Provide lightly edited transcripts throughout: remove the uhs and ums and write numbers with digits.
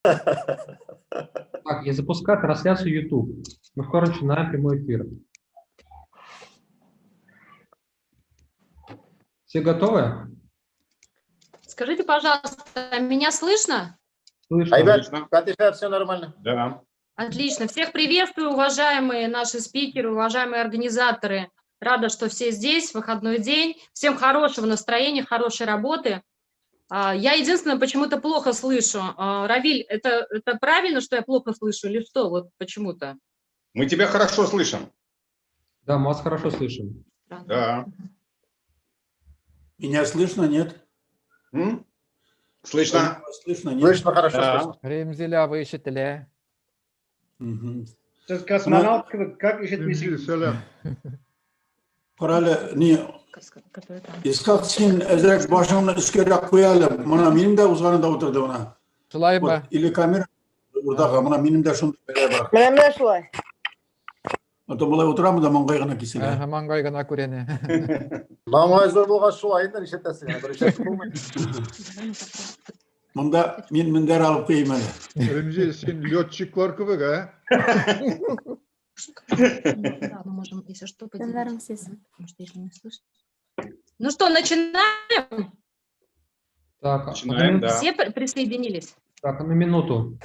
Так, я запускаю трансляцию YouTube. Мы скоро начинаем прямой эфир. Все готовы? Скажите, пожалуйста, меня слышно? Слышно. Айбек, Слышно. Катиша, все нормально. Да. Отлично. Всех приветствую, уважаемые наши спикеры, уважаемые организаторы. Рада, что все здесь, выходной день. Всем хорошего настроения, хорошей работы. Я единственное, почему-то плохо слышу. Равиль, это правильно, что я плохо слышу или что? Вот почему-то. Мы тебя хорошо слышим. Да, мы вас хорошо слышим. Странно. Да. Меня слышно, нет? М? Слышно? Слышно, нет? Слышно хорошо, Да. слышно. Ремзиля вы ишетелә. Мгм. Сез космонавт кебек, как Ремзил, ишетмисез? сәлам. Карале, ни, Который там. Исхак, син әзрәк башыңны өскәрәк куй әле. Менә минем дә узганында утырды менә. Шулаймы? Вот, или камера урдага, менә минем дә шундый бәла бар. Менә менә шулай. А то болай утырамы да маңгай гына киселә. Ага, маңгай гына күренә. Маңгай зур булгач шулай инде ишетәсең. Бер ишетеп булмый. Монда мин мендәр алып куйыйм әле. Ремзил, син летчиклар кебек, ә? Да, мы можем, если что, поделить. Потому что если не слышно. Ну что, начинаем? Так, Начинаем, да. Все присоединились? Так, на минуту.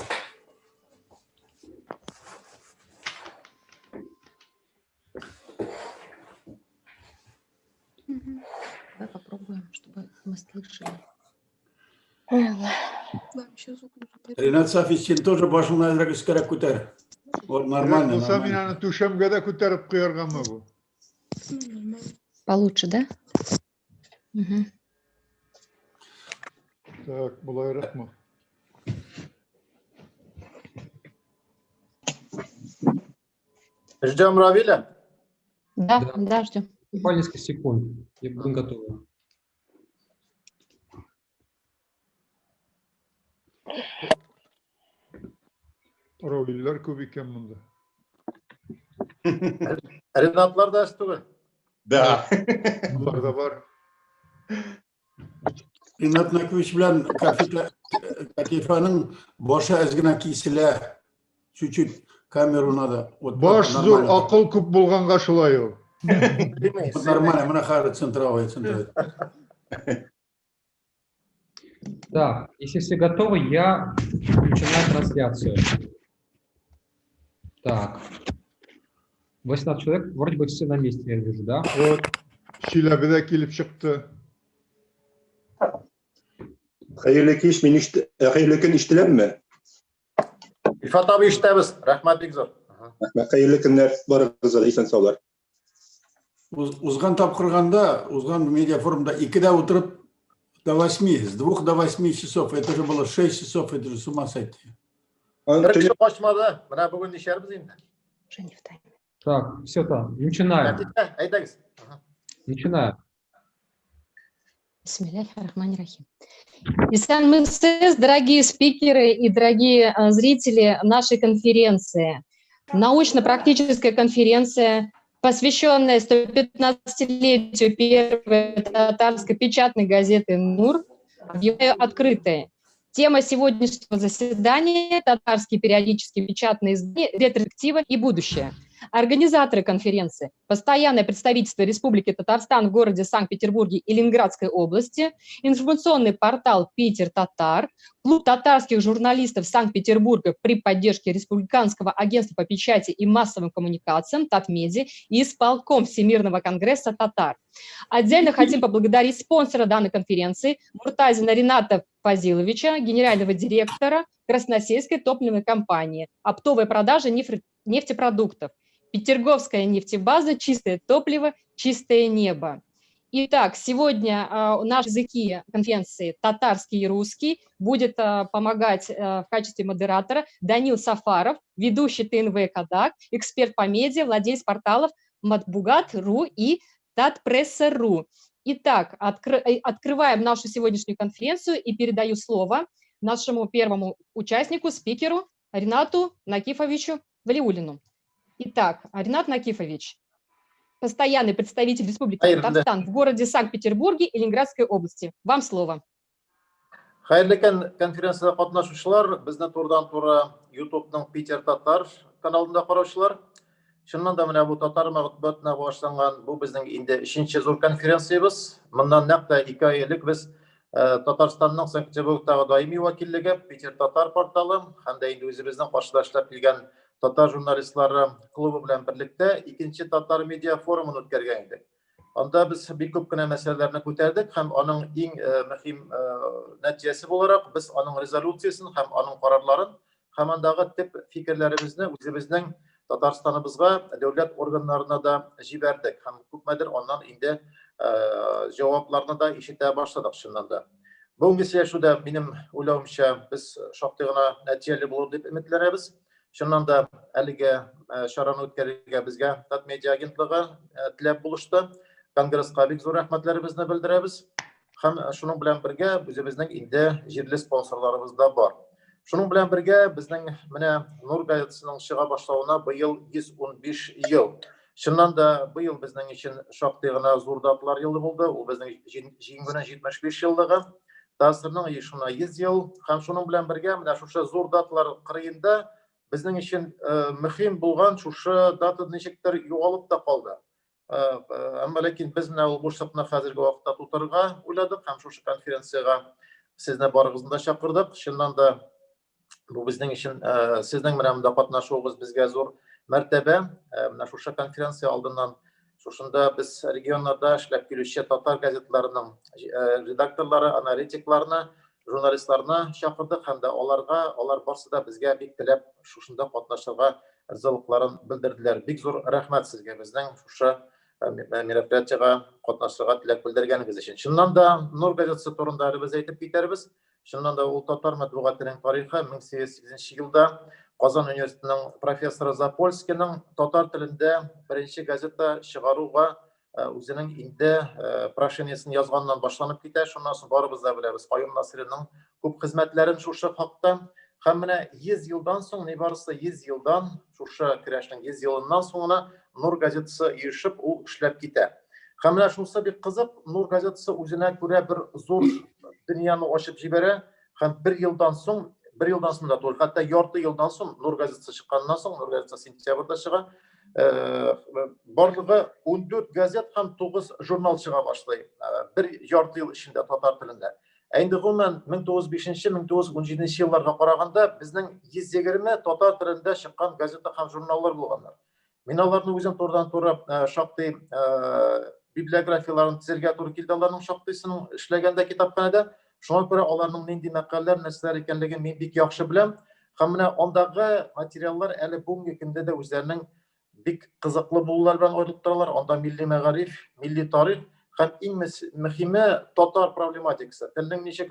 Давай попробуем, чтобы мы слышали. Ренат Сафич, син тоже башыңны әзрәк өскәрәк күтәр. Вот Кирәк нормально, булса, мин нормально. аны түшәмгә дә күтәреп куяргамы бу? Получше, да? Мгм. Так, болайракмы? Ждем Равиля. Да, Да. да, ждем. Буквально несколько секунд. И будем готовы. Равилләр күп икән монда. Ренатлар да әз түгел. Да. Булар да бар. Ренат Накович белән Катифаның башы әз генә киселә. Чуть-чуть камеру надо. Вот, Баш вот, зур, нормально. акыл күп булганга шулай ул. Вот нормально, менә хәзер центровой, центровой. Так, если все готовы, я начинаю трансляцию. Так. 18 человек, вроде бы все на месте, я вижу, да? Вот. Чиләбедә килеп чыкты. Хәерле кич, мин хәерле көн ишетеләмме? Илфат абый ишетәбез. Рәхмәт бик зур. Ага. Рәхмәт, хәерле көннәр барыгызга да, исән саулар. Узган тапкырганда, узган медиафорумда икедә утырып до 8, с 2 до 8 часов, это же было 6 часов, это же с ума сойти. Бер кеше качмады. Менә бүген нишәрбез инде. Уже не в тайме. Так, все там, начинаем. Катиша, әйдәгез. Ага. Начинаем. Бисмиллахи-рахмани-рахим. Исәнмесез, дорогие спикеры и дорогие зрители нашей конференции. Научно-практическая конференция, посвященная 115-летию первой татарской печатной газеты «Нур», объявляю открытой. Тема сегодняшнего заседания – татарские периодические печатные издания, ретроспектива и будущее. Организаторы конференции – постоянное представительство Республики Татарстан в городе Санкт-Петербурге и Ленинградской области, информационный портал «Питер Татар», клуб татарских журналистов Санкт-Петербурга при поддержке Республиканского агентства по печати и массовым коммуникациям «Татмедиа» и исполком Всемирного конгресса татар. Отдельно хотим поблагодарить спонсора данной конференции Муртазина Рената Фазиловича, генерального директора Красносельской топливной компании, оптовая продажа нефтепродуктов, Петергофская нефтебаза, чистое топливо, чистое небо. Итак, сегодня наши языки конференции татарский и русский будет помогать в качестве модератора Данил Сафаров, ведущий ТНВ Кадак, эксперт по медиа, владелец порталов Матбугат.ру и Татпресса.ру. Итак, открываем нашу сегодняшнюю конференцию и передаю слово нашему первому участнику, спикеру Ренату Накифовичу Валиуллину. Итак, Ренат Накифович, постоянный представитель Республики Хәерле. Татарстан в городе Санкт-Петербурге и Ленинградской области. Вам слово. Хәерле көн, конференциядә катнашучылар, безне турыдан-туры YouTube'ның Питер Татар каналында караучылар. Чыннан да менә бу татар матбугатына багышланган бу безнең инде өченче зур конференциябез. Моннан нәкъ тә 2 ай элек без Татарстанның Санкт-Петербургтагы даими вәкиллеге Питер Татар порталы һәм дә инде үзебезнең каршыда эшләп килгән татар журналистлары клубы белән берлектә икенче татар медиа форумын үткәргән идек. Анда без бик күп кенә мәсьәләләрне күтәрдек һәм аның иң мөһим нәтиҗәсе буларак без аның резолюциясен һәм аның карарларын һәм андагы төп фикерләребезне үзебезнең Татарстаныбызга дәүләт органнарына да җибәрдек һәм күпмедер аннан инде җавапларны да ишетә башладык чыннан да. Бүгенге сөйләшүдә минем уйлавымча без шактый гына нәтиҗәле булыр дип өметләнәбез. Чыннан да әлеге чараны үткәрергә безгә Татмедиа агентлыгы теләп булышты. Конгресска бик зур рәхмәтләребезне белдерәбез. Һәм шуның белән бергә үзебезнең инде җирле спонсорларыбыз да бар. Шуның белән бергә безнең менә Нур газетасының чыга башлавына быел 115 ел. Чыннан да быел безнең өчен шактый гына зур даталар елы булды. Ул безнең җиңүнең 75 еллыгы, ТАССРның оешуына 100 ел һәм шуның белән бергә менә шушы зур даталар кырыенда безнең өчен мөһим булган шушы дата ничектер югалып та калды. Әмма ләкин без менә ул бушлыкны хәзерге вакытта тутырырга уйладык һәм шушы конференциягә сезне барыгызны да чакырдык. Чыннан да бу безнең өчен сезнең менә монда катнашуыгыз безгә зур мәртәбә. Менә шушы конференция алдыннан шушында без регионнарда эшләп килүче татар газетларының редакторлары, аналитикларны, журналистларны чакырдык һәм дә аларга, алар барсы да безгә бик теләп шушында катнашырга ризалыкларын белдерделәр. Бик зур рәхмәт сезгә безнең шушы мероприятиегә катнашырга теләк белдергәнегез өчен. Чыннан да Нур газетасы турында әле без әйтеп китәрбез. Чыннан да ул татар матбугатының тарихы 1808 елда Казан университетының профессоры Запольскийның татар телендә беренче газета чыгаруга үзенең инде прошениесен язганнан башланып китә. Шуннан соң барыбыз да беләбез Каюм Насыйриның күп хезмәтләрен шушы хакта. Һәм менә 100 елдан соң, нибарысы 100 елдан, шушы көрәшнең 100 елыннан соң гына Нур газетасы оешып, ул эшләп китә. Һәм менә шунысы бик кызык, Нур газетасы үзенә күрә бер зур дөньяны ачып җибәрә һәм бер елдан соң, бер елдан соң да түгел, хәтта ярты елдан соң Нур газетасы чыкканнан соң, Нур газетасы сентябрьдә чыга, барлыгы 14 газет һәм 9 журнал чыга башлый. Бер ярты ел эчендә татар телендә. Ә инде гомумән 1905-1917 елларга караганда безнең 120 татар телендә чыккан газета һәм журналлар булганнар. Мин аларны үзем турыдан-туры шактый библиографияләрен төзергә туры килде аларның шактыйсының эшләгәндә китапханәдә. Шуңа күрә аларның нинди мәкаләләр, нәрсәләр икәнлеген мин бик яхшы беләм. Һәм менә андагы материаллар әле бүгенге көндә дә үзләренең бик кызыклы булулар белән аерылып торалар. Анда милли мәгариф, милли тарих һәм иң мөһиме татар проблематикасы, телнең ничек,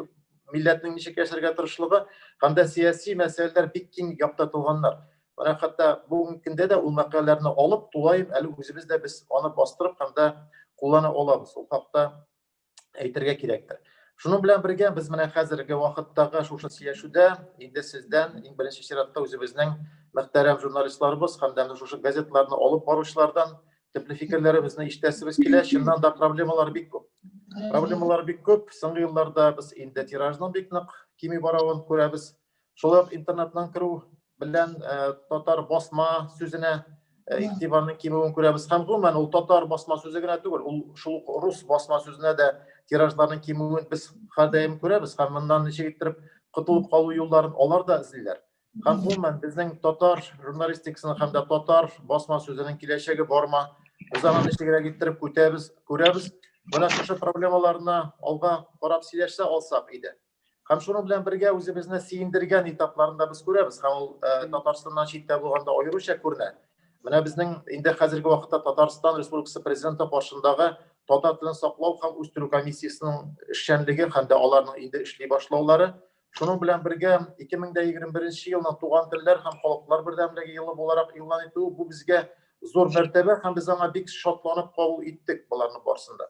милләтнең ничек яшәргә тырышлыгы һәм дә сәяси мәсьәләләр бик киң яктыртылганнар. Менә хәтта бүгенге көндә дә ул мәкаләләрне алып, тулаем әле үзебез дә без аны бастырып һәм дә куллана алабыз. Ул хакта әйтергә кирәктер. Шуның белән бергә без менә хәзерге вакыттагы шушы сөйләшүдә инде сездән иң беренче чиратта үзебезнең мөхтәрәм журналистларыбыз һәм дә шушы газетларны алып баручылардан төпле фикерләребезне ишетәсебез килә. Чыннан да проблемалар бик күп. Проблемалар бик күп. Соңгы елларда без инде тиражның бик нык кими баруын күрәбез. Шулай ук интернеттан керү белән татар басма сүзенә игътибарның кимүен күрәбез. Һәм гомумән ул татар басма сүзе генә түгел, ул шул ук рус басма сүзенә дә тиражларның кимүен без һәрдаим күрәбез һәм моннан ничек иттереп котылып калу юлларын алар да эзлиләр. Һәм гомумән безнең татар журналистикасының һәм дә татар басма сүзенең киләчәге бармы? Без аны ничегрәк иттереп күтәбез, күрәбез. Менә шушы проблемаларны алга карап сөйләшсә алсак иде. Һәм шуның белән бергә үзебезне сөендергән этапларын да без күрәбез. Һәм ул Татарстаннан читтә булганда аеруча күренә. Менә безнең инде хәзерге вакытта Татарстан Республикасы Президенты каршындагы татар телен саклау һәм үстерү комиссиясенең эшчәнлеге һәм дә аларның инде эшли башлаулары. Шуның белән бергә 2021 елның туган телләр һәм халыклар бердәмлеге елы буларак игълан итү бу безгә зур мәртәбә һәм без аңа бик шатланып кабул иттек боларны барысын да.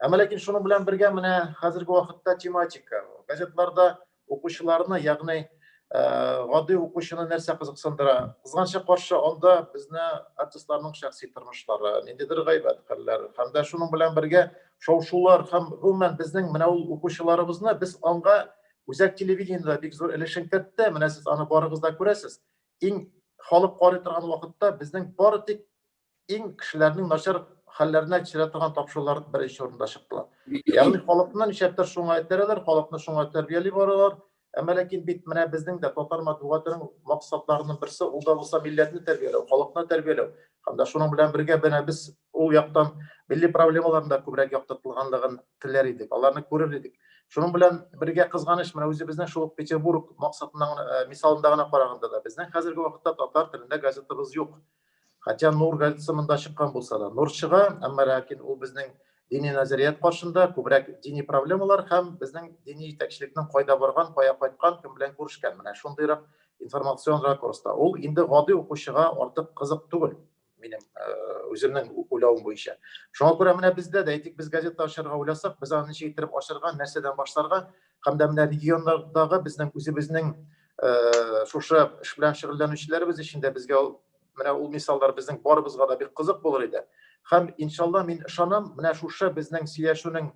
Әмма ләкин шуның белән бергә менә хәзерге вакытта тематика, газетларда укучыларны, ягъни гади укучыны нәрсә кызыксындыра? Кызганычка каршы, анда безне артистларның шәхси тормышлары, ниндидер гайбәт хәлләр һәм дә шуның белән бергә шау-шулар һәм гомумән безнең менә ул укучыларыбызны без аңга Үзәк телевидениедә бик зур өлешен кертте. Менә сез аны барыгыз да күрәсез. Иң халык карый торган вакытта безнең бары тик иң кешеләрнең начар хәлләренә төшерә торган тапшырулар беренче урында чыктылар. Ягъни халыкны нишләптер шуңа этәрәләр, халыкны шуңа тәрбияли баралар. Әмма ләкин бит менә безнең дә татар матбугатының максатларының берсе ул да булса милләтне тәрбияләү, халыкны тәрбияләү. Һәм дә шуның белән бергә менә без ул яктан милли проблемаларның да күбрәк яктыртылганлыгын теләр идек, аларны күрер идек. Шуның белән бергә кызганыч, менә үзебезнең шул ук Петербург максатыннан мисалында гына караганда да безнең хәзерге вакытта татар телендә газетабыз юк. Хотя Нур газетасы монда чыккан булса да, Нур чыга, әмма ләкин ул безнең дини нәзәрият каршында күбрәк дини проблемалар һәм безнең дини җитәкчелекнең кайда барган, кая кайткан, кем белән күрешкән. Менә шундыйрак информацион ракурста. Ул инде гади укучыга артык кызык түгел, минем үземнең уйлавым буенча. Шуңа күрә менә бездә дә, әйтик, без газета ачарга уйласак, без аны ничек иттереп ачарга, нәрсәдән башларга һәм дә менә регионнардагы безнең үзебезнең шушы эш белән шөгыльләнүчеләребез өчен дә безгә ул менә ул мисаллар безнең барыбызга да бик кызык булыр иде. Һәм иншалла мин ышанам, менә шушы безнең сөйләшүнең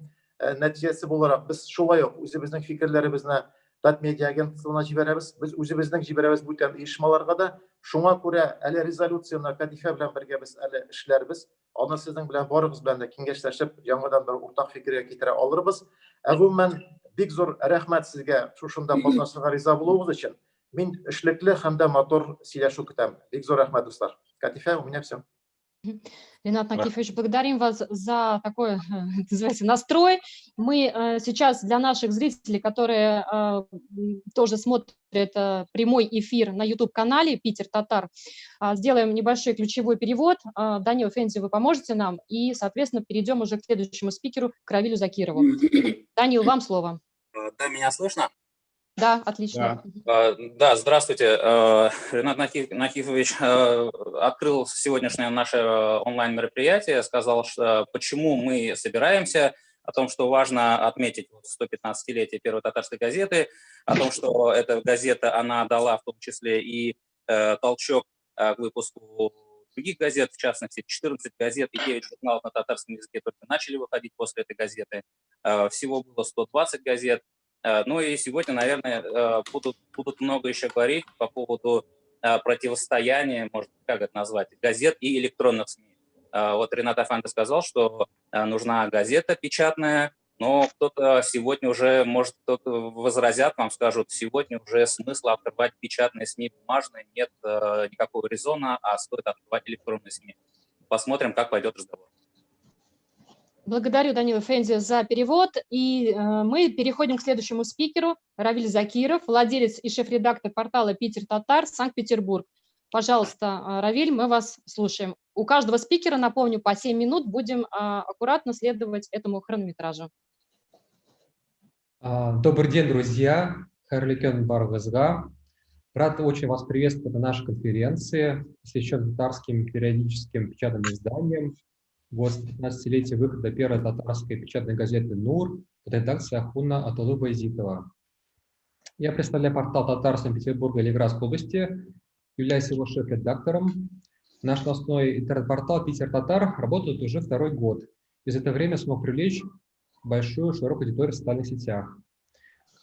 нәтиҗәсе буларак без шулай ук үзебезнең фикерләребезне Татмедиа агентствына җибәрәбез, без үзебезнең җибәрәбез бүтән оешмаларга да. Шуңа күрә әле резолюцияне Кадифә белән бергә без әле эшләрбез. Аны сезнең белән барыгыз белән дә киңәшләшеп, яңадан бер уртак фикергә китерә алырбыз. Ә гомумән, бик зур рәхмәт сезгә шушында катнашырга риза булуыгыз өчен. Мин эшлекле һәм дә матур сөйләшү көтәм. Бик зур рәхмәт, дуслар. Катифә, у меня все. Ренат Накифович, благодарим вас за такой, называется, настрой. Мы сейчас для наших зрителей, которые тоже смотрят прямой эфир на YouTube-канале «Питер Татар», сделаем небольшой ключевой перевод. Данил Фензи, вы поможете нам? И, соответственно, перейдем уже к следующему спикеру, к Равилю Закирову. Данил, вам слово. Да, меня слышно? Да, отлично. Да, да, здравствуйте. Ренат Нахифович открыл сегодняшнее наше онлайн-мероприятие, сказал, что почему мы собираемся, о том, что важно отметить 115-летие первой татарской газеты, о том, что эта газета, она дала в том числе и толчок к выпуску других газет, в частности, 14 газет и 9 журналов на татарском языке только начали выходить после этой газеты. Всего было 120 газет. Ну и сегодня, наверное, будут много еще говорить по поводу противостояния, может, как это назвать, газет и электронных СМИ. Вот Ренат Афанди сказал, что нужна газета печатная, но кто-то сегодня уже, может, кто-то возразят, вам скажут, сегодня уже смысла открывать печатные СМИ бумажные, нет никакого резона, а стоит открывать электронные СМИ. Посмотрим, как пойдет разговор. Благодарю, Данила Фензи, за перевод. И мы переходим к следующему спикеру. Равиль Закиров, владелец и шеф-редактор портала «Питер Татар», Санкт-Петербург. Пожалуйста, Равиль, мы вас слушаем. У каждого спикера, напомню, по 7 минут, будем аккуратно следовать этому хронометражу. Добрый день, друзья. Хәерле көн барыгызга. Рад очень вас приветствовать на нашей конференции, посвященной татарским периодическим печатным изданиям. Вот 15-летие выхода первой татарской печатной газеты «Нур» под редакцией Ахуна Аталу Баязитова. Я представляю портал «Татар» Санкт-Петербурга и Ленинградской области, являюсь его шеф-редактором. Наш новостной интернет-портал «Питер Татар» работает уже второй год и за это время смог привлечь большую широкую аудиторию в социальных сетях.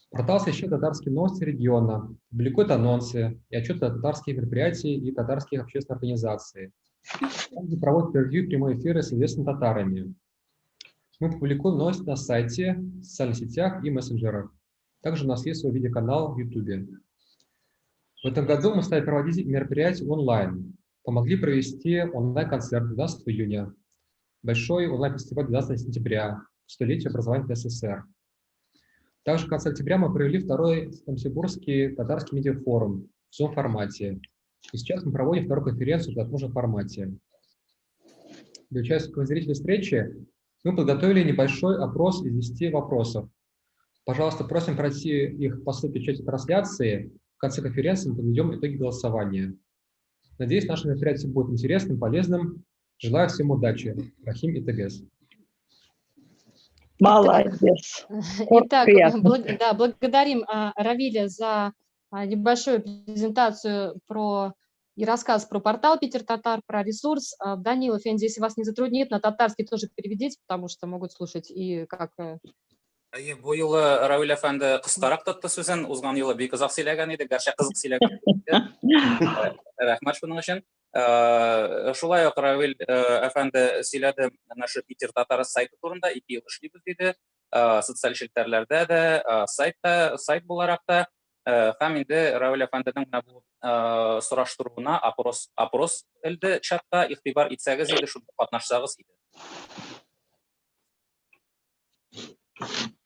Портал освещает татарские новости региона, публикует анонсы и отчеты о татарских мероприятиях и татарских общественных организаций. Также проводит интервью и прямые эфиры с известными татарами. Мы публикуем новости на сайте, в социальных сетях и мессенджерах. Также у нас есть свой видеоканал в YouTube. В этом году мы стали проводить мероприятия онлайн. Помогли провести онлайн-концерт 12 июня, большой онлайн-фестиваль 12 сентября, к столетию образования СССР. Также в конце октября мы провели второй Санкт-Петербургский татарский медиафорум в Zoom-формате. И сейчас мы проводим вторую конференцию в таком же формате. Для участников и зрителей встречи мы подготовили небольшой опрос из 10 вопросов. Пожалуйста, просим пройти их по ссылке в чате трансляции. В конце конференции мы подведем итоги голосования. Надеюсь, наше мероприятие будет интересным, полезным. Желаю всем удачи. Рахим итегез. Молодец. Итак, да, благодарим Равиля за небольшую презентацию про и рассказ про портал «Питер Татар», про ресурс. Данила Фенди, если вас не затруднит, на татарский тоже переведите, потому что могут слушать и как Әйе, бу юлы Равил әфәнде кыскарак тотты сүзен. Узган юлы бик озак сөйләгән иде, гәрчә кызык сөйләгән иде. Рәхмәт шуның өчен. Шулай ук Равил әфәнде сөйләде менә шу Питер татары сайты турында, 2 ел эшлибез диде. Социаль челтәрләрдә дә, сайтта, сайт буларак та. Һәм инде Равил әфәнденең менә бу сораштыруына опрос, опрос элде чатта, игътибар итсәгез иде, шунда катнашсагыз иде.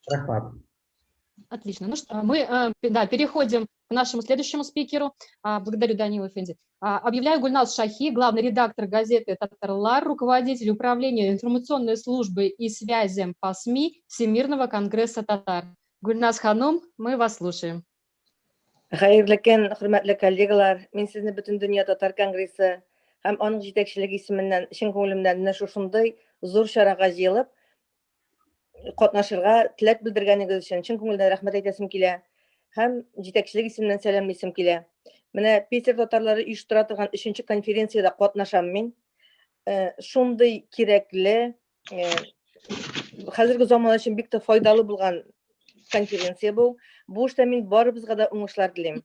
Рәхмәт. Отлично. Ну что, мы да, переходим к нашему следующему спикеру. Благодарю, Данила Эфенди. Объявляю Гульназ Шахи, главный редактор газеты «Татарлар», руководитель управления информационной службы и связям по СМИ Всемирного конгресса татар. Гульназ Ханум, мы вас слушаем. Хәерле көн, хөрмәтле коллегалар. Мин сезне Бөтендөнья татар конгрессы һәм аның җитәкчелеге исеменнән чын күңелемнән менә шушындый зур чарага җыелып катнашырга теләк белдергәнегез өчен чын күңелдән рәхмәт әйтәсем килә һәм җитәкчелек исеменнән сәламлисем килә. Менә Питер татарлары оештыра торган өченче конференциядә катнашам мин. Шундый кирәкле, хәзерге заман өчен бик тә файдалы булган конференция бу. Бу эштә мин барыбызга да уңышлар телим.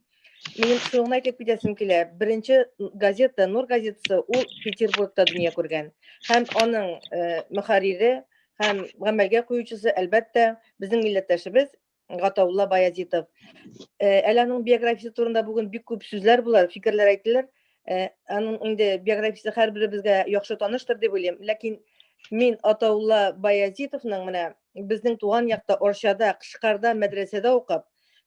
Минем шуны әйтеп китәсем килә. Беренче газета, Нур газетасы, ул Петербургта дөнья күргән. Һәм аның мөхәррире һәм гамәлгә куючысы, әлбәттә, безнең милләттәшебез Гатаулла Баязитов. Әле аның биографиясе турында бүген бик күп сүзләр булар, фикерләр әйтелер. Аның инде биографиясе һәрберебезгә яхшы таныштыр дип уйлыйм. Ләкин мин Атаулла Баязитовның менә безнең туган якта Орчада, Кышкарда мәдрәсәдә укып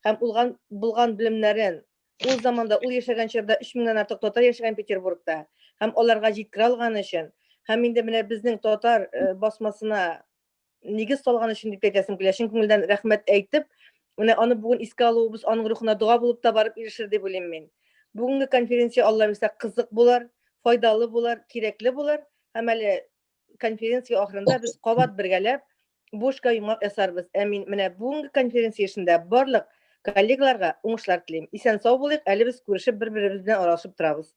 һәм улган булган белемнәрен ул заманда, ул яшәгән чорда 3 меңнән артык татар яшәгән Петербургта һәм аларга җиткерә алган өчен һәм инде менә безнең татар басмасына нигез салган өчен дип әйтәсем килә. Чын күңелдән рәхмәт әйтеп, менә аны бүген искә алуыбыз аның рухына дога булып та барып ирешер дип уйлыйм мин. Бүгенге конференция Алла бирсә кызык булыр, файдалы булыр, кирәкле булыр һәм әле конференция ахырында без кабат бергәләп бу эшкә йомгак ясарбыз. Ә мин менә бүгенге конференция эшендә барлык коллегаларга уңышлар телим. Исән сау булыйк, әле без күрешеп бер-беребез белән аралашып торабыз.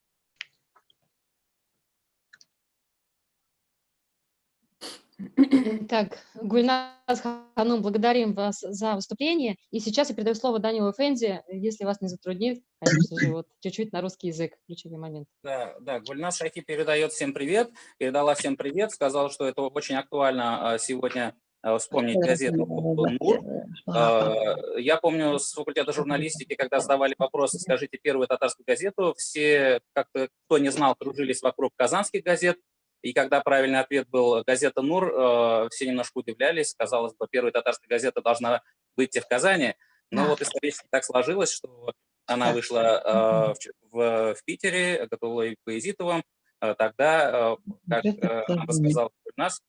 Так, Гульназ Ханум, благодарим вас за выступление. И сейчас я передаю слово Данилу Эфенди, если вас не затруднит, конечно же, вот чуть-чуть на русский язык, ключевой момент. Да, да, Гульназ Шахи передает всем привет, передала всем привет, сказала, что это очень актуально сегодня вспомнить газету «Нур». Я помню с факультета журналистики, когда задавали вопрос, скажите первую татарскую газету, все, как-то, кто не знал, кружились вокруг казанских газет. И когда правильный ответ был газета «Нур», все немножко удивлялись. Казалось бы, первая татарская газета должна выйти в Казани. Но вот исторически так сложилось, что она вышла в Питере, Гатауллой Баязитовым. Тогда, как рассказал нас,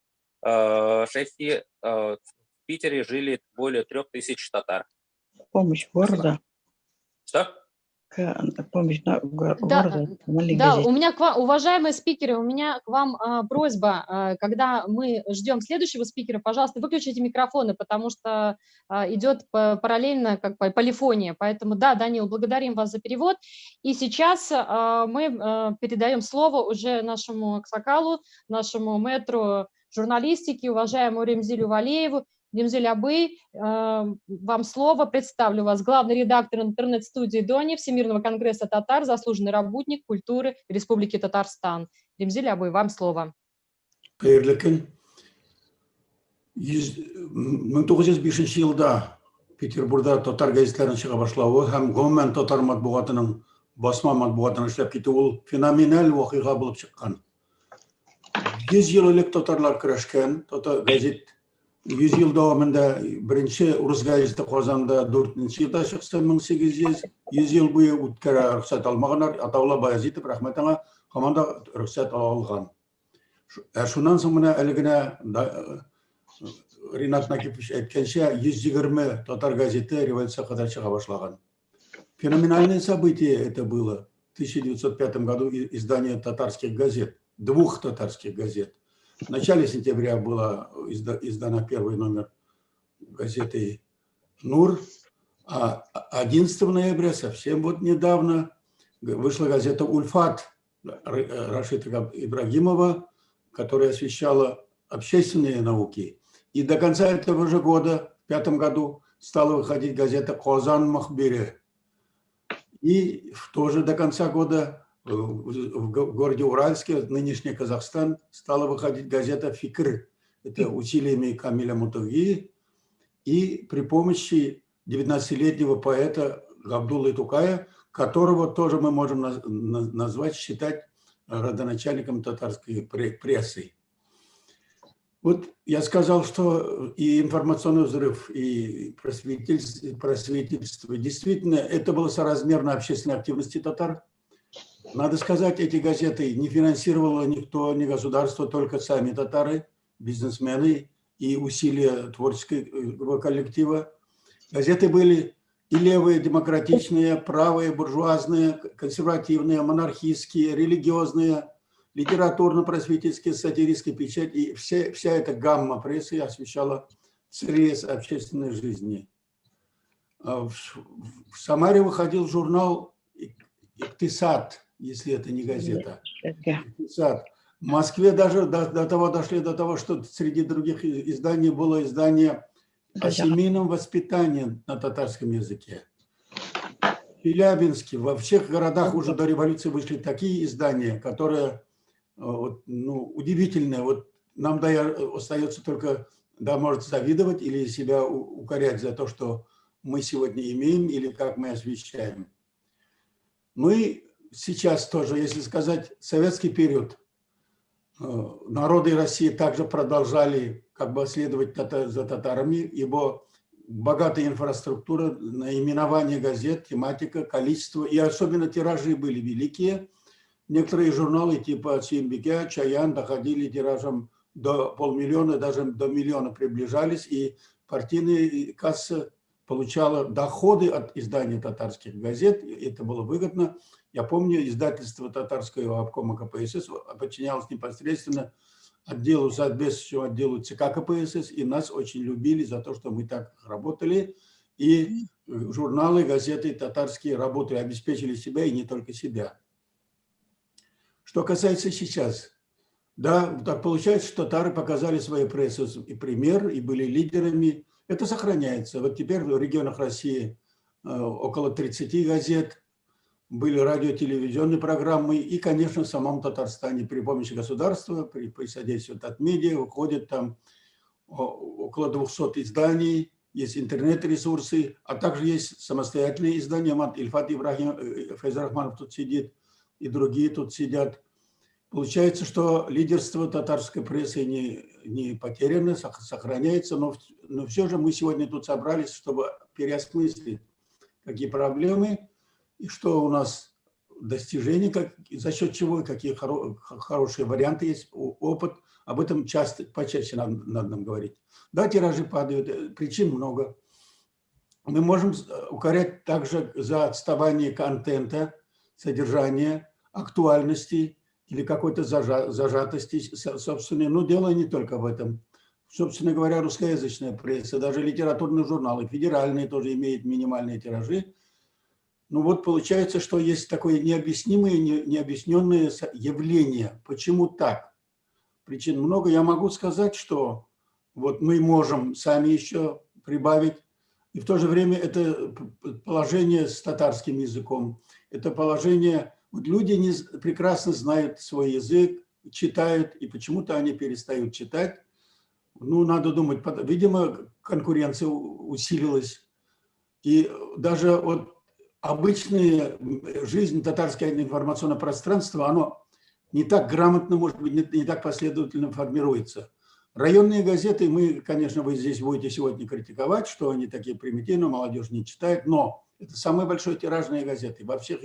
шейхи, в Питере жили более 3000 татар. Помощь города. Что? Помощь на Да, города, на да, газете. у меня к вам, уважаемые спикеры, у меня к вам просьба, когда мы ждем следующего спикера, пожалуйста, выключите микрофоны, потому что идет параллельно как полифония. Поэтому, да, Данил, благодарим вас за перевод. И сейчас мы передаем слово уже нашему аксакалу, нашему мэтру журналистики, уважаемому Ремзилю Валееву. Ремзиль Абый, вам слово, представлю вас. Главный редактор интернет-студии Дони Всемирного конгресса татар, заслуженный работник культуры Республики Татарстан. Ремзиль Абый, вам слово. Хәерле көн. 1905 елда Петербургда татар газетләрен чыга башлавы һәм гомумән татар матбугатының, басма матбугатының эшләп китүе ул феноменаль вакыйга булып чыккан. 100 ел элек татарлар көрәшкән, татар газет 100 ел дәвамында беренче урыс газеты Казанда 4 елда чыкса, 1800, 100 ел буе үткәрә рөхсәт алмаганнар. Атаулла Баязитов, рәхмәт аңа, һаман да рөхсәт ала алган. Ә шуннан соң менә әле генә Ринат Накипович әйткәнчә, 120 татар газеты революция кадәр чыга башлаган. Феноменальное событие это было. В 1905 году издание татарских газет, двух татарских газет. В начале сентября была издана первый номер газеты «Нур», а 11 ноября, совсем вот недавно, вышла газета «Ульфат» Рашида Ибрагимова, которая освещала общественные науки. И до конца этого же года 1905 году стала выходить газета «Казан Мөхбире». И тоже до конца года в городе Уральске, нынешний Казахстан, стала выходить газета «Фикр». Это усилиями Камиля Мотыги и при помощи 19-летнего поэта Габдуллы Тукая, которого тоже мы можем назвать, считать родоначальником татарской прессы. Вот я сказал, что и информационный взрыв, и просветительство, действительно, это было соразмерно общественной активности татар. Надо сказать, эти газеты не финансировало никто, ни государство, только сами татары, бизнесмены и усилия творческого коллектива. Газеты были и левые, демократичные, правые, буржуазные, консервативные, монархистские, религиозные, литературно-просветительские, сатирические печать. И вся эта гамма прессы освещала срез общественной жизни. В Самаре выходил журнал «Икътисад», если это не газета. «Икътисад». В Москве даже до того дошли, до того, что среди других изданий было издание о семейном воспитании на татарском языке. В Челябинске, во всех городах уже до революции вышли такие издания, которые вот, ну, удивительные. Вот нам, да, остается только, да, может, завидовать или себя укорять за то, что мы сегодня имеем или как мы освещаем. Ну и сейчас тоже, если сказать, советский период, народы России также продолжали как бы следовать за татарами, ибо богатая инфраструктура, наименование газет, тематика, количество и особенно тиражи были великие. Некоторые журналы типа Сөембикә, Чаян доходили тиражем до 500 000, даже до 1 000 000 приближались, и партийная касса получала доходы от издания татарских газет, и это было выгодно. Я помню, издательство татарского обкома КПСС подчинялось непосредственно отделу, соответствующему отделу ЦК КПСС, и нас очень любили за то, что мы так работали. И журналы, газеты татарские работали, обеспечили себя и не только себя. Что касается сейчас, да, так получается, что татары показали свою прессу и пример, и были лидерами. Это сохраняется. Вот теперь в регионах России около 30 газет, были радио-телевизионные программы, и, конечно, в самом Татарстане при помощи государства, при содействии Татмедиа выходит там около 200 изданий, есть интернет-ресурсы, а также есть самостоятельные издания. Ильфат Ибрахим, Файзрахманов тут сидит, и другие тут сидят. Получается, что лидерство татарской прессы не потеряно, сохраняется, но все же мы сегодня тут собрались, чтобы переосмыслить, какие проблемы и что у нас достижения, как, за счет чего, какие хорошие варианты есть, опыт. Об этом часто, почаще надо нам говорить. Да, тиражи падают, причин много. Мы можем укорять также за отставание контента, содержания, актуальности или какой-то зажатости собственной. Но дело не только в этом. Собственно говоря, русскоязычная пресса, даже литературные журналы, федеральные тоже имеют минимальные тиражи. Ну вот получается, что есть такое необъяснимое, необъясненное явление. Почему так? Причин много. Я могу сказать, что вот мы можем сами еще прибавить. И в то же время это положение с татарским языком, это положение... Вот люди не, прекрасно знают свой язык, читают, и почему-то они перестают читать. Ну, надо думать, видимо, конкуренция усилилась. И даже вот обычная жизнь, татарское информационное пространство, оно не так грамотно, может быть, не так последовательно формируется. Районные газеты, мы, конечно, вы здесь будете сегодня критиковать, что они такие примитивные, молодежь не читает, но это самые большие тиражные газеты. Во всех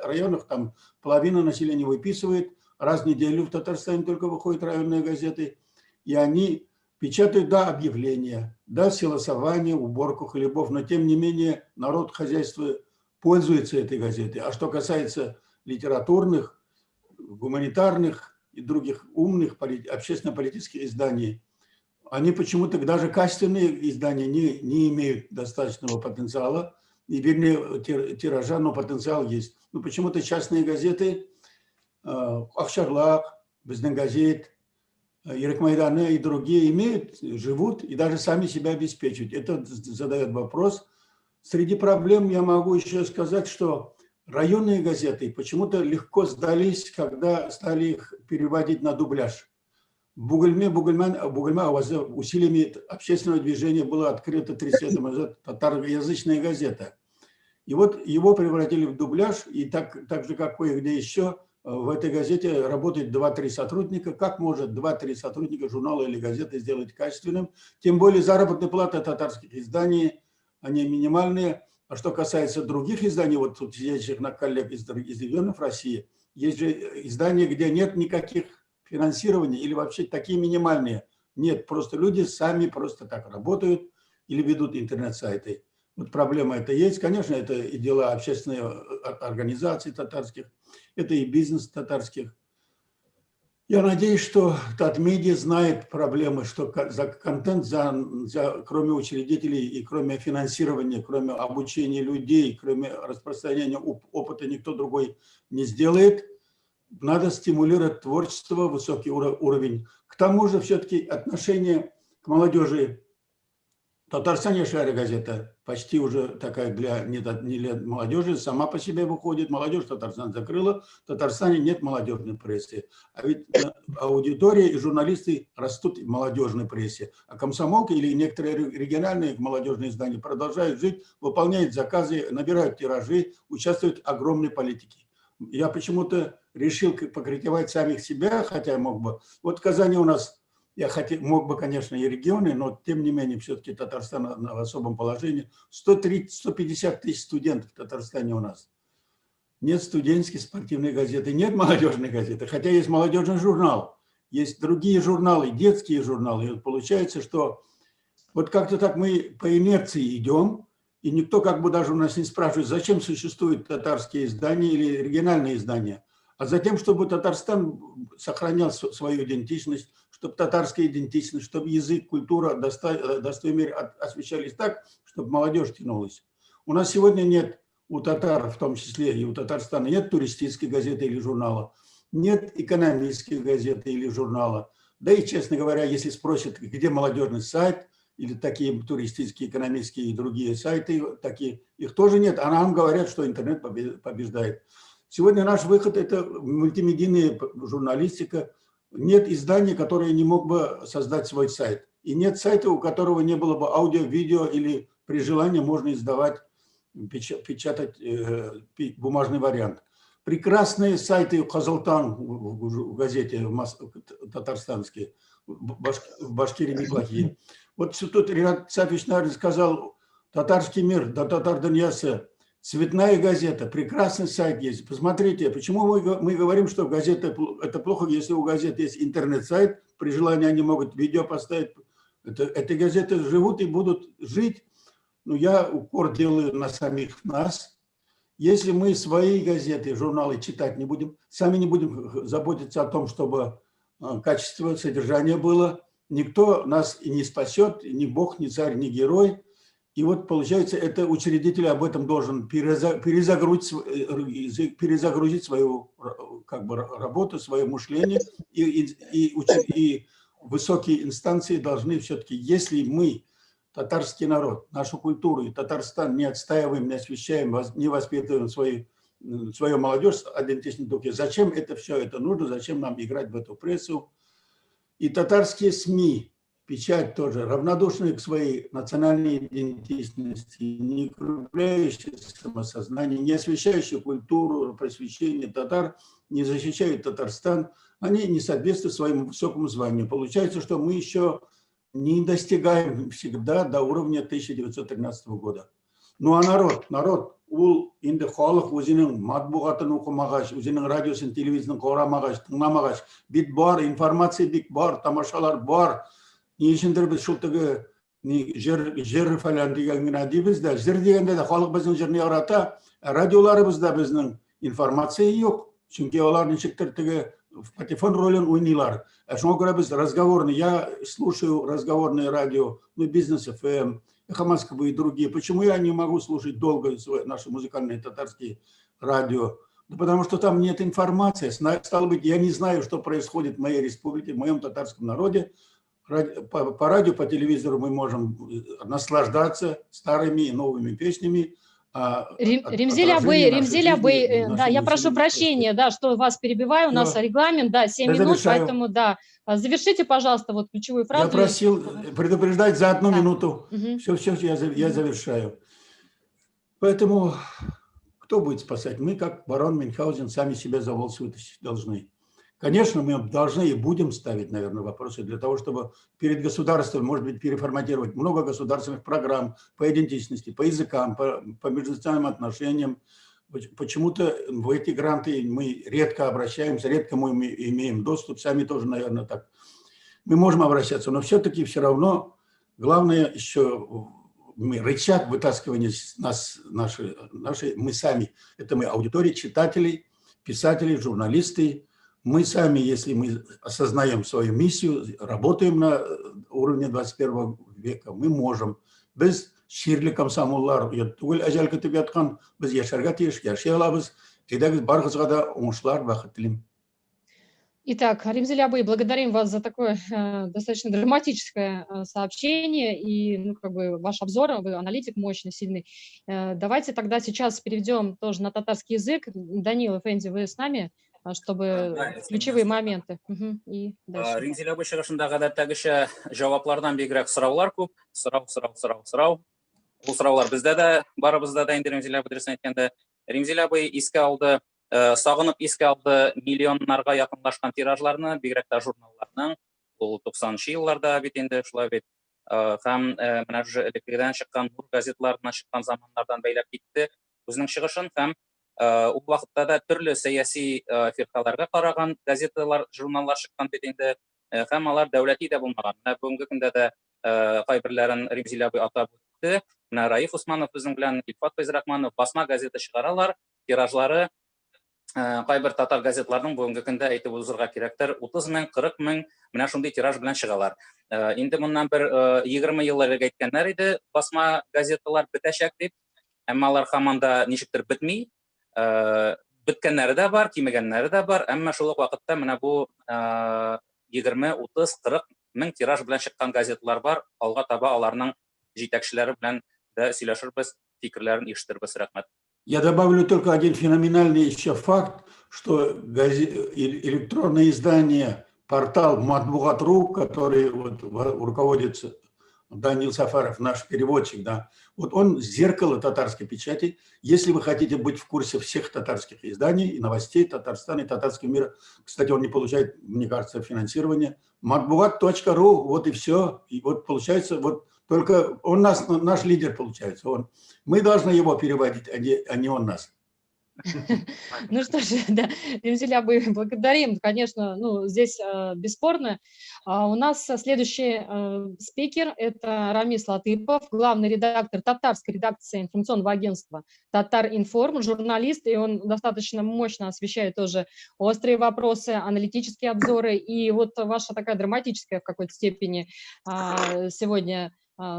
районах там половина населения выписывает, раз в неделю в Татарстане только выходят районные газеты, и они печатают, да, объявления, да, силосование, уборку хлебов, но тем не менее народ, хозяйство пользуется этой газетой. А что касается литературных, гуманитарных и других умных общественно-политических изданий, они почему-то даже качественные издания не имеют достаточного потенциала, и, вернее, тиража, но потенциал есть. Но почему-то частные газеты, Акчарлак, Безнең гәзит, Ирек Майданы и другие имеют, живут и даже сами себя обеспечивают. Это задает вопрос. Среди проблем я могу еще сказать, что районные газеты почему-то легко сдались, когда стали их переводить на дубляж. В Бугульме, Бугульма усилиями общественного движения было открыто 30 лет назад татароязычная газета. И вот его превратили в дубляж, и так же, как кое-где еще, в этой газете работает 2-3 сотрудника. Как может 2-3 сотрудника журнала или газеты сделать качественным? Тем более заработная плата татарских изданий, они минимальные. А что касается других изданий, вот тут сидящих на коллег из регионов России, есть же издания, где нет никаких финансирования или вообще такие минимальные. Нет, просто люди сами просто так работают или ведут интернет-сайты. Вот проблема это есть. Конечно, это и дела общественной организации татарских, это и бизнес татарских. Я надеюсь, что Татмедиа знает проблемы, что за контент, кроме учредителей и кроме финансирования, кроме обучения людей, кроме распространения опыта никто другой не сделает. Надо стимулировать творчество, высокий уровень. К тому же все-таки отношение к молодежи. Татарстан яшьләре газета почти уже такая для, не для молодежи, сама по себе выходит. Молодежь Татарстан закрыла, в Татарстане нет молодежной прессы. А ведь аудитория и журналисты растут в молодежной прессе. А комсомолка или некоторые региональные молодежные издания продолжают жить, выполняют заказы, набирают тиражи, участвуют в огромной политике. Я почему-то решил покритиковать самих себя, хотя мог бы. Вот в Казани у нас, я мог бы, конечно, и регионы, но тем не менее все-таки Татарстан на особом положении. 130-150 тысяч студентов в Татарстане у нас. Нет студенческой спортивной газеты, нет молодежной газеты, хотя есть молодежный журнал, есть другие журналы, детские журналы. И вот получается, что вот как-то так мы по инерции идем, и никто как бы даже у нас не спрашивает, зачем существуют татарские издания или региональные издания, а затем, чтобы Татарстан сохранял свою идентичность, чтобы татарская идентичность, чтобы язык, культура достойной мере освещались так, чтобы молодежь тянулась. У нас сегодня нет, у татар в том числе и у Татарстана, нет туристической газеты или журнала, нет экономической газеты или журнала. Да и, честно говоря, если спросят, где молодежный сайт, или такие туристические, экономические и другие сайты, такие, их тоже нет. А нам говорят, что интернет побеждает. Сегодня наш выход – это мультимедийная журналистика. Нет издания, которое не мог бы создать свой сайт. И нет сайта, у которого не было бы аудио, видео, или при желании можно издавать, печатать бумажный вариант. Прекрасные сайты Кызыл таң в газете татарстанские, в Башкирии неплохие. Вот тут Ренат Сафич, наверное, сказал, «Татарский мир», да «Татар дөньясы», цветная газета, прекрасный сайт есть. Посмотрите, почему мы говорим, что газета это плохо, если у газеты есть интернет-сайт, при желании они могут видео поставить. Эти газеты живут и будут жить. Но я упор делаю на самих нас. Если мы свои газеты, журналы читать не будем, сами не будем заботиться о том, чтобы качество содержания было, никто нас и не спасет, ни бог, ни царь, ни герой. И вот получается, это учредитель об этом должен перезагрузить свою как бы работу, свое мышление. И высокие инстанции должны все-таки, если мы, татарский народ, нашу культуру и Татарстан не отстаиваем, не освещаем, не воспитываем свою молодежь в идентичном духе, зачем это все это нужно, зачем нам играть в эту прессу? И татарские СМИ, печать тоже, равнодушные к своей национальной идентичности, не укрепляющие самосознание, не освещающие культуру, просвещение татар, не защищают Татарстан, они не соответствуют своему высокому званию. Получается, что мы еще не достигаем всегда до уровня 1913 года. Ну а народ, ул инде халык үзенең матбугатын укымагач, үзенең радиосын, телевизорын карамагач, тыңламагач, бит бар, информация бик бар, тамашалар бар. Ни өчендер без шул теге җыр, җыр фәлән дигән генә дибез дә, җыр дигәндә дә халык безнең җырны ярата, ә радиоларыбызда безнең информация юк. Чөнки алар ничектер теге патефон ролен уйныйлар. Ә шуңа күрә без разговорный, я слушаю разговорное радио, ну, Бизнес ФМ, Эхо Москвы и другие. Почему я не могу слушать долго наши музыкальные татарские радио? Да потому что там нет информации. Стало быть, я не знаю, что происходит в моей республике, в моем татарском народе. По радио, по телевизору мы можем наслаждаться старыми и новыми песнями. Ремзиль абый, Ремзиль абый, да, я прошу прощения, да, что вас перебиваю, у нас регламент, да, 7 Я минут, завершаю. Поэтому, да, завершите, пожалуйста, вот ключевую фразу. Я просил предупреждать за одну минуту. Мгм. Все, все, я завершаю. Поэтому кто будет спасать? Мы, как барон Мюнхгаузен, сами себя за волосы вытащить должны. Конечно, мы должны и будем ставить, наверное, вопросы для того, чтобы перед государством, может быть, переформатировать много государственных программ по идентичности, по языкам, по межнациональным отношениям. Почему-то в эти гранты мы редко обращаемся, редко мы имеем доступ, сами тоже, наверное, так. Мы можем обращаться, но все-таки все равно главное еще мы рычаг вытаскивания нас, наши, мы сами, это мы аудитория, читателей, писателей, журналисты. Мы сами, если мы осознаем свою миссию, работаем на уровне 21 века, мы можем. Без чирле комсомоллар түгел, әҗәл көтеп яткан, без яшәргә тиеш, яши алабыз. Әйдәгез, барыгызга да уңышлар, бәхет телим. Итак, Ремзиль абый, благодарим вас за такое достаточно драматическое сообщение и, ну, как бы ваш обзор, вы аналитик мощный, сильный. Давайте тогда сейчас перейдем тоже на татарский язык. Данил әфәнде, вы с нами, чтобы Да, ключевые моменты. Мгм, и дальше. Римзил абый чыгышында гадәттәгечә җаваплардан бигрәк сораулар күп. Сорау, сорау, сорау, сорау. Бу сораулар бездә дә, барыбызда да инде, Римзил абый, дөресен әйткәндә. Римзил абый искә алды, сагынып искә алды миллионнарга якынлашкан тиражларны, бигрәк тә журналларның. Ул 90 елларда бит инде шулай бит. Һәм менә шушы элеккедән чыккан Нур газетларына чыккан заманнардан бәйләп китте үзенең чыгышын һәм ул вакытта да төрле сәяси фиркаларга караган газеталар, журналлар чыккан бит инде, һәм алар дәүләти дә булмаган. Менә бүгенге көндә дә кайберләрен Римзил абый атап үтте. Менә Раиф Усманов безнең белән, Илфат Фәйзрахманов басма газета чыгаралар, тиражлары кайбер татар газетларының бүгенге көндә әйтеп узырга кирәктер, 30 мең, 40 мең менә шундый тираж белән чыгалар. Инде моннан бер 20 ел элек әйткәннәр иде, басма газеталар бетәчәк дип, әмма алар һаман да ничектер бетми. Беткәннәре дә бар, кимегәннәре дә бар, әмма шул ук вакытта менә бу 20, 30, 40 мең тираж белән чыккан газеталар бар. Алга таба аларның җитәкчеләре белән дә сөйләшербез, фикерләрен ишетербез. Рәхмәт. Я добавлю только один феноменальный еще факт, что электронное издание, портал Матбугат.ру, который вот руководится Данил Сафаров, наш переводчик, да, вот он зеркало татарской печати. Если вы хотите быть в курсе всех татарских изданий и новостей Татарстана и татарского мира, кстати, он не получает, мне кажется, финансирование, матбугат.ру, вот и все. И вот получается, вот только он нас, наш лидер получается. Он. Мы должны его переводить, а не он нас. Ну что ж, да, Ремзиль абый, благодарим. Конечно, ну, здесь бесспорно. У нас следующий спикер – это Рамис Латыпов, главный редактор татарской редакции информационного агентства «Татар-Информ», журналист, и он достаточно мощно освещает тоже острые вопросы, аналитические обзоры. И вот ваша такая драматическая в какой-то степени сегодня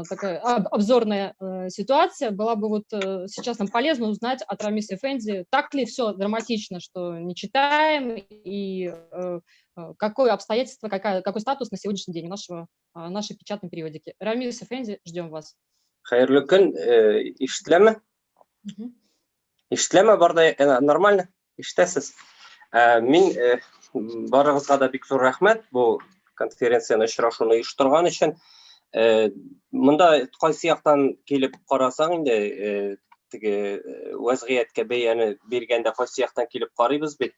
такая обзорная ситуация, была бы вот сейчас нам полезно узнать от Рамиса әфәнде, так ли все драматично, что не читаем, и какое обстоятельство, какой статус на сегодняшний день у нашей печатной периодики. Рамис әфәнде, ждем вас. Хәерле көн, ишетеләме? Ишетеләме бар да, нормально? Ишетәсез? Мин барыгызга да бик зур рәхмәт бу конференцияне, очрашуны оештырган өчен. Монда кайсы яктан килеп карасаң инде, теге вәзгыятькә бәяне биргәндә кайсы яктан килеп карыйбыз бит.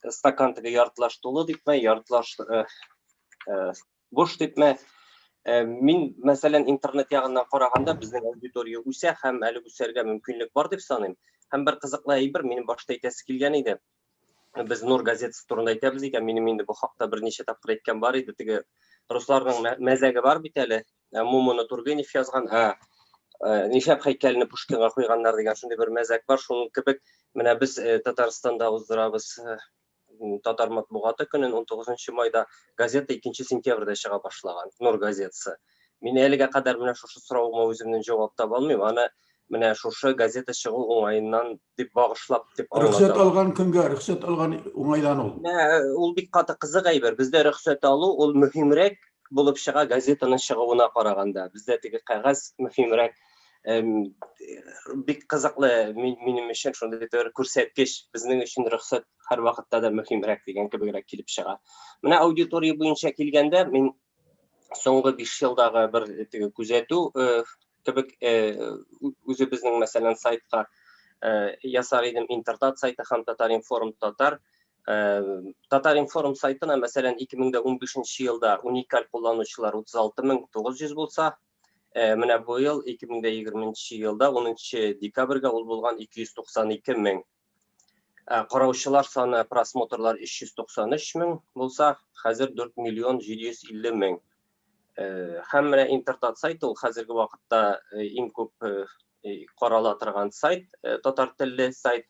Стакан теге яртылаш тулы дипме, яртылаш буш дипме. Мин, мәсәлән, интернет ягыннан караганда безнең аудитория үсә һәм әле үсәргә мөмкинлек бар дип саныйм. Һәм бер кызыклы әйбер минем башта әйтәсе килгән иде. Без Нур газетасы турында әйтәбез икән, минем инде бу хакта берничә тапкыр әйткән бар иде. Теге русларның мәзәге бар бит әле. Мумуны Тургенев язган, ә нишләп һәйкәлне Пушкинга куйганнар дигән шундый бер мәзәк бар. Шуның кебек менә без Татарстанда уздырабыз татар матбугаты көнен 19 майда, газета 2 сентябрьдә чыга башлаган, Нур газетасы. Мин әлегә кадәр менә шушы соравыма үземнең җавап таба алмыйм. Аны Менә шушы газета чыгу уңаеннан дип багышлап дип Рөхсәт аңлатам. алган көнгә, рөхсәт алган уңайдан ул. Менә ул бик каты кызык әйбер. Бездә рөхсәт алу ул мөһимрәк булып чыга газетаның чыгуына караганда. Бездә теге кәгазь мөһимрәк. Бик кызыклы минем өчен шундый бер күрсәткеч. Безнең өчен рөхсәт һәрвакытта да мөһимрәк дигән кебегрәк килеп чыга. Менә аудитория буенча килгәндә, мин соңгы 5 елдагы бер теге күзәтү кебек үзебезнең, мәсәлән, сайтка ясар идем, Интертат сайты һәм Татар-информ татар. Татар-информ сайтына, мәсәлән, 2015 елда уникаль кулланучылар 36900 булса, менә бу ел 2020 елда 10 декабрьгә ул булган 292 мең. Караучылар саны, просмотрлар 393 мең булса, хәзер 4 миллион 750 мең. Һәм менә Интертат сайты ул хәзерге вакытта иң күп карала торган сайт, татар телле сайт,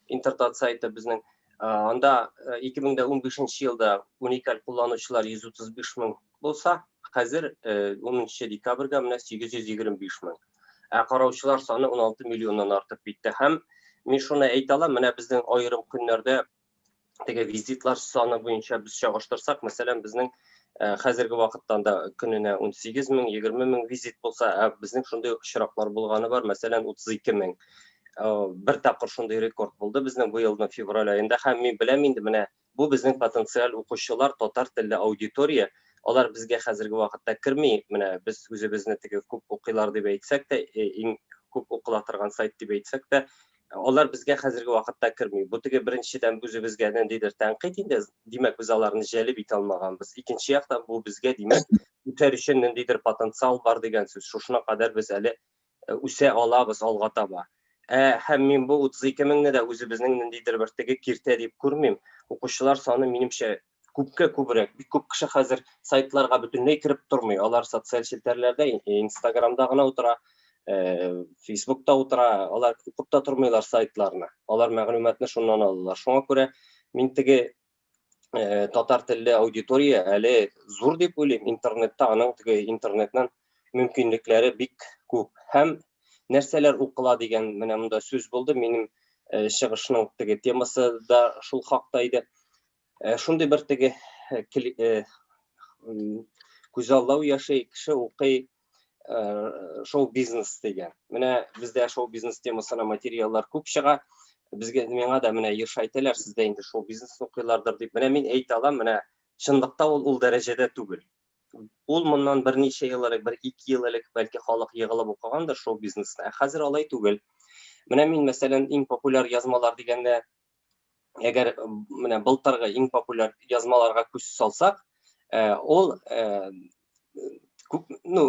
Интертат сайты безнең. Анда 2015 елда уникаль кулланучылар 135 мең булса, хәзер 10 декабрьгә менә 825 мең. Ә караучылар саны 16 миллионнан артып китте. Һәм мин шуны әйтә алам, менә безнең аерым көннәрдә теге визитлар саны буенча без чагыштырсак, мәсәлән, безнең хәзерге вакыттан да көненә 18 мең, 20 мең визит булса, ә безнең шундый очраклар булганы бар, мәсәлән, 32 мең. Бер тапкыр шундый рекорд булды безнең бу елның февраль аенда, һәм мин беләм инде, менә бу безнең потенциаль укучылар, татар телле аудитория, алар безгә хәзерге вакытта керми. Менә без үзебезне теге күп укыйлар дип әйтсәк тә, иң күп укыла торган сайт дип әйтсәк тә, алар безгә хәзерге вакытта керми. Бу теге беренчедән үзебезгә ниндидер тәнкыйть инде, димәк, без аларны җәлеп итә алмаганбыз. Икенче яктан, бу безгә, димәк, үтәр өчен ниндидер потенциал бар дигән сүз. Шушына кадәр без әле үсә алабыз алга таба. Һәм мин бу 32 меңне дә үзебезнең ниндидер бер теге киртә дип күрмим. Укучылар саны минемчә күпкә күбрәк. Бик күп кеше хәзер сайтларга бөтенләй кереп тормый. Алар социаль челтәрләрдә, Инстаграмда гына утыра, Фейсбукта утыра. Алар укып та тормыйлар сайтларны. Алар мәгълүматны шуннан алалар. Шуңа күрә мин теге татар телле аудитория әле зур дип уйлыйм. Интернетта аның теге интернетнан мөмкинлекләре бик күп. Һәм нәрсәләр укыла дигән менә монда сүз булды. Минем чыгышның теге темасы да шул хакта иде. Шундый бер теге күзаллау яши, кеше укый шоу-бизнес дигән. Менә бездә шоу-бизнес темасына материаллар күп чыга. Безгә, миңа да менә еш әйтәләр, сездә инде шоу-бизнес укыйлардыр дип. Менә мин әйтә алам, менә чынлыкта ул дәрәҗәдә түгел. Ул моннан берничә ел элек, бер ике ел элек бәлки халык егылып укыгандыр шоу-бизнесны, ә хәзер алай түгел. Менә мин, мәсәлән, иң популяр язмалар дигәндә, әгәр менә былтыргы иң популяр язмаларга күз салсак, ул күп, ну,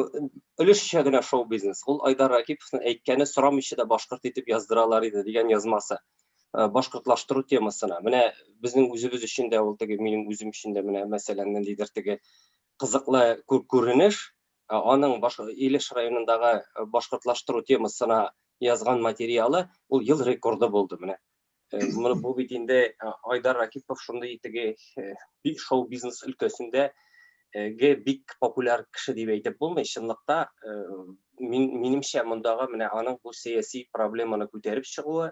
өлешчә генә шоу-бизнес. Ул Айдар Ракиповның әйткәне сорамыйча да башкорт итеп яздыралар иде дигән язмасы. Башкортлаштыру темасына. Менә безнең үзебез өчен дә ул теге, минем үзем өчен дә менә, мәсәлән, ниндидер теге кызыклы күренеш. Аның Илеш районындагы башкортлаштыру темасына язган материалы ул ел рекорды булды менә. Моны бу бит инде Айдар Ракипов шундый теге шоу-бизнес өлкәсендә бик популяр кеше дип әйтеп булмый. Чынлыкта минемчә мондагы менә аның бу сәяси проблеманы күтәреп чыгуы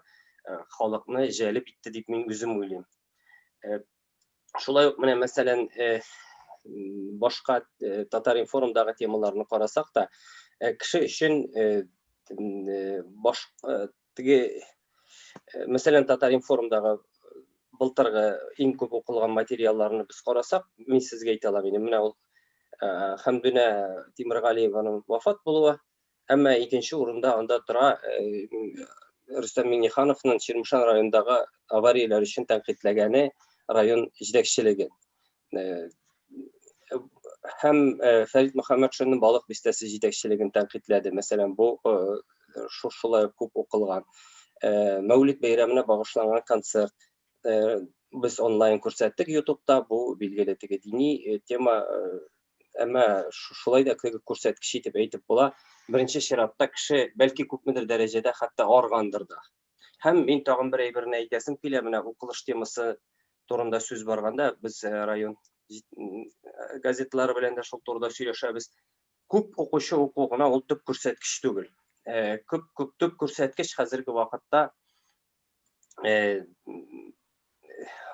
халыкны җәлеп итте дип мин үзем уйлыйм. Шулай ук менә мәсәлән, башка Татар-информдагы темаларны карасак та, кеше өчен баш теге, мәсәлән, Татар-информдагы былтыргы иң күп укылган материалларны без карасак, мин сезгә әйтә алам инде, менә ул Хәмдүнә Тимергалиеваның вафат булуы, әмма икенче урында анда тора Рөстәм Миңнехановның Чирмешән районындагы аварияләр өчен тәнкыйтьләгәне район җитәкчелеге. Һәм Фәрит Мөхәммәтшинның Балык бистәсе җитәкчелеген тәнкыйтьләде. Мәсәлән, бу шулай күп укылган. Мәүлид бәйрәменә багышланган концерт без онлайн күрсәттек YouTube'та, бу билгеле теге дини тема, әмма шулай да теге күрсәткеч итеп әйтеп була. Беренче чиратта кеше бәлки күпмедер дәрәҗәдә хәтта аргандыр да. Һәм мин тагын бер әйберне әйтәсем килә, менә укылыш темасы турында сүз барганда, без район газетлары белән дә шул турыда сөйләшәбез. Күп укучы уку гына ул төп күрсәткеч түгел. Күп күп төп күрсәткеч хәзерге вакытта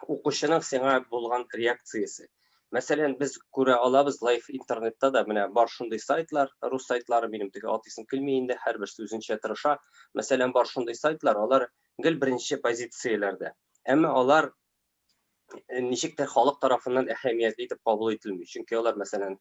укучының сиңа булган реакциясе. Мәсәлән, без күрә алабыз лайф интернетта да менә бар шундый сайтлар, рус сайтлары, минем теге атыйсым килми инде, һәрберсе үзенчә тырыша. Мәсәлән, бар шундый сайтлар, алар гел беренче позицияләрдә. Әмма алар ничектер халык тарафыннан әһәмиятле итеп кабул ителми. Чөнки алар, мәсәлән,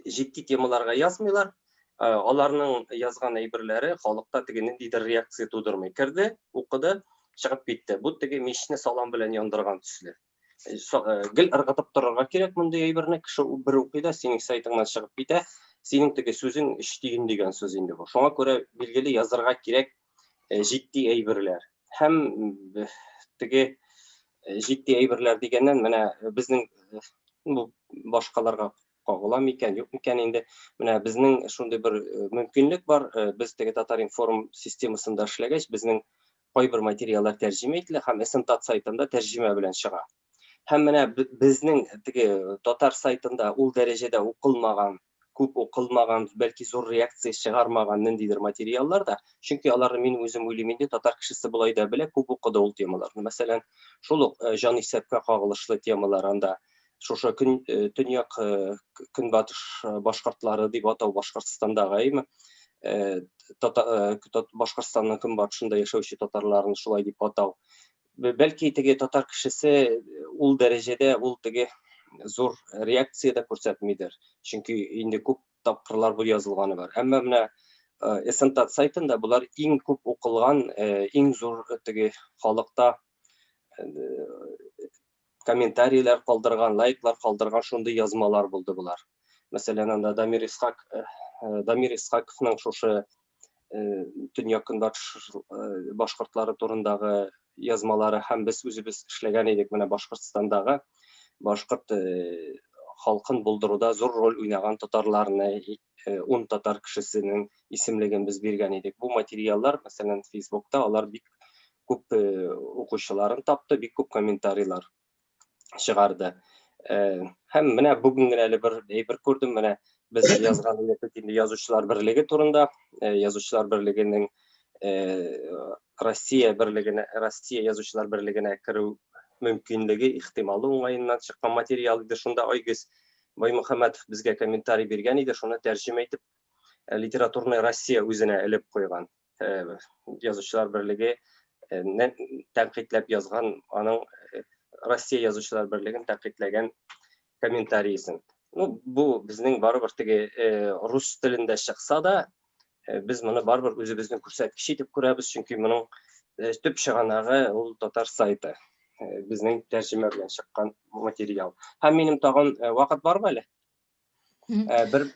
җитди темаларга язмыйлар. Аларның язган әйберләре халыкта теге ниндидер реакция тудырмый. Керде, укыды, чыгып китте. Бу теге мичне салам белән яндырган төсле. Гел ыргытып торырга кирәк мондый әйберне. Кеше бер укый да синең сайтыңнан чыгып китә. Синең теге сүзең өч тиен дигән сүз инде бу. Шуңа күрә билгеле язырга кирәк җитди әйберләр. Һәм теге җитди әйберләр дигәннән, менә безнең бу башкаларга кагыла микән, юк микән инде. Менә безнең шундый бер мөмкинлек бар. Без теге Татар-информ системасында эшләгәч, безнең кайбер материаллар тәрҗемә ителә һәм СНТАТ сайтында тәрҗемә белән чыга. Һәм менә безнең теге татар сайтында ул дәрәҗәдә укылмаган, күп укылмаган, бәлки зур реакция чыгармаган ниндидер материаллар да, чөнки аларны мин үзем уйлыйм инде, татар кешесе болай да белә, күп укыды ул темаларны. Мәсәлән, шул ук җан исәпкә кагылышлы темалар анда шушы көн төньяк көнбатыш башкортлары дип атау Башкортстандагы, әйме? Башкортстанның көнбатышында яшәүче татарларны шулай дип атау. Бәлки теге татар кешесе ул дәрәҗәдә ул теге зур реакция дә күрсәтмидер. Чөнки инде күп тапкырлар бу язылганы бар. Әмма менә СНТАТ сайтында болар иң күп укылган, иң зур теге халыкта комментарийлар калдырган, лайклар калдырган шундый язмалар булды болар. Мәсәлән, анда Дамир Исхак, Дамир Исхаковның шушы төньяк көнбатыш башкортлары турындагы язмалары һәм без үзебез эшләгән идек менә Башкортстандагы башкорт халкын булдыруда зур роль уйнаган татарларны 10 татар кешесенең исемлеген без биргән идек. Бу материаллар, мәсәлән, Фейсбукта алар бик күп укучыларын тапты, бик күп комментарийлар чыгарды. Һәм менә бүген генә әле бер әйбер күрдем, менә без язган идек бит инде Язучылар берлеге турында, Язучылар берлегенең Россия берлегенә, Россия Язучылар берлегенә керү мөмкинлеге ихтималы уңаеннан чыккан материал иде. Шунда Айгиз Баймөхәммәтов безгә комментарий биргән иде, шуны тәрҗемә итеп Литературная Россия үзенә элеп куйган. Язучылар берлеге тәнкыйтьләп язган, аның Россия Язучылар берлеген тәнкыйтьләгән комментарийсын. Ну, бу безнең барыбер теге рус телендә чыкса да, без моны барыбер үзебезнең күрсәткеч итеп күрәбез, чөнки моның төп чыганагы ул татар сайты. Безнең тәрҗемә белән чыккан материал. Һәм минем тагын вакыт бармы әле? Бер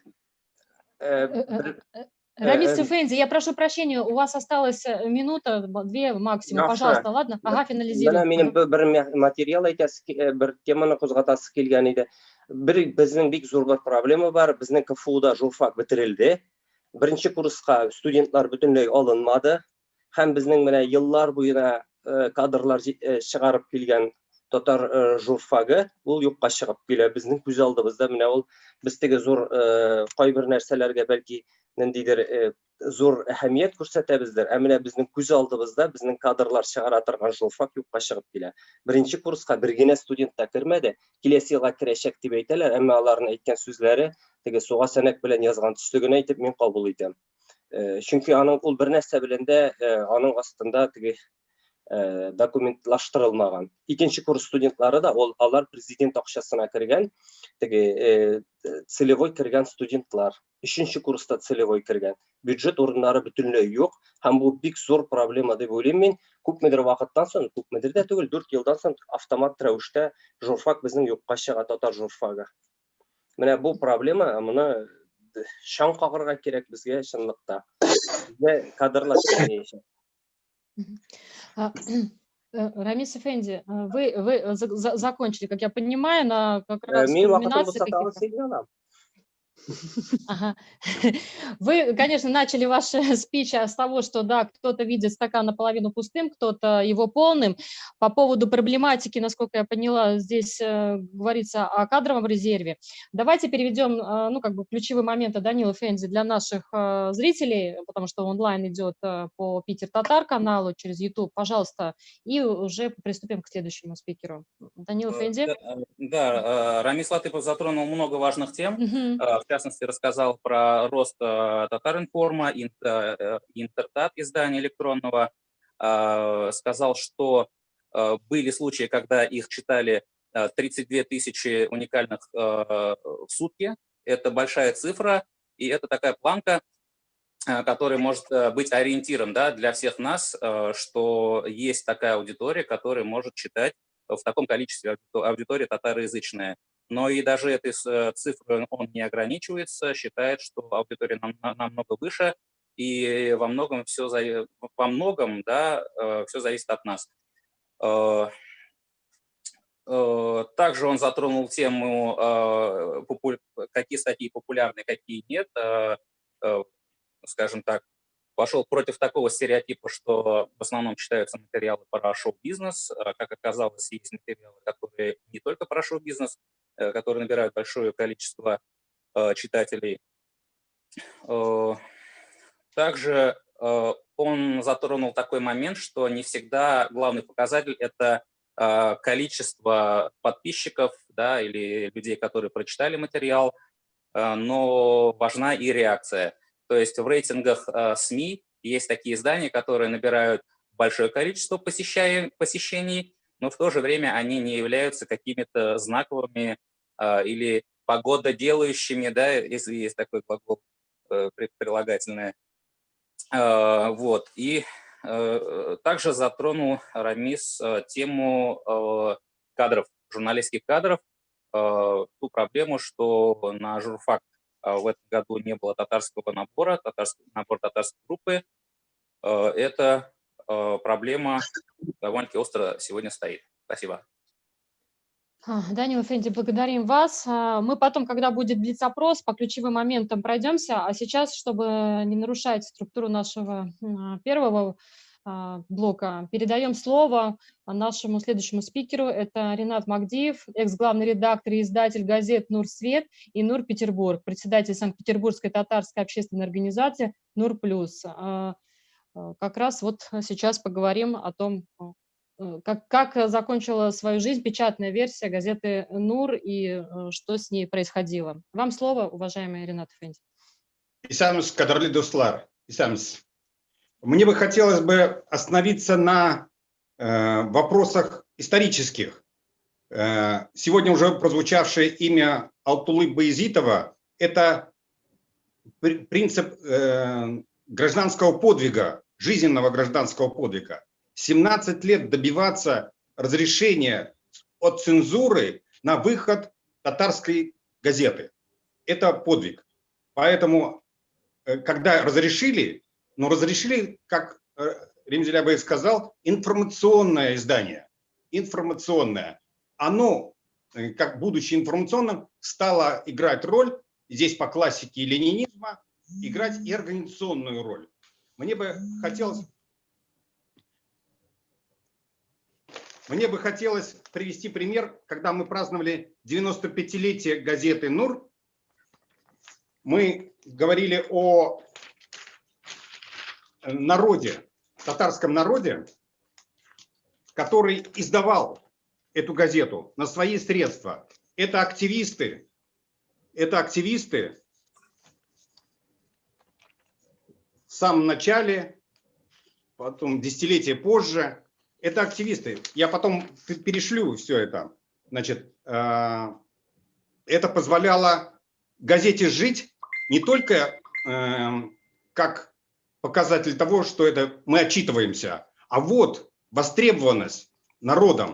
Рамис Эфенди, я прошу прощения, у вас осталась минута, две максимум, пожалуйста, ладно? Ага, финализируем. Менә минем бер материал әйтәсе, бер теманы кузгатасы килгән иде. Бер безнең бик зур бер проблема бар. Безнең КФУда журфак бетерелде. Беренче курска студентлар бөтенләй алынмады. Һәм безнең менә еллар буена кадрлар чыгарып килгән татар журфагы ул юкка чыгып килә. Безнең күз алдыбызда менә ул без теге зур кайбер нәрсәләргә бәлки ниндидер зур әһәмият күрсәтәбездер. Ә менә безнең күз алдыбызда безнең кадрлар чыгара торган журфак юкка чыгып килә. Беренче курска бер генә студент та кермәде. Киләсе елга керәчәк дип әйтәләр, әмма аларның әйткән сүзләре теге суга сәнәк белән язган төсле генә итеп мин кабул итәм. Чөнки аның ул бер нәрсә белән дә аның астында теге документлаштырылмаган. Икенче курс студентлары да ул алар президент акчасына кергән, теге целевой кергән студентлар. Өченче курста целевой кергән. Бюджет урыннары бөтенләй юк һәм бу бик зур проблема дип уйлыйм мин. Күпмедер вакыттан соң, күпмедер дә түгел, 4 елдан соң автомат рәвештә журфак безнең юкка чыга, татар журфагы. Менә бу проблема, моны чаң кагырга кирәк безгә чынлыкта. Безгә кадрлар кирәк. Рамис Эфенди, вы закончили, как я понимаю, на как раз Мин вакытым кульминации булса тагын каких-то. сөйли алам. Ага. Вы, конечно, начали ваш спич с того, что, да, кто-то видит стакан наполовину пустым, кто-то его полным. По поводу проблематики, насколько я поняла, здесь говорится о кадровом резерве. Давайте переведем, ну, как бы ключевые моменты Данила Фенди для наших зрителей, потому что онлайн идет по Питер Татар каналу через YouTube. Пожалуйста, и уже приступим к следующему спикеру. Данила Фенди. Да, Рамис Латыпов затронул много важных тем. В частности, рассказал про рост Татаринформа, Интертат издания электронного, сказал, что были случаи, когда их читали 32 тысячи уникальных в сутки. Это большая цифра, и это такая планка, которая может быть ориентиром, да, для всех нас, что есть такая аудитория, которая может читать в таком количестве, аудитория татароязычная. Но и даже этой цифрой он не ограничивается, считает, что аудитория намного выше, и во многом все, да, все зависит от нас. Также он затронул тему, какие статьи популярны, какие нет, скажем так, пошел против такого стереотипа, что в основном читаются материалы про шоу-бизнес. Как оказалось, есть материалы, которые не только про шоу-бизнес, которые набирают большое количество читателей. Также он затронул такой момент, что не всегда главный показатель – это количество подписчиков, да, или людей, которые прочитали материал, но важна и реакция. То есть в рейтингах СМИ есть такие издания, которые набирают большое количество посещений, но в то же время они не являются какими-то знаковыми или погододелающими, да, если есть такой глагол прилагательное. Вот. И также затронул Рамис тему кадров, журналистских кадров, ту проблему, что на журфак в этом году не было татарского набора, набор татарской группы. Эта проблема довольно-таки остро сегодня стоит. Спасибо. Данил Эфенди, благодарим вас. Мы потом, когда будет блиц-опрос, по ключевым моментам пройдемся. А сейчас, чтобы не нарушать структуру нашего первого блока, передаем слово нашему следующему спикеру. Это Ренат Магдиев, экс-главный редактор и издатель газет «Нур Свет» и «Нур Петербург», председатель Санкт-Петербургской татарской общественной организации «Нур Плюс». Как раз вот сейчас поговорим о том, как закончила свою жизнь печатная версия газеты «Нур» и что с ней происходило. Вам слово, уважаемый Ренат Эфенди. Исәнмесез, кадерле дуслар, исәнмесез. Мне бы хотелось бы остановиться на вопросах исторических. Сегодня уже прозвучавшее имя Алтулы Баязитова – это принцип гражданского подвига, жизненного гражданского подвига. 17 лет добиваться разрешения от цензуры на выход татарской газеты. Это подвиг. Поэтому, когда разрешили, но разрешили, как Римзиль абый сказал, информационное издание. Информационное. Оно, как будучи информационным, стало играть роль, здесь по классике ленинизма, играть и организационную роль. Мне бы хотелось привести пример, когда мы праздновали 95-летие газеты «Нур», мы говорили о народе, татарском народе, который издавал эту газету на свои средства. Это активисты в самом начале, потом десятилетия позже. Это активисты. Я потом перешлю все это. Значит, это позволяло газете жить не только как показатель того, что это мы отчитываемся, а вот востребованность народом,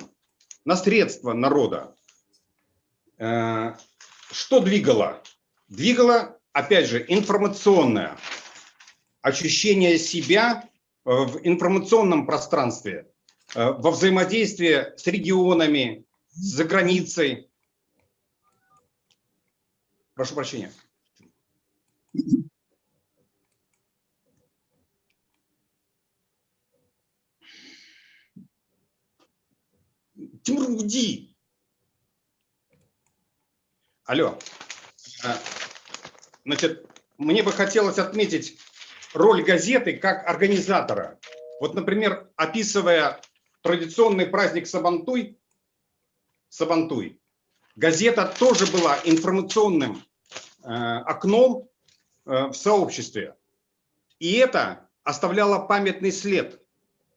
на средства народа. Что двигало? Двигало, опять же, информационное ощущение себя в информационном пространстве, во взаимодействии с регионами, с заграницей. Прошу прощения. Тимур, уйди. Алло. Значит, мне бы хотелось отметить роль газеты как организатора. Вот, например, описывая традиционный праздник Сабантуй, газета тоже была информационным окном в сообществе. И это оставляло памятный след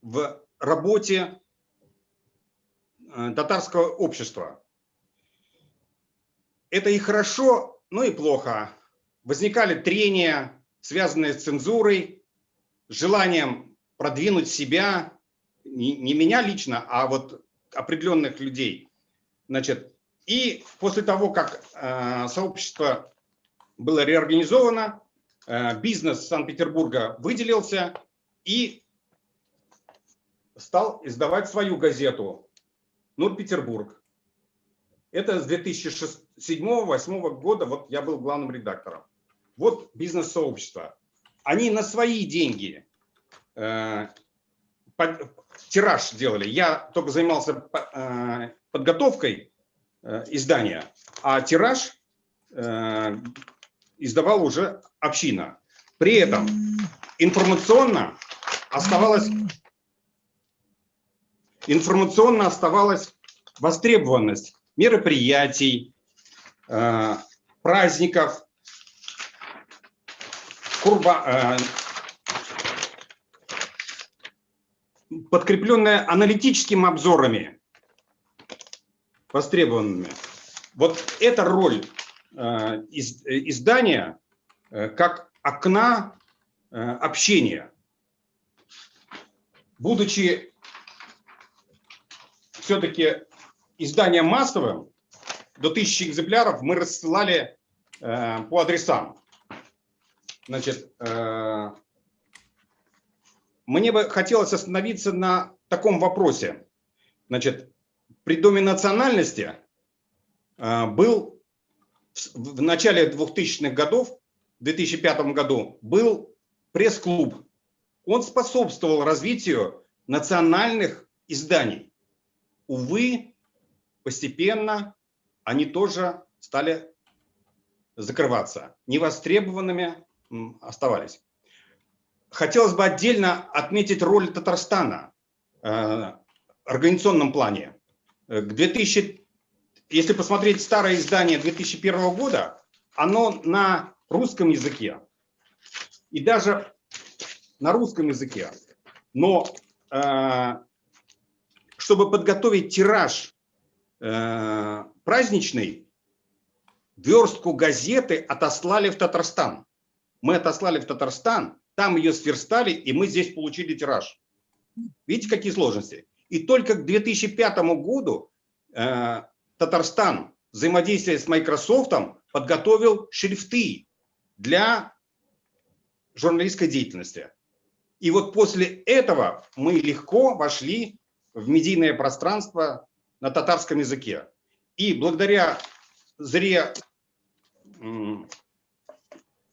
в работе татарского общества. Это и хорошо, но и плохо. Возникали трения, связанные с цензурой, с желанием продвинуть себя, не меня лично, а вот определенных людей. Значит, и после того, как сообщество было реорганизовано, бизнес Санкт-Петербурга выделился и стал издавать свою газету «Нур Петербург». Это с 2007-2008 года, вот я был главным редактором. Вот бизнес-сообщество. Они на свои деньги тираж делали. Я только занимался подготовкой издания, а тираж издавала уже община. При этом информационно оставалась востребованность мероприятий, праздников, подкрепленная аналитическими обзорами, востребованными. Вот эта роль издания как окна общения. Будучи все-таки изданием массовым, до 1000 экземпляров мы рассылали по адресам. Значит, мне бы хотелось остановиться на таком вопросе. Значит, при Доме национальности был в начале 2000-х годов, в 2005 году, был пресс-клуб. Он способствовал развитию национальных изданий. Увы, постепенно они тоже стали закрываться. Невостребованными оставались. Хотелось бы отдельно отметить роль Татарстана в организационном плане. Если посмотреть старое издание 2001 года, оно на русском языке. И даже на русском языке. Но чтобы подготовить тираж праздничный, верстку газеты отослали в Татарстан. Мы отослали в Татарстан, там ее сверстали, и мы здесь получили тираж. Видите, какие сложности? И только к 2005 году Татарстан, взаимодействие с Microsoft, подготовил шрифты для журналистской деятельности. И вот после этого мы легко вошли в медийное пространство на татарском языке. И благодаря Заре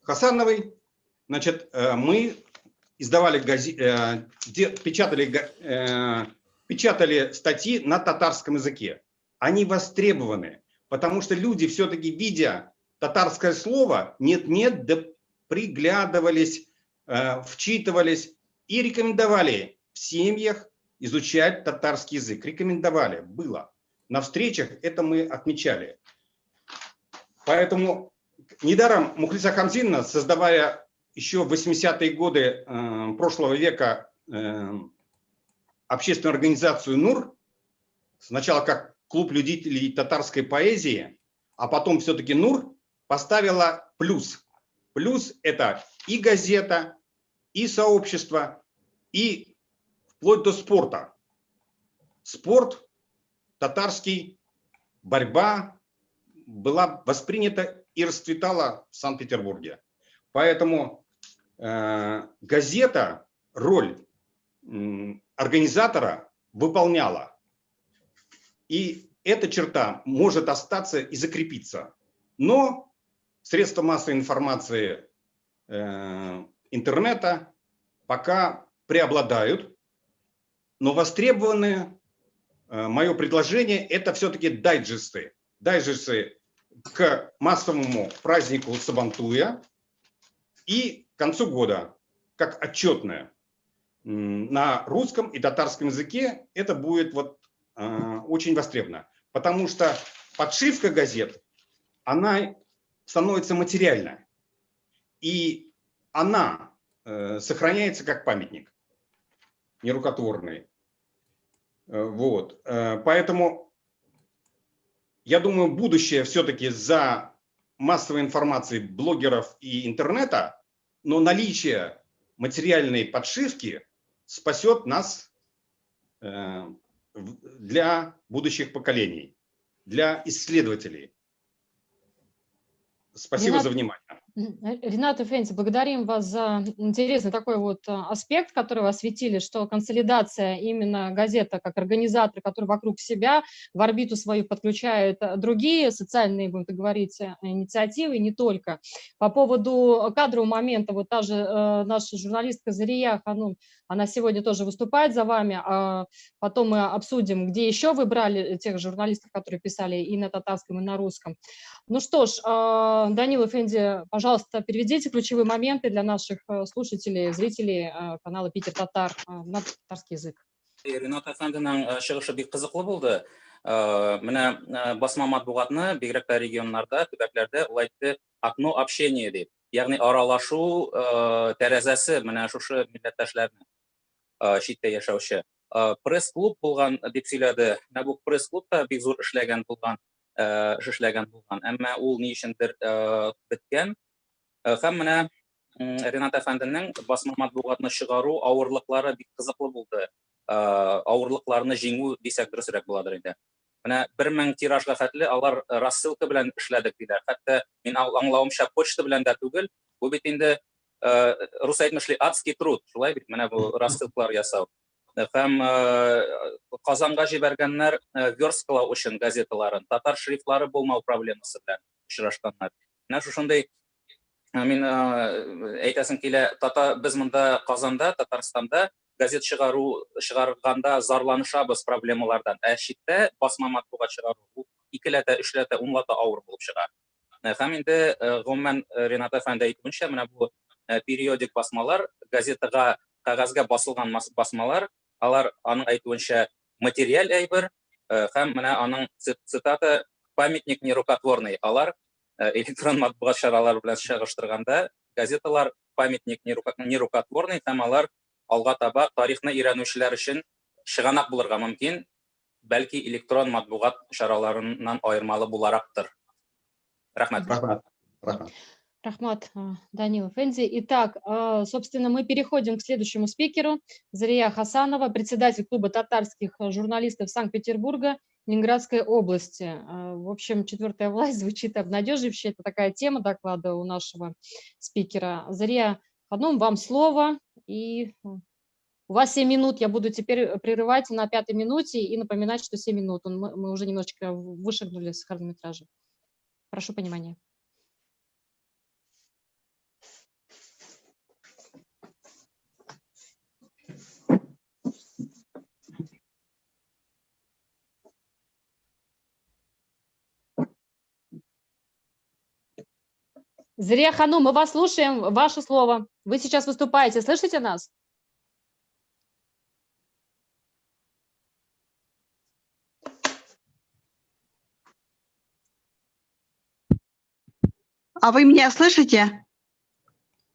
Хасановой, значит, мы издавали печатали статьи на татарском языке. Они востребованы, потому что люди все-таки, видя татарское слово, нет-нет, да приглядывались, вчитывались и рекомендовали в семьях изучать татарский язык. Рекомендовали, было. На встречах это мы отмечали. Поэтому недаром Мухлиса Хамзиновна, создавая еще в 80-е годы прошлого века общественную организацию «Нур», сначала как клуб любителей татарской поэзии, а потом все-таки «Нур», поставила плюс. Плюс – это и газета, и сообщество, и вплоть до спорта. Спорт татарский, борьба была воспринята и расцветала в Санкт-Петербурге. Поэтому газета роль организатора выполняла. И эта черта может остаться и закрепиться. Но средства массовой информации интернета пока преобладают, но востребованные, мое предложение, это все-таки дайджесты. Дайджесты к массовому празднику Сабантуя и к концу года, как отчетное. На русском и татарском языке это будет вот, очень востребовано, потому что подшивка газет, она становится материальной, и она сохраняется как памятник нерукотворный. Вот. Поэтому, я думаю, будущее все-таки за массовой информацией блогеров и интернета, но наличие материальной подшивки спасет нас для будущих поколений, для исследователей. Спасибо за внимание. Ренат Эфенди, благодарим вас за интересный такой вот аспект, который вы осветили, что консолидация именно газета как организатор, который вокруг себя в орбиту свою подключает другие социальные, будем так говорить, инициативы, не только. По поводу кадрового момента, вот та же наша журналистка Зария Ханум, она сегодня тоже выступает за вами, а потом мы обсудим, где еще вы брали тех журналистов, которые писали и на татарском, и на русском. Ну что ж, Данил Эфенди, пожалуйста, переведите ключевые моменты для наших слушателей, зрителей канала Питер Татар на татарский язык. Ренат әфәнденең чыгышы бик кызыклы булды. Менә басма матбугатны бигрәк тә регионнарда, төбәкләрдә ул әйтте окно общения дип, ягъни аралашу тәрәзәсе менә шушы милләттәшләрнең читтә яшәүче. Пресс-клуб булган дип сөйләде. Менә бу пресс-клуб та бик зур эшләгән булган, эш эшләгән булган. Әмма ул ни өчендер беткән. Һәм менә Ренат әфәнденең басма матбугатны чыгару авырлыклары бик кызыклы булды. Авырлыкларны җиңү дисәк дөресрәк буладыр инде. Менә 1000 тиражга хәтле алар рассылка белән эшләдек диләр. Хәтта мин аңлавымча почта белән дә түгел. Бу бит инде рус әйтмешли адский труд, шулай бит менә бу рассылкалар ясау. Һәм Казанга җибәргәннәр версткалау өчен газеталарын, татар шрифтлары булмау проблемасы белән очрашканнар. Менә шушындый мин әйтәсем килә, без монда Казанда, Татарстанда газет чыгару чыгарганда зарланышабыз проблемалардан. Ә читтә басма матбугат чыгару ул икеләтә, өчләтә, унлата авыр булып чыга. Һәм инде гомумән Ренат әфәнде әйтүенчә, менә бу периодик басмалар, газетага, кәгазьгә басылган басмалар, алар аның әйтүенчә материаль әйбер, һәм менә аның цитата памятник нерукотворный. Алар электрон матбугат чаралары белән чагыштырганда газеталар памятник нерукотворный һәм алар алга таба тарихны өйрәнүчеләр өчен чыганак булырга мөмкин, бәлки электрон матбугат чараларыннан аермалы буларактыр. Рәхмәт. Рәхмәт. Рәхмәт. Рахмат, Данил Эфенди. Итак, собственно, мы переходим к следующему спикеру. Зария Хасанова, председатель клуба татарских журналистов Санкт-Петербурга, Ленинградской области. В общем, четвертая власть звучит обнадеживающе. Это такая тема доклада у нашего спикера. Зария Ханум, вам слово. И у вас 7 минут. Я буду теперь прерывать на 5-й минуте и напоминать, что 7 минут. Мы уже немножечко вышагнули с хронометража. Прошу понимания. Зария Ханум, мы вас слушаем, ваше слово. Вы сейчас выступаете, слышите нас? А вы меня слышите?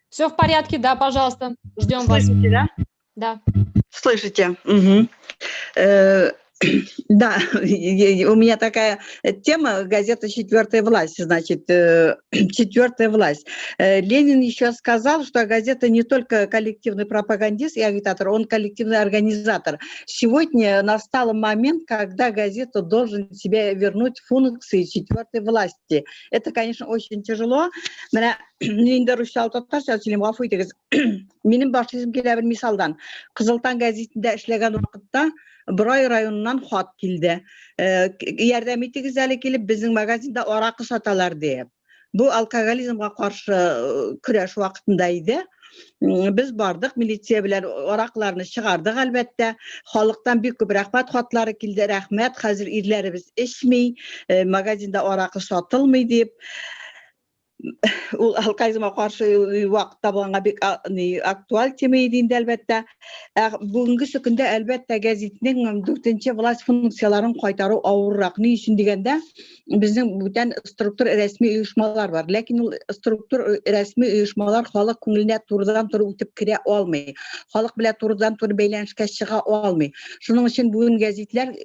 Все в порядке, да, пожалуйста, ждем вас. Слышите, да? Да. Слышите? Угу. Да, у меня такая тема, газета «Четвертая власть», значит, «Четвертая власть». Ленин еще сказал, что газета не только коллективный пропагандист и агитатор, он коллективный организатор. Сегодня настал момент, когда газета должен себе вернуть функции четвертой власти. Это, конечно, очень тяжело. Инде русча татарча сөйлим, гафу итегез. Минем башлыйсым килә бер мисалдан. Кызыл таң гәзитендә эшләгән вакытта Борай районыннан хат килде. Ярдәм итегез әле килеп, безнең магазинда аракы саталар дип. Бу алкоголизмга каршы көрәш вакытында иде. Без бардык, милиция белән аракыларны чыгардык, әлбәттә. Халыктан бик күп рәхмәт хатлары килде. Рәхмәт, хәзер ирләребез эчми, магазинда аракы сатылмый дип. Ул алкоголизмга каршы вакытта булганга бик актуаль тема иде инде, әлбәттә. Ә бүгенге көндә, әлбәттә, гәзитнең дүртенче власть функцияләрен кайтару авыррак. Ни өчен дигәндә, безнең бүтән структур рәсми оешмалар бар. Ләкин ул структур рәсми оешмалар халык күңеленә турыдан-туры үтеп керә алмый. Халык белән турыдан-туры бәйләнешкә чыга алмый. Шуның өчен бүген гәзитләр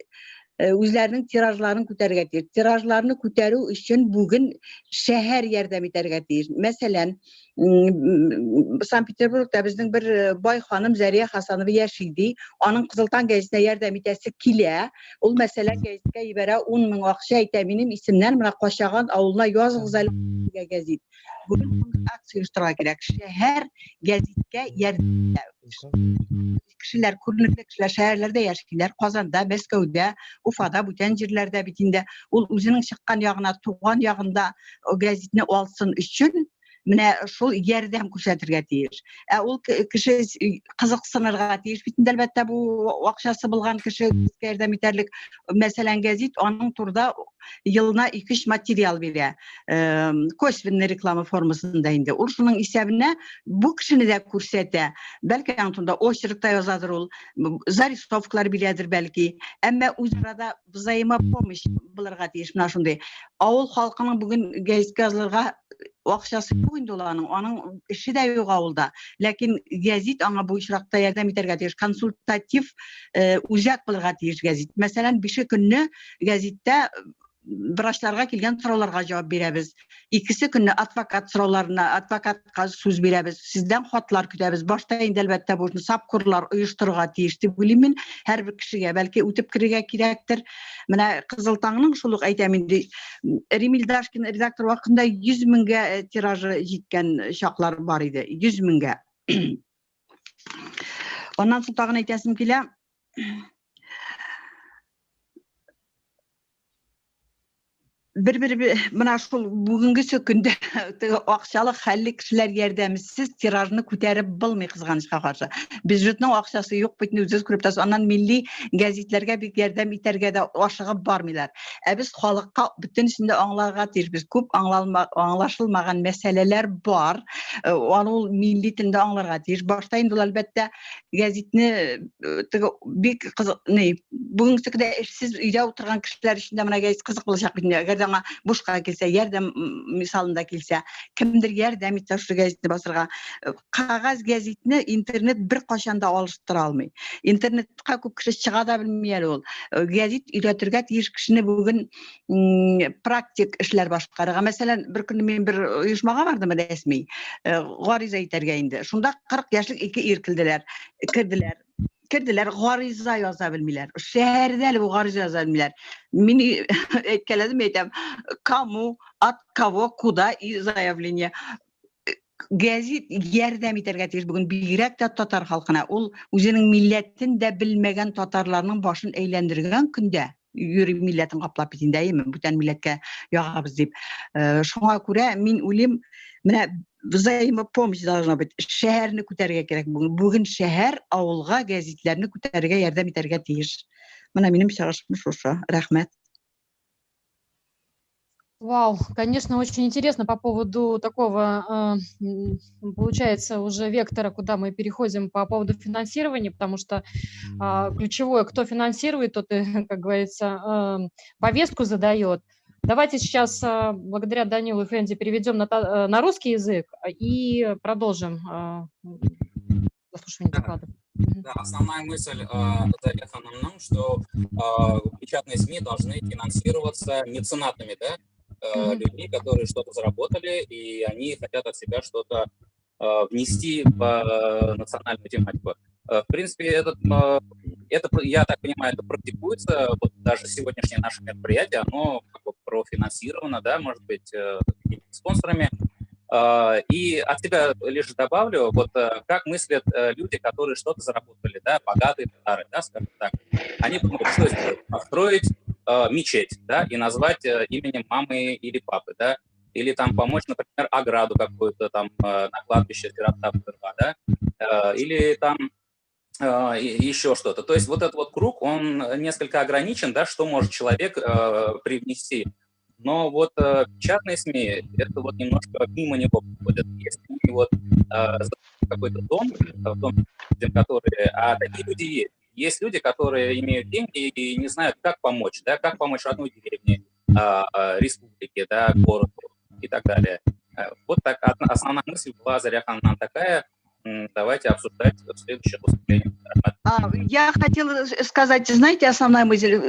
үзләренең тиражларын күтәрергә тиеш. Тиражларны күтәрү өчен бүген шәһәр ярдәм итәргә тиеш. Мәсәлән, Санкт-Петербургта безнең бер бай ханым Зәрия Хасанова яши ди. Аның Кызыл таң гәзитенә ярдәм итәсе килә. Ул мәсәлән гәзиткә җибәрә 10 мең акча, әйтә, минем исемнән менә Качаган авылына языгыз әле гәзит. Бүген акция оештырырга кирәк. Шәһәр гәзиткә ярдәм итә. Кешеләр, күренекле кешеләр шәһәрләрдә яшиләр, Казанда, Мәскәүдә, Уфада, бүтән җирләрдә бит инде. Ул үзенең чыккан ягына, туган ягында гәзитне алсын өчен менә шул ярдәм күрсәтергә тиеш. Ә ул кеше кызыксынырга тиеш бит инде, әлбәттә, бу акчасы булган кеше ярдәм итәрлек. Мәсәлән, гәзит аның турында елына 2-3 материал бирә. Косвенный реклама формасында инде. Ул шуның исәбенә бу кешене дә күрсәтә. Бәлки аның турында очерк та язадыр ул, зарисовкалар бирәдер бәлки. Әмма үзара да взаимопомощь булырга тиеш менә шундый. Авыл халкының бүген гәзиткә язылырга акчасы юк инде ул аның, аның эше дә юк авылда. Ләкин гәзит аңа бу очракта ярдәм итәргә тиеш, консультатив үзәк булырга тиеш гәзит. Мәсәлән, бише көнне гәзиттә врачларга килгән сорауларга җавап бирәбез. Икесе көнне адвокат сорауларына, адвокатка сүз бирәбез. Сездән хатлар көтәбез. Башта инде әлбәттә бу сапкурлар оештырырга тиеш дип уйлыйм мин. Һәрбер кешегә бәлки үтеп керергә кирәктер. Менә Кызыл таңның шул ук әйтәм инде, Ремиль Дашкин редактор вакытында 100 меңгә тиражы җиткән чаклар бар иде. 100 меңгә. Аннан соң тагын әйтәсем килә. Бер-бер менә шул бүгенгесе көндә теге акчалы хәлле кешеләр ярдәмсез тиражны күтәреп булмый, кызганычка каршы. Бюджетның акчасы юк бит, үзегез күреп торасыз. Аннан милли гәзитләргә бик ярдәм итәргә дә ашыгып бармыйлар. Ә без халыкка бөтенесен дә аңларга тиешбез. Күп аңлашылмаган мәсьәләләр бар. Аны ул милли телдә аңларга тиеш. Башта инде ул әлбәттә гәзитне теге бик кызык, ни, бүгенге көндә эшсез өйдә утырган кешеләр өчен дә менә гәзит кызык булачак бит инде. Әгәр дә аңа бушка килсә, ярдәм мисалында килсә, кемдер ярдәм итсә шушы гәзитне басырга. Кәгазь гәзитне интернет бер кайчан да алыштыра алмый. Интернетка күп кеше чыга да белми әле ул. Гәзит өйрәтергә тиеш кешене бүген практик эшләр башкарырга. Мәсәлән, бер көнне мин бер оешмага бардым рәсми, гариза итәргә инде. Шунда 40 яшьлек ике ир килделәр, керделәр. Керделәр, гариза яза белмиләр. Шәһәрдә әле бу гариза яза белмиләр. Мин әйткәләдем, әйтәм, кому, от кого, куда и заявление. Гәзит ярдәм итәргә тиеш бүген бигрәк тә татар халкына. Ул үзенең милләтен дә белмәгән татарларның башын әйләндергән көндә йөри милләтен каплап бит инде, әйеме, бүтән милләткә ягабыз дип. Шуңа күрә мин уйлыйм, менә взаимопомощь должна быть. Шәһәрне күтәрергә кирәк бүген. Бүген шәһәр авылга гәзитләрне күтәрергә ярдәм итәргә тиеш. Менә минем чыгышым шушы. Рәхмәт. Вау, конечно, очень интересно по поводу такого, получается, уже вектора, куда мы переходим по поводу финансирования, потому что ключевое, кто финансирует, тот и, как говорится, повестку задает. Давайте сейчас, благодаря Данилу Эфенди, переведем на русский язык и продолжим заслушивание докладов. Да, основная мысль Зария Ханымның, что печатные СМИ должны финансироваться меценатами, да, людьми, которые что-то заработали, и они хотят от себя что-то внести в национальную тематику. В принципе, это, я так понимаю, это практикуется. Вот даже сегодняшнее наше мероприятие, оно как бы профинансировано, да, может быть, какими-то спонсорами. И от себя лишь добавлю, вот как мыслят люди, которые что-то заработали, да, богатые татары, да, скажем так. Они думают, что сделать? Построить мечеть, да, и назвать именем мамы или папы, да. Или там помочь, например, ограду какую-то там на кладбище зиратта, да, или там еще что-то. То есть вот этот вот круг, он несколько ограничен, да, что может человек привнести. Но вот печатные СМИ, это вот немножко мимо него проходят. Если мы вот какой-то дом, в том, которые, а такие люди есть. Есть люди, которые имеют деньги и не знают, как помочь, да, как помочь родной деревне, республике, да, городу и так далее. Вот так основная мысль была Заря ханымнан такая. Давайте обсуждать в следующих выступлениях. Я хотела сказать, знаете, основная мысль.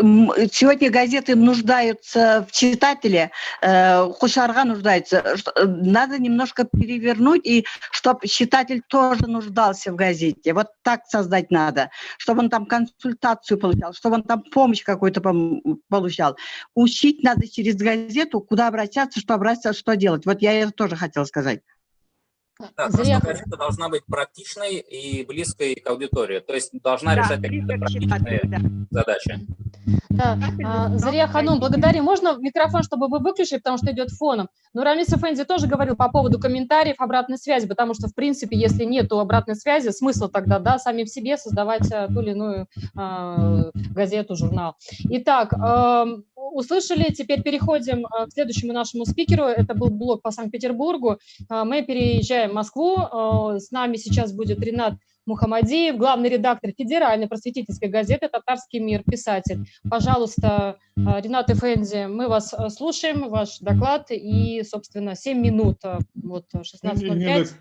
Сегодня газеты нуждаются в читателе, укучыларга нуждаются. Надо немножко перевернуть, и чтобы читатель тоже нуждался в газете. Вот так создать надо, чтобы он там консультацию получал, чтобы он там помощь какую-то получал. Учить надо через газету, куда обращаться, что обращаться, что делать. Вот я это тоже хотела сказать. Да, потому что газета должна быть практичной и близкой к аудитории, то есть должна решать какие-то практичные задачи. Да. Зария ханум, благодарим. Можно микрофон, чтобы вы выключили, потому что идет фоном. Но Рамис эфенди тоже говорил по поводу комментариев, обратной связи, потому что, в принципе, если нету обратной связи, смысл тогда, да, сами в себе создавать ту или иную газету, журнал. Итак, услышали, теперь переходим к следующему нашему спикеру. Это был блок по Санкт-Петербургу. Мы переезжаем в Москву. С нами сейчас будет Ринат Мухамадиев, главный редактор федеральной просветительской газеты «Татарский мир», писатель. Пожалуйста, Ринат эфенди, мы вас слушаем, ваш доклад, и, собственно, 7 минут, вот 16:05.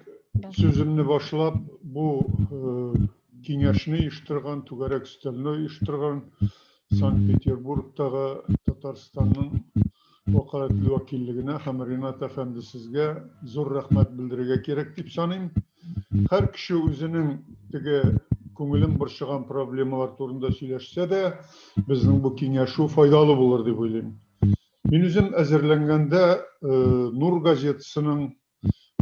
Сүземне башлап, бу киңәшне оештырган, түгәрәк өстәлне оештырган Санкт-Петербургтагы Татарстанның вәкаләтле вәкиллегенә һәм Ринат әфәнде сезгә зур рәхмәт белдерергә кирәк дип саныйм. Һәр кеше үзенең теге күңелен борчыган проблемалар турында сөйләшсә дә, безнең бу киңәшү файдалы булыр дип уйлыйм. Мин үзем әзерләнгәндә Нур газетасының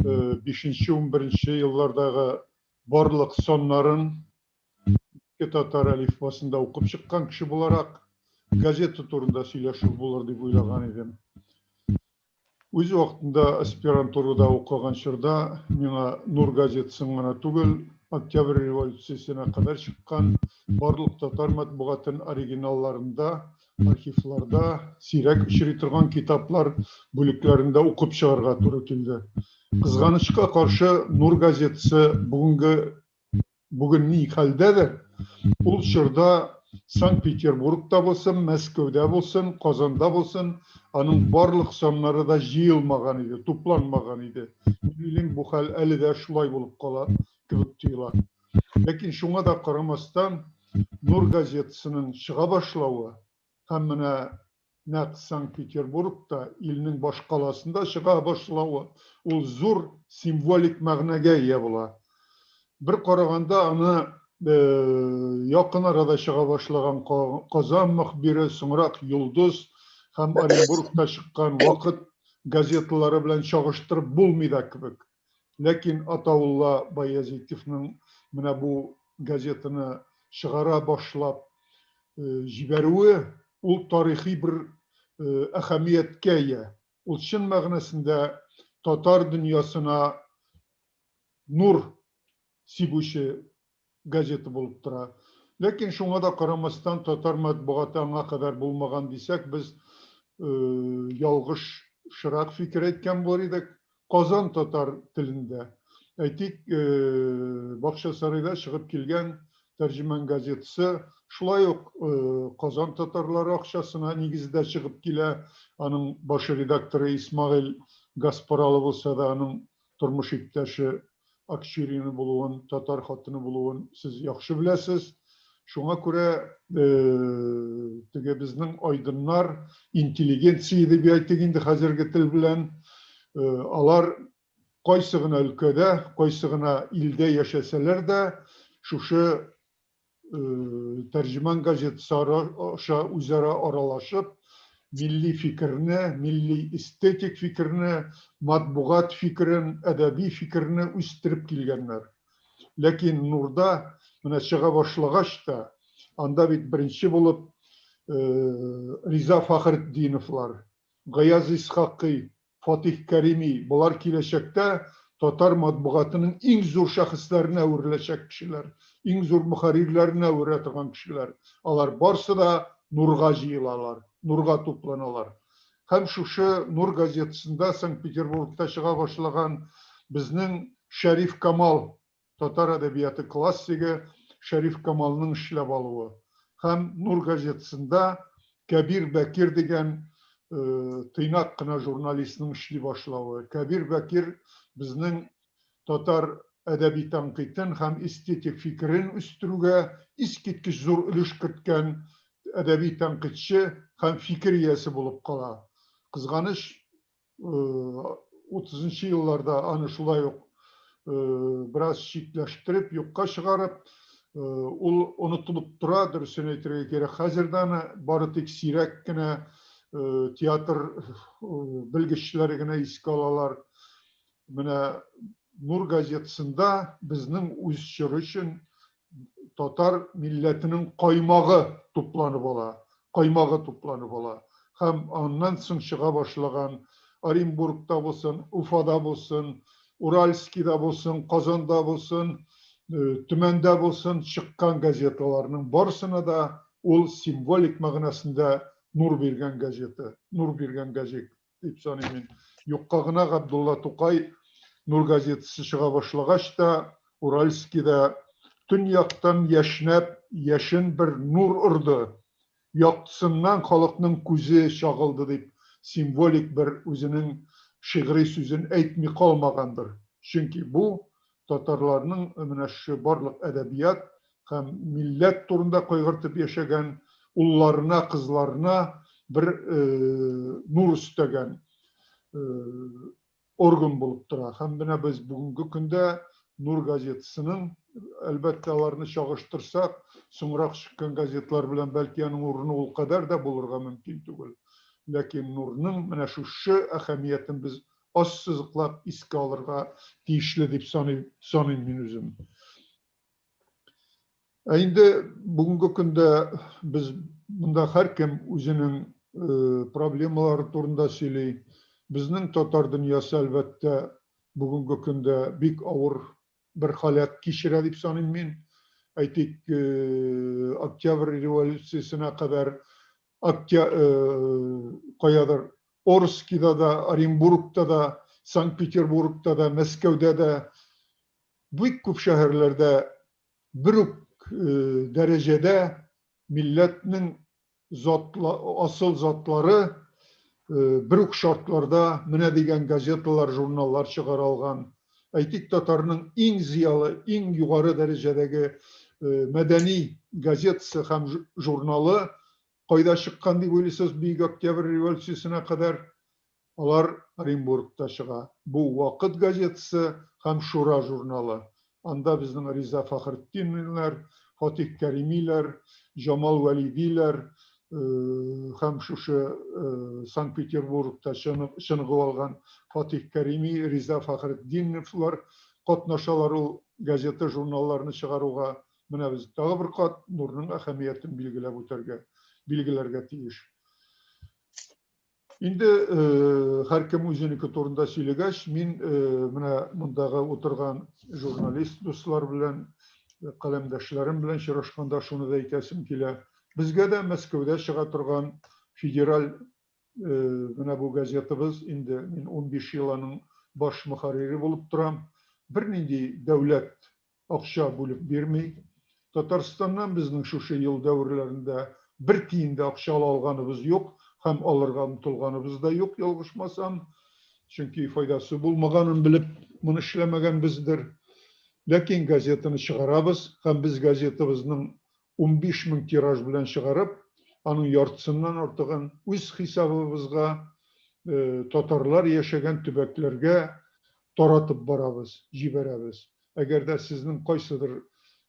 5-11 еллардагы барлык саннарын татар әлифбасында укып чыккан кеше буларак газета турында сөйләшү булыр дип уйлаган идем. Үз вакытында аспирантурада укыган чорда миңа Нур газетасын гына түгел, Октябрь революциясенә кадәр чыккан барлык татар матбугатын оригиналларында, архивларда сирәк очрый торган китаплар бүлекләрендә укып чыгарга туры килде. Кызганычка каршы, Нур газетасы бүген ни хәлдәдер, ул чорда Санкт-Петербургта булсын, Мәскәүдә булсын, Казанда булсын, аның барлык саннары да җыелмаган иде, тупланмаган иде. Мин уйлыйм, бу хәл әле дә шулай булып кала кебек тоела. Ләкин шуңа да карамастан, Нур газетасының чыга башлавы һәм менә нәкъ Санкт-Петербургта, илнең башкаласында чыга башлавы, ул зур символик мәгънәгә ия була. Бер караганда аны якын арада чыга башлаган Казан мөхбире, соңрак Йолдыз һәм Оренбургта чыккан Вакыт газеталары белән чагыштырып булмый да кебек. Ләкин Атаулла Баязитовның менә бу газетаны чыгара башлап җибәрүе ул тарихи бер әһәмияткә ия. Ул чын мәгънәсендә татар дөньясына нур сибүче газета булып тора. Ләкин шуңа да карамастан татар матбугаты аңа кадәр булмаган дисәк, без ялгышрак фикер әйткән булыр идек. Казан татар телендә, әйтик, Бакчасарайда чыгып килгән Тәрҗеман газетасы шулай ук Казан татарлары акчасына нигездә чыгып килә. Аның баш редакторы Исмагыйль Гаспаралы булса да, аның тормыш иптәше Акчурина булуын, татар хатыны булуын сез яхшы беләсез. Шуңа күрә теге безнең айдыннар, интеллигенция дип әйтик инде хәзерге тел белән, алар кайсы гына өлкәдә, кайсы гына илдә яшәсәләр дә, шушы Тәрҗеман газетасы аша үзара аралашып, милли фикерне, милли эстетик фикерне, матбугат фикерен, әдәби фикерне үстереп килгәннәр. Ләкин Нурда менә чыга башлагач та, анда бит беренче булып Риза Фахретдиновлар, Гаяз Исхакый, Фатих Кәрими, болар киләчәктә татар матбугатының иң зур шәхесләренә әвереләчәк кешеләр, иң зур мөхәррирләренә әверелә торган кешеләр. Алар барсы да Нурга җыелалар, Нурга тупланалар. Һәм шушы Нур газетасында Санкт-Петербургта чыга башлаган безнең Шәриф Камал, татар әдәбияты классигы Шәриф Камалның эшләп алуы һәм Нур газетасында Кәбир Бәкир дигән тыйнак кына журналистның эшли башлавы. Кәбир Бәкир безнең татар әдәби тәнкыйтен һәм эстетик фикерен үстерүгә искиткеч зур өлеш керткән әдәби тәнкыйтьче һәм фикер иясе булып кала. Кызганыч, 30 елларда аны шулай ук бераз читләштереп, юкка чыгарып, ул онытылып тора, дөресен әйтергә кирәк. Хәзер дә аны бары тик сирәк кенә театр белгечләре генә искә алалар. Менә Нур газетасында безнең үз чоры өчен татар милләтенең каймагы тупланып ала, каймагы тупланып ала. Һәм аннан соң чыга башлаган Оренбургта булсын, Уфада булсын, Уральскида булсын, Казанда булсын, Төмәндә булсын чыккан газеталарның барысына да ул символик мәгънәсендә нур биргән газета, нур биргән газет дип саныйм мин. Юкка гына Габдулла Тукай Нур газетасы чыга башлагач та Уральскида төньяктан яшьнәп яшен бер нур орды, яктысыннан халыкның күзе чагылды дип символик бер үзенең шигъри сүзен әйтми калмагандыр. Чөнки бу татарларның менә шушы барлык әдәбият һәм милләт турында кайгыртып яшәгән улларына, кызларына бер нур өстәгән орган булып тора. Һәм менә без бүгенге көндә Нур газетасының, әлбәттә, аларны чагыштырсак, соңрак чыккан газетлар белән бәлки аның урыны ул кадәр дә булырга мөмкин түгел. Ләкин Нурның менә шушы әһәмиятен без ассызыклап искә алырга тиешле дип саныйм мин үзем. Ә инде бүгенге көндә без монда һәркем үзенең проблемалары турында сөйли. Безнең татар дөньясы, әлбәттә, бүгенге көндә бик авыр бер халәт кичерә дип саныйм мин. Әйтик, Октябрь революциясенә кадәр каядыр Орскида да, Оренбургта да, Санкт-Петербургта да, Мәскәүдә дә бик күп шәһәрләрдә бер үк дәрәҗәдә милләтнең затла, асыл затлары бер үк шартларда менә дигән газеталар, журналлар чыгара алган. Әйтик, татарның иң зыялы, иң югары дәрәҗәдәге мәдәни газетасы һәм журналы кайда чыккан дип уйлыйсыз Бөек Октябрь революциясенә кадәр? Алар Оренбургта чыга. Бу Вакыт газетасы һәм Шура журналы. Анда безнең Риза Фәхретдиннар, Фатих Кәримиләр, Җамал Вәлидиләр һәм шушы Санкт-Петербургта чыныгу алган Фатих Кәрими, Риза Фәхретдиновлар катнашалар ул газета, журналларны чыгаруга. Менә без тагы бер кат Нурның әһәмиятен билгеләп үтәргә, билгеләргә тиеш. Инде һәркем үзенеке турында сөйләгәч, мин менә мондагы утырган журналист дуслар белән, каләмдәшләрем белән очрашканда шуны да әйтәсем килә. Безгә дә Мәскәүдә чыга торган федераль менә бу газетабыз, инде мин 15 ел аның баш мөхәррире булып торам. Бернинди дәүләт акча бүлеп бирми. Татарстаннан безнең шушы ел дәверләрендә бер тиен дә акча ала алганыбыз юк һәм алырга омтылганыбыз да юк, ялгышмасам. Чөнки файдасы булмаганын белеп, моны эшләмәгәнбездер. Ләкин газетаны чыгарабыз һәм без газетабызның 15 мең тираж белән чыгарып, аның яртысыннан артыгын үз хисабыбызга татарлар яшәгән төбәкләргә таратып барабыз, җибәрәбез. Әгәр дә сезнең кайсыдыр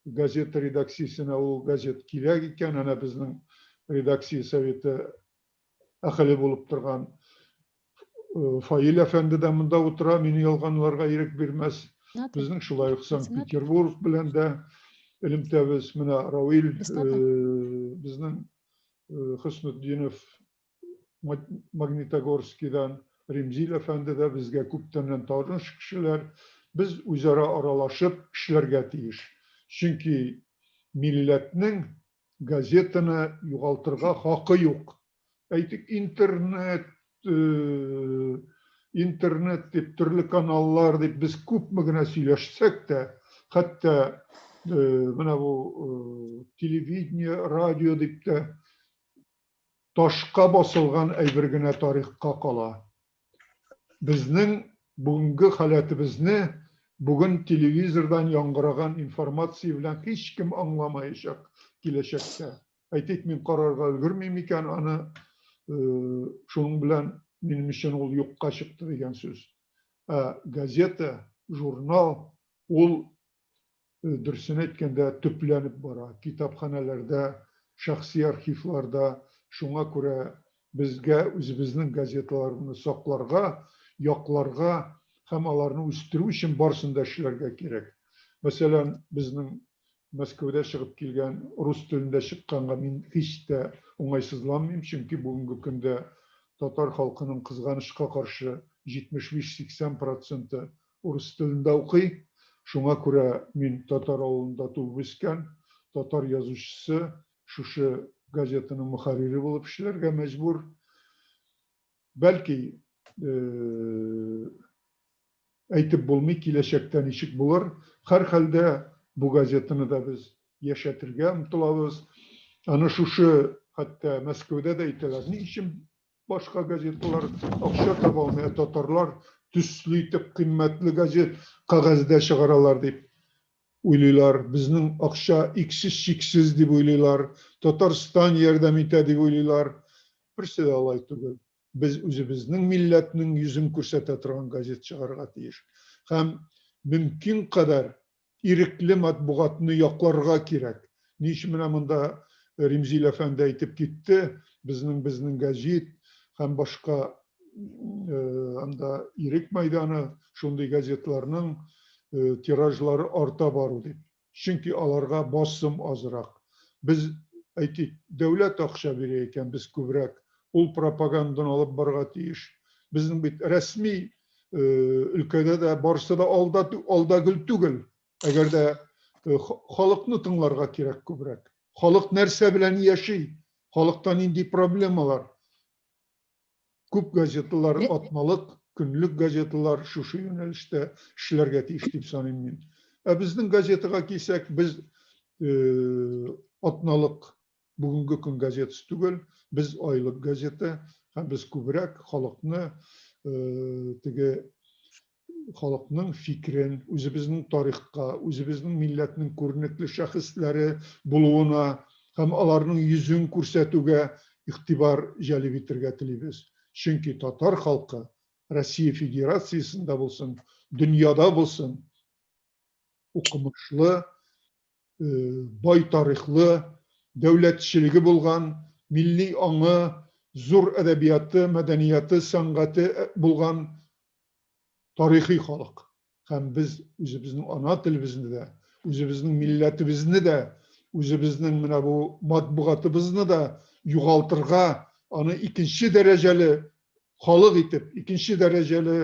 газета редакциясенә ул газет кирәк икән, әнә безнең редакция советы әһеле булып торган Фаил әфәнде дә монда утыра, мине ялганларга ирек бирмәс. Безнең шулай ук Санкт-Петербург белән дә элемтәбез. Менә Равил безнең Хөснетдинов Магнитогорскидан. Римзил әфәнде дә безгә күптәннән таныш кешеләр. Без үзара аралашып эшләргә тиеш. Чөнки милләтнең газетаны югалтырга хакы юк. Әйтик, интернет, интернет дип, төрле каналлар дип без күпме генә сөйләшсәк тә, хәтта менә бу телевидение, радио дип тә ташка басылган әйбер генә тарихка кала. Безнең бүгенге халәтебезне бүген телевизордан яңгыраган информация белән һичкем аңламаячак киләчәктә. Әйтик, мин карарга өлгермим икән аны, шуның белән минем өчен ул юкка чыкты дигән сүз. Ә газета, журнал ул дөресен әйткәндә төпләнеп бара. Китапханәләрдә, шәхси архивларда. Шуңа күрә безгә үзебезнең газеталарны сакларга, якларга һәм аларны үстерү өчен барысын да эшләргә кирәк. Мәсәлән, безнең Мәскәүдә чыгып килгән рус телендә чыкканга мин һич тә уңайсызланмыйм, чөнки бүгенге көндә татар халкының кызганычка каршы 75-80 проценты урыс телендә укый. Шуңа күрә мин татар авылында туып үскән, татар язучысы, шушы газетаның мөхәррире булып эшләргә мәҗбүр. Бәлки, әйтеп булмый, киләчәктә ничек булыр. Һәрхәлдә бу газетаны да без яшәтергә омтылабыз. Аны шушы хәтта Мәскәүдә дә әйтәләр. Ни өчен башка газеталар акча таба алмый, ә татарлар төсле итеп кыйммәтле газет кәгазьдә чыгаралар дип уйлыйлар. Безнең акча иксез-чиксез дип уйлыйлар. Татарстан ярдәм итә дип уйлыйлар. Берсе дә алай түгел. Без үзебезнең милләтнең йөзен күрсәтә торган газет чыгарырга тиеш. Һәм мөмкин кадәр ирекле матбугатны якларга кирәк. Ни өчен менә монда Римзил әфәнде әйтеп китте, безнең безнең гәҗит һәм башка анда Ирек мәйданы шундый газетларның тиражлары арта бару дип. Чөнки аларга басым азрак. Без, әйтик, дәүләт акча бирә икән, без күбрәк ул пропаганданы алып барырга тиеш. Безнең бит рәсми өлкәдә дә барысы да алда, алда гөл түгел. Әгәр дә халыкны тыңларга кирәк күбрәк. Халык нәрсә белән яши? Халыкта нинди проблемалар? Күп газеталар атналык, көнлек газеталар шушы юнәлештә эшләргә тиеш дип саныйм мин. Ә безнең газетага килсәк, без атналык бүгенге көн газетасы түгел, без айлык газета һәм без күбрәк халыкны теге халыкның фикерен, үзебезнең тарихка, үзебезнең милләтнең күренекле шәхесләре булуына һәм аларның йөзен күрсәтүгә игътибар җәлеп итергә телибез. Чөнки татар халкы Россия Федерациясендә булсын, дөньяда булсын, укымышлы, бай тарихлы, дәүләтчелеге булган, милли аңы, зур әдәбияты, мәдәнияты, сәнгате булган тарихи халык. Һәм без үзебезнең ана телебезне дә, үзебезнең милләтебезне дә, үзебезнең менә бу матбугатыбызны да югалтырга, аны икенче дәрәҗәле халык итеп, икенче дәрәҗәле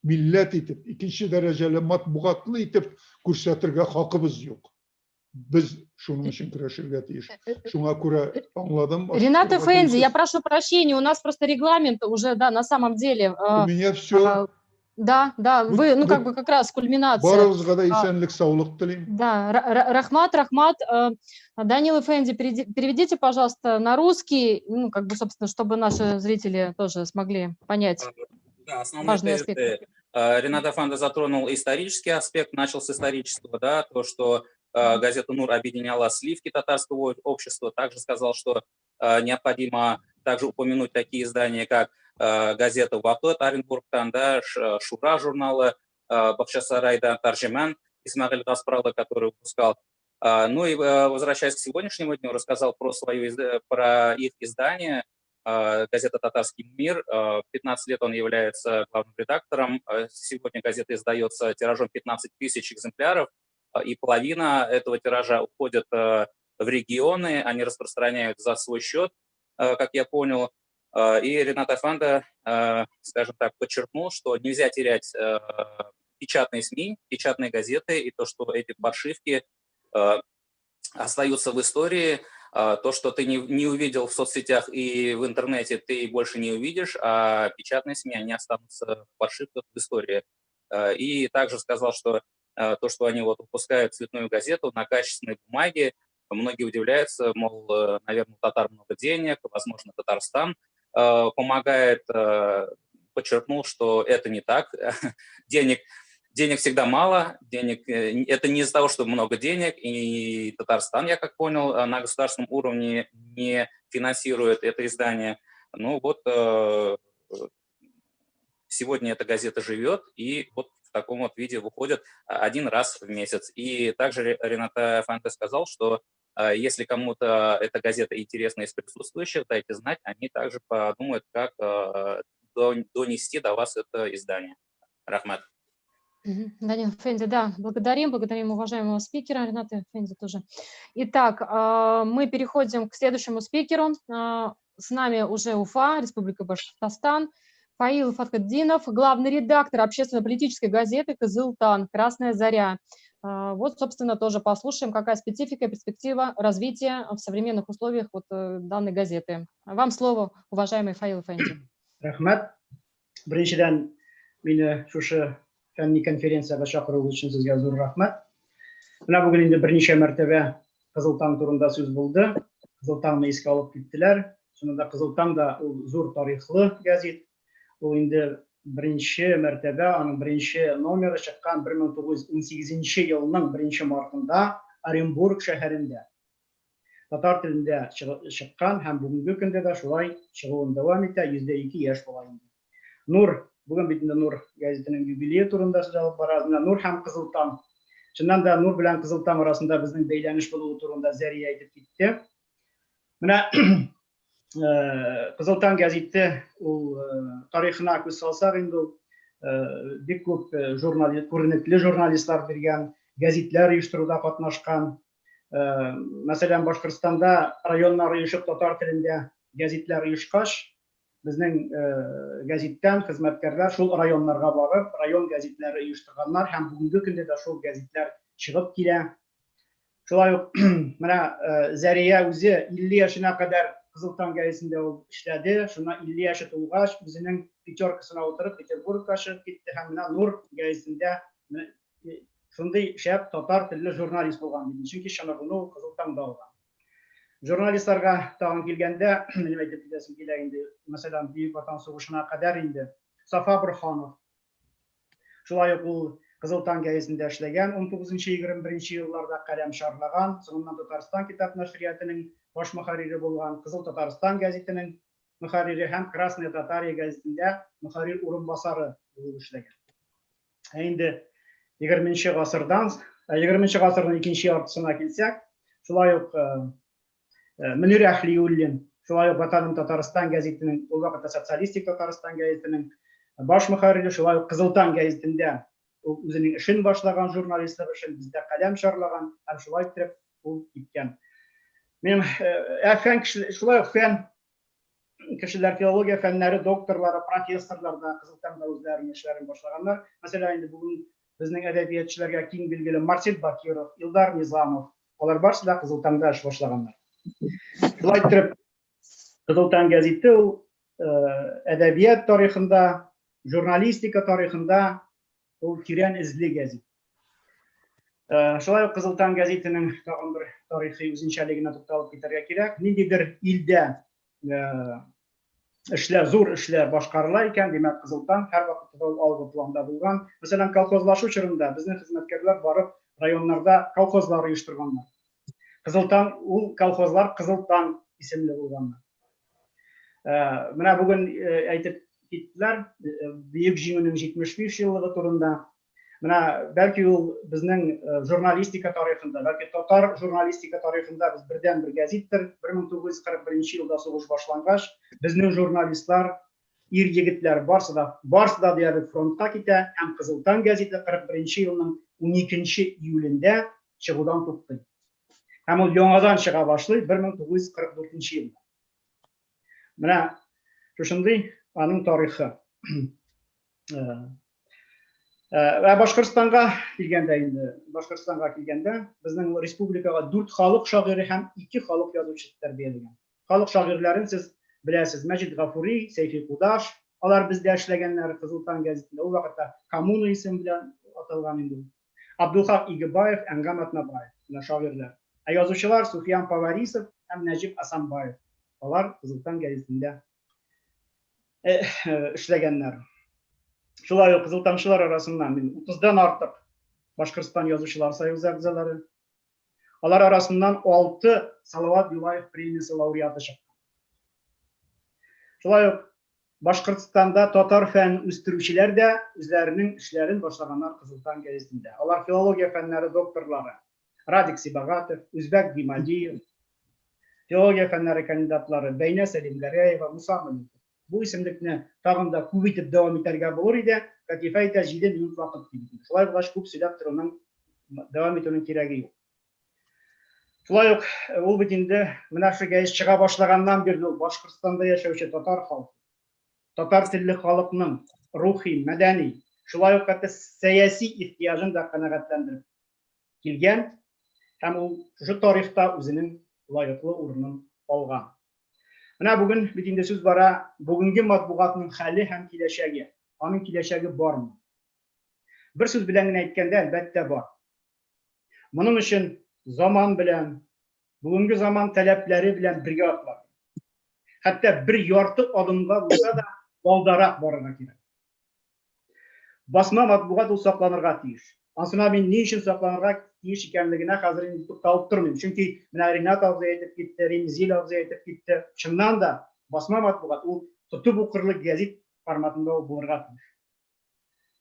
милләт итеп, икенче дәрәҗәле матбугатлы итеп күрсәтергә хакыбыз юк. Без шуның өчен көрәшергә тиеш. Шуңа күрә аңладым. Ренат Эфенди, я прошу прощения, у нас просто регламент уже, да, на самом деле. У меня все. Да, да, вы, ну, как бы как раз кульминация. Барыгызга да исәнлек, саулык телим. Да, рахмат, рахмат. Данил Эфенди, переведите, пожалуйста, на русский, ну, как бы, собственно, чтобы наши зрители тоже смогли понять. Да, основные тезисы. Ренат Афанди затронул исторический аспект, начал с исторического, да, то, что газета «Нур» объединяла сливки татарского общества, также сказал, что необходимо также упомянуть такие издания, как газета «Вакыт» Оренбургтан, да, «Шура» журнала, Бакчасарайда, «Тәрҗеман» Исмагиль Гаспралы, который выпускал. Ну и возвращаясь к сегодняшнему дню, рассказал про их издание, газета «Татарский мир». 15 лет он является главным редактором. Сегодня газета издается тиражом 15 тысяч экземпляров, и половина этого тиража уходит в регионы, они распространяют за свой счет, как я понял. И Ренат әфәнде, скажем так, подчеркнул, что нельзя терять печатные СМИ, печатные газеты, и то, что эти подшивки остаются в истории, то, что ты не увидел в соцсетях и в интернете, ты больше не увидишь, а печатные СМИ, они останутся в подшивках в истории. И также сказал, что то, что они вот выпускают цветную газету на качественной бумаге, многие удивляются, мол, наверное, у татар много денег, возможно, Татарстан помогает, подчеркнул, что это не так. Денег всегда мало, денег, это не из-за того, что много денег, и Татарстан, я как понял, на государственном уровне не финансирует это издание. Ну вот сегодня эта газета живет, и вот в таком вот виде выходит один раз в месяц. И также Ренат әфәнде сказал, что если кому-то эта газета интересна из присутствующих, дайте знать, они также подумают, как донести до вас это издание. Рәхмәт. Данил әфәнде, да, благодарим, благодарим уважаемого спикера Рената әфәнде тоже. Итак, мы переходим к следующему спикеру. С нами уже Уфа, Республика Башкортостан. Фаил Фатхетдинов, главный редактор общественно-политической газеты «Кызыл таң. Красная заря». Вот, собственно, тоже послушаем, какая специфика и перспектива развития в современных условиях вот данной газеты. Вам слово, уважаемый Фаил әфәнде. Рәхмәт. Беренчедән, мине шушы фәнни конференциягә чакыру өчен сезгә зур рәхмәт. Менә бүген инде берничә мәртәбә Кызыл таң турында сүз булды. Кызыл таңны искә алып киттеләр. Чынында да Кызыл таң да ул зур тарихлы гәзит. Ул инде беренче мәртәбә, аның беренче номеры чыккан 1918 елның 1 мартында Оренбург шәһәрендә. Татар телендә чыккан һәм бүгенге көндә дә шулай чыгуын дәвам итә, 102 яшь була инде. Нур, бүген бит инде Нур гәзитенең юбилее турында сүз алып барабыз. Менә Нур һәм Кызыл таң. Чыннан да Нур белән Кызыл таң арасында безнең бәйләнеш булуы турында Зәрия әйтеп китте. Менә Кызыл таң гәзите ул тарихына күз салсак инде ул бик күп журналист, күренекле журналистлар биргән, гәзитләр оештыруда катнашкан. Мәсәлән, Башкортстанда районнар оешып татар телендә гәзитләр оешкач, безнең гәзиттән хезмәткәрләр шул районнарга барып, район гәзитләре оештырганнар һәм бүгенге көндә дә шул гәзитләр чыгып килә. Шулай ук менә Зәрия үзе 50 яшенә кадәр Кызыл таң гәзитендә ул эшләде. Шуннан 50 яше тулгач, үзенең пятеркасына утырып Петербургка чыгып китте һәм менә Нур гәзитендә шундый шәп татар телле журналист булган диде. Чөнки чыныгуны ул Кызыл таңда алган. Журналистларга тагын килгәндә, минем әйтеп китәсем килә инде, мәсәлән, Бөек Ватан сугышына кадәр инде Сафа Борһанов. Шулай ук ул Кызыл таң гәзитендә эшләгән, 19-21 елларда каләм чарлаган, соңыннан Татарстан китап нәшриятының баш мөхәррире булган, Кызыл Татарстан гәзитенең мөхәррире һәм Красная Татария гәзитендә мөхәррир урынбасары булып эшләгән. Ә инде 20 гасырдан, 20 гасырның икенче яртысына килсәк, шулай ук Мөнир Әһлиуллин, шулай ук Ватаным Татарстан гәзитенең, ул вакытта Социалистик Татарстан гәзитенең баш мөхәррире, шулай ук Кызыл таң гәзитендә ул үзенең эшен башлаган, журналистлык эшен бездә каләм чарлаган һәм шулай иттереп ул киткән. Минем фән кеше, шулай ук фән кешеләр, филология фәннәре докторлары, профессорлар да Кызыл таңда үзләренең эшләрен башлаганнар. Мәсәлән, инде бүген безнең әдәбиятчыларга киң билгеле Марсель Бакиров, Илдар Низамов, алар барысы да Кызыл таңда эш башлаганнар. Шулай иттереп, Кызыл таң гәзите ул әдәбият тарихында, журналистика тарихында ул тирән эзле гәзит. Шулай ук Кызыл таң гәзитенең тагын бер тарихи үзенчәлегенә тукталып китәргә кирәк. Ниндидер илдә эшләр, зур эшләр башкарыла икән, димәк, Кызыл таң һәрвакытта да ул алгы планда булган. Мәсәлән, колхозлашу чорында безнең хезмәткәрләр барып районнарда колхозлар оештырганнар. Кызыл таң, ул колхозлар Кызыл таң исемле булганнар. Менә бүген әйтеп киттеләр, Бөек Җиңүнең 75 еллыгы турында. Менә бәлки ул безнең журналистика тарихында, бәлки татар журналистика тарихында без бердән-бер гәзиттер. 1941 елда сугыш башлангач, безнең журналистлар, ир егетләр барсы да, барсы да диярлек фронтка китә һәм Кызыл таң гәзите 41 елның 12 июлендә чыгудан туктый. Һәм ул яңадан чыга башлый 1944 елда. Менә Шушындый аның тарихы. Ә Башкортстанга килгәндә инде, Башкортстанга килгәндә, безнең республикага дүрт халык шагыйре һәм ике халык язучысы тәрбияләгән. Халык шагыйрьләрен сез беләсез, Мәҗит Гафури, Сәйфи Кудаш, алар бездә эшләгәннәр Кызыл таң гәзитендә, ул вакытта Коммуна исеме белән аталган инде ул. Абдулхак Игебаев, Әнгам Атнабаев, менә шагыйрьләр. Ә язучылар Суфиян Поварисов һәм Нәҗип Асанбаев. Алар Кызыл таң гәзитендә эшләгәннәр. Шулай ук кызылтаңчылар арасыннан мин 30-дан артык Башкортстан язучылар союзы әгъзалары. Алар арасыннан 6 Салават Юлаев премиясе лауреаты чыккан. Шулай ук Башкортстанда татар фәнен үстерүчеләр дә үзләренең эшләрен башлаганнар Кызыл таң гәзитендә. Алар филология фәннәре докторлары Радик Сибагатов, Үзбәк Гимадиев, филология фәннәре кандидатлары Бәйнә Сәлимгәрәева, Муса Маликов. Бу исемлекне тагын да күп итеп дәвам итәргә булыр иде. Катифә әйтә, 7 минут вакыт дип. Шулай булгач, күп сөйләп торуның, дәвам итүнең кирәге юк. Шулай ук ул бит инде менә шул гәзит чыга башлаганнан бирле ул Башкортстанда яшәүче татар халкы, татар телле халыкның рухи, мәдәни, шулай ук хәтта сәяси ихтыяҗын да канәгатьләндереп килгән һәм ул шушы тарихта үзенең лаеклы урынын алган. Менә бүген бит инде сүз бара бүгенге матбугатның хәле һәм киләчәге. Аның киләчәге бармы? Бер сүз белән генә әйткәндә, әлбәттә, бар. Моның өчен заман белән, бүгенге заман таләпләре белән бергә атларга. Хәтта бер ярты адымга булса да алдарак барырга кирәк. Басма матбугат ул сакланырга тиеш. Ансына мин ни өчен сакланырга тиеш икәнлегенә хәзер инде тукталып тормыйм. Чөнки менә Ринат абзый әйтеп китте, Римзил абзый әйтеп китте. Чыннан да басма матбугат ул тотып укырлык гәзит форматында ул булырга тиеш.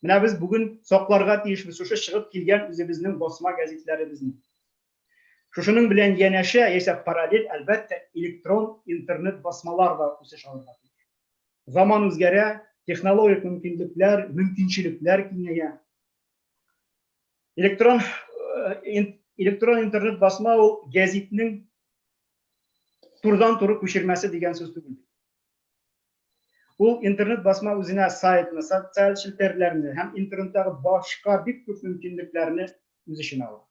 Менә без бүген сакларга тиешбез шушы чыгып килгән үзебезнең басма гәзитләребезне. Шушының белән янәшә, яисә параллель, әлбәттә, электрон интернет басмалар да үсеш алырга тиеш. Заман үзгәрә, технологик мөмкинлекләр, мөмкинчелекләр киңәя. Электрон э, электрон интернет басма ул гәзитнең турыдан-туры күчермәсе дигән сүз түгел. Ул интернет басма үзенә сайтны, социаль челтәрләрне һәм интернеттагы башка бик күп мөмкинлекләрне үз эченә ала.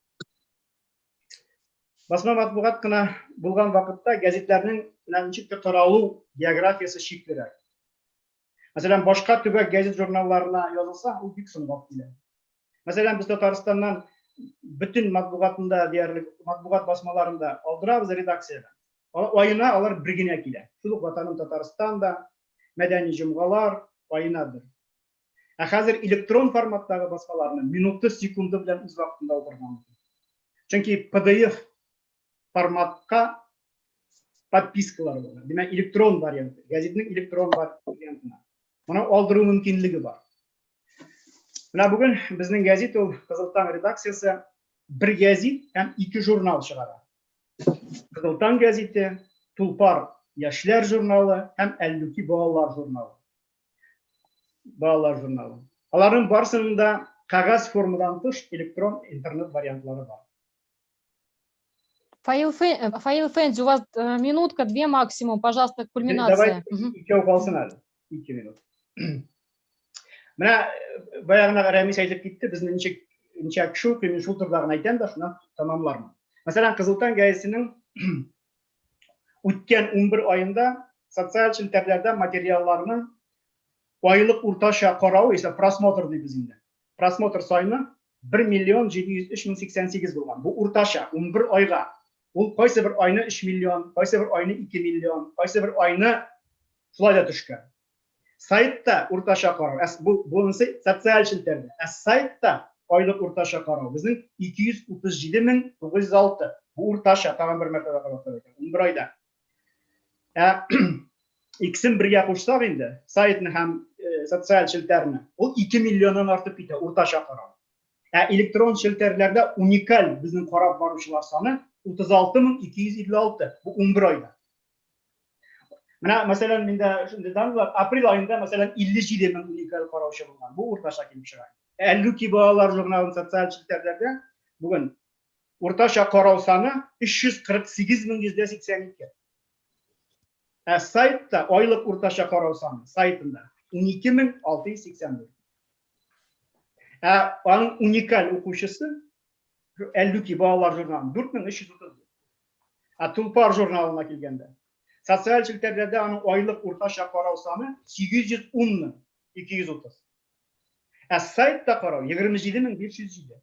Басма матбугат кына булган вакытта гәзитләрнең менә ничектер таралу географиясе чиклерәк. Мәсәлән, башка төбәк гәзит журналларына язылса, ул бик соңлап килә. Мәсәлән, без Татарстаннан бөтен матбугатында диярлек матбугат басмаларында алдырабыз редакциягә. Аена алар бер генә килә. Шул ук Ватаным Татарстан да, Мәдәни җомгалар аена бер. Ә хәзер электрон форматтагы басмаларны минуты, секунды белән үз вакытында укырга мөмкин. Чөнки PDF форматка подпискалар бар. Димәк, электрон варианты, гәзитнең электрон вариантына. Моны алдыру мөмкинлеге бар. Менә бүген безнең гәзит ул Кызыл таң редакциясе бер гәзит һәм ике журнал чыгара. Кызыл таң гәзите, Тулпар яшьләр журналы һәм Әллүки балалар журналы. Балалар журналы. Аларның барысының да кәгазь формадан тыш электрон интернет вариантлары бар. Фаил, Фаил Фэнди, у вас минутка, две максимум, пожалуйста, кульминация. Давай, икәү калсын әле. Ике минут. Менә баягына Рәмис әйтеп китте, безне ничек ничә кеше укый, мин шул турыда гына әйтәм дә, шуннан тәмамлармын. Мәсәлән, Кызыл таң гәзитенең үткән 11 аенда социаль челтәрләрдә материалларның айлык уртача карау, исә просмотр дибез инде. Просмотр саны 1 миллион 703 мең 88 булган. Бу уртача 11 айга. Ул кайсы бер айны 3 миллион, кайсы бер айны 2 миллион, кайсы бер айны шулай да төшкән. Сайтта уртача карау, ә бу бунысы социаль челтәрдә. Ә сайтта айлык уртача карау безнең 237 мең 906. Бу уртача, тагын бер мәртәбә кабатлап әйтәм, 11 айда. Ә икесен бергә кушсак инде, сайтны һәм социаль челтәрне, ул 2 миллионнан артып китә уртача карау. Ә электрон челтәрләрдә уникаль безнең карап баручылар саны 36256, бу 11 айда. Менә, мәсәлән, миндә шундый данлар, апрель аенда, мәсәлән, 57 мең уникаль караучы булган. Бу уртача килеп чыга. Әллүки балалар журналын социаль челтәрләрдә бүген уртача карау саны 348 мең 182. Ә сайтта айлык уртача карау саны сайтында 12684. Ә аның уникаль укучысы Әллүки балалар журналының 4334. Ә Тулпар журналына килгәндә, социаль челтәрләрдә аның айлык уртача карау саны 810 230. Ә сайтта карау 27507.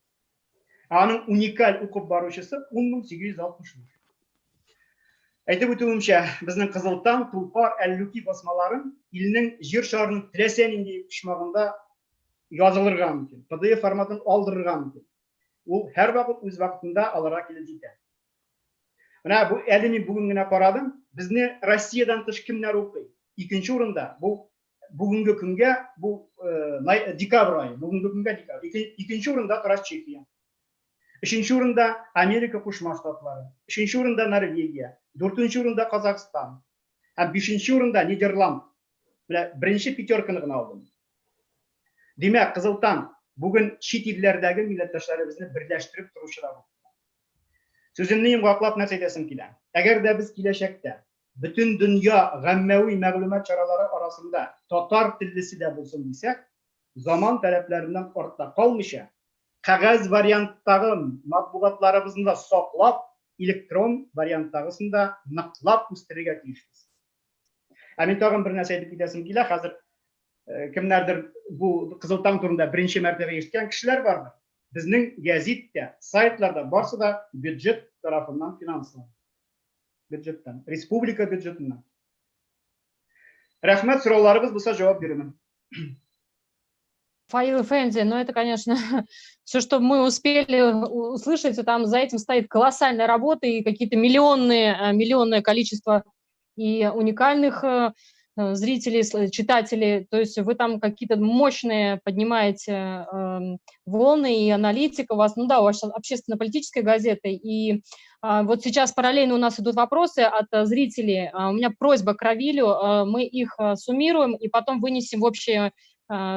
Ә аның уникаль укып баручысы 10865. Әйтеп үтүемчә, безнең Кызыл таң, Тулпар, Әллүки басмаларын илнең җир шарының теләсә нинди почмагында язылырга мөмкин, PDF форматын алдырырга мөмкин. Ул һәрвакыт үз вакытында аларга килеп җитә. Менә бу әле мин бүген генә карадым, безне Россиядән тыш кемнәр укый? Икенче урында бу бүгенге көнгә бу декабрь ае, бүгенге көнгә декабрь. Икенче урында тора Чехия. Өченче урында Америка Кушма Штатлары, өченче урында Норвегия, дүртенче урында Казахстан һәм бишенче урында Нидерланд. Менә беренче пятерканы гына алдым. Димәк, Кызыл таң бүген чит илләрдәге милләттәшләребезне берләштереп торучы да булып тора. Сүземне йомгаклап нәрсә әйтәсем килә? Әгәр дә без киләчәктә бөтен дөнья гаммәви мәгълүмат чаралары арасында татар теллесе дә булсын дисәк, заман таләпләреннән артта калмыйча, кәгазь варианттагы матбугатларыбызны да саклап, электрон варианттагысын да ныклап үстерергә тиешбез. Ә мин тагын бер нәрсә әйтеп китәсем килә. Хәзер кемнәрдер бу Кызыл таң турында беренче мәртәбә ишеткән кешеләр бардыр. Безнең гәзит тә, сайтлар да барсы да бюджет тарафыннан финанслана. Бюджеттан, республика бюджетыннан. Рәхмәт, сорауларыгыз булса җавап бирермен. Фаил Эфенди, ну это, конечно, все, что мы успели услышать, там за этим стоит колоссальная работа и какие-то миллионное количество и уникальных зрителей, читателей, то есть вы там какие-то мощные поднимаете волны и аналитика у вас, ну да, у вас общественно-политическая газета, и вот сейчас параллельно у нас идут вопросы от зрителей, у меня просьба к Равилю, мы их суммируем и потом вынесем в общее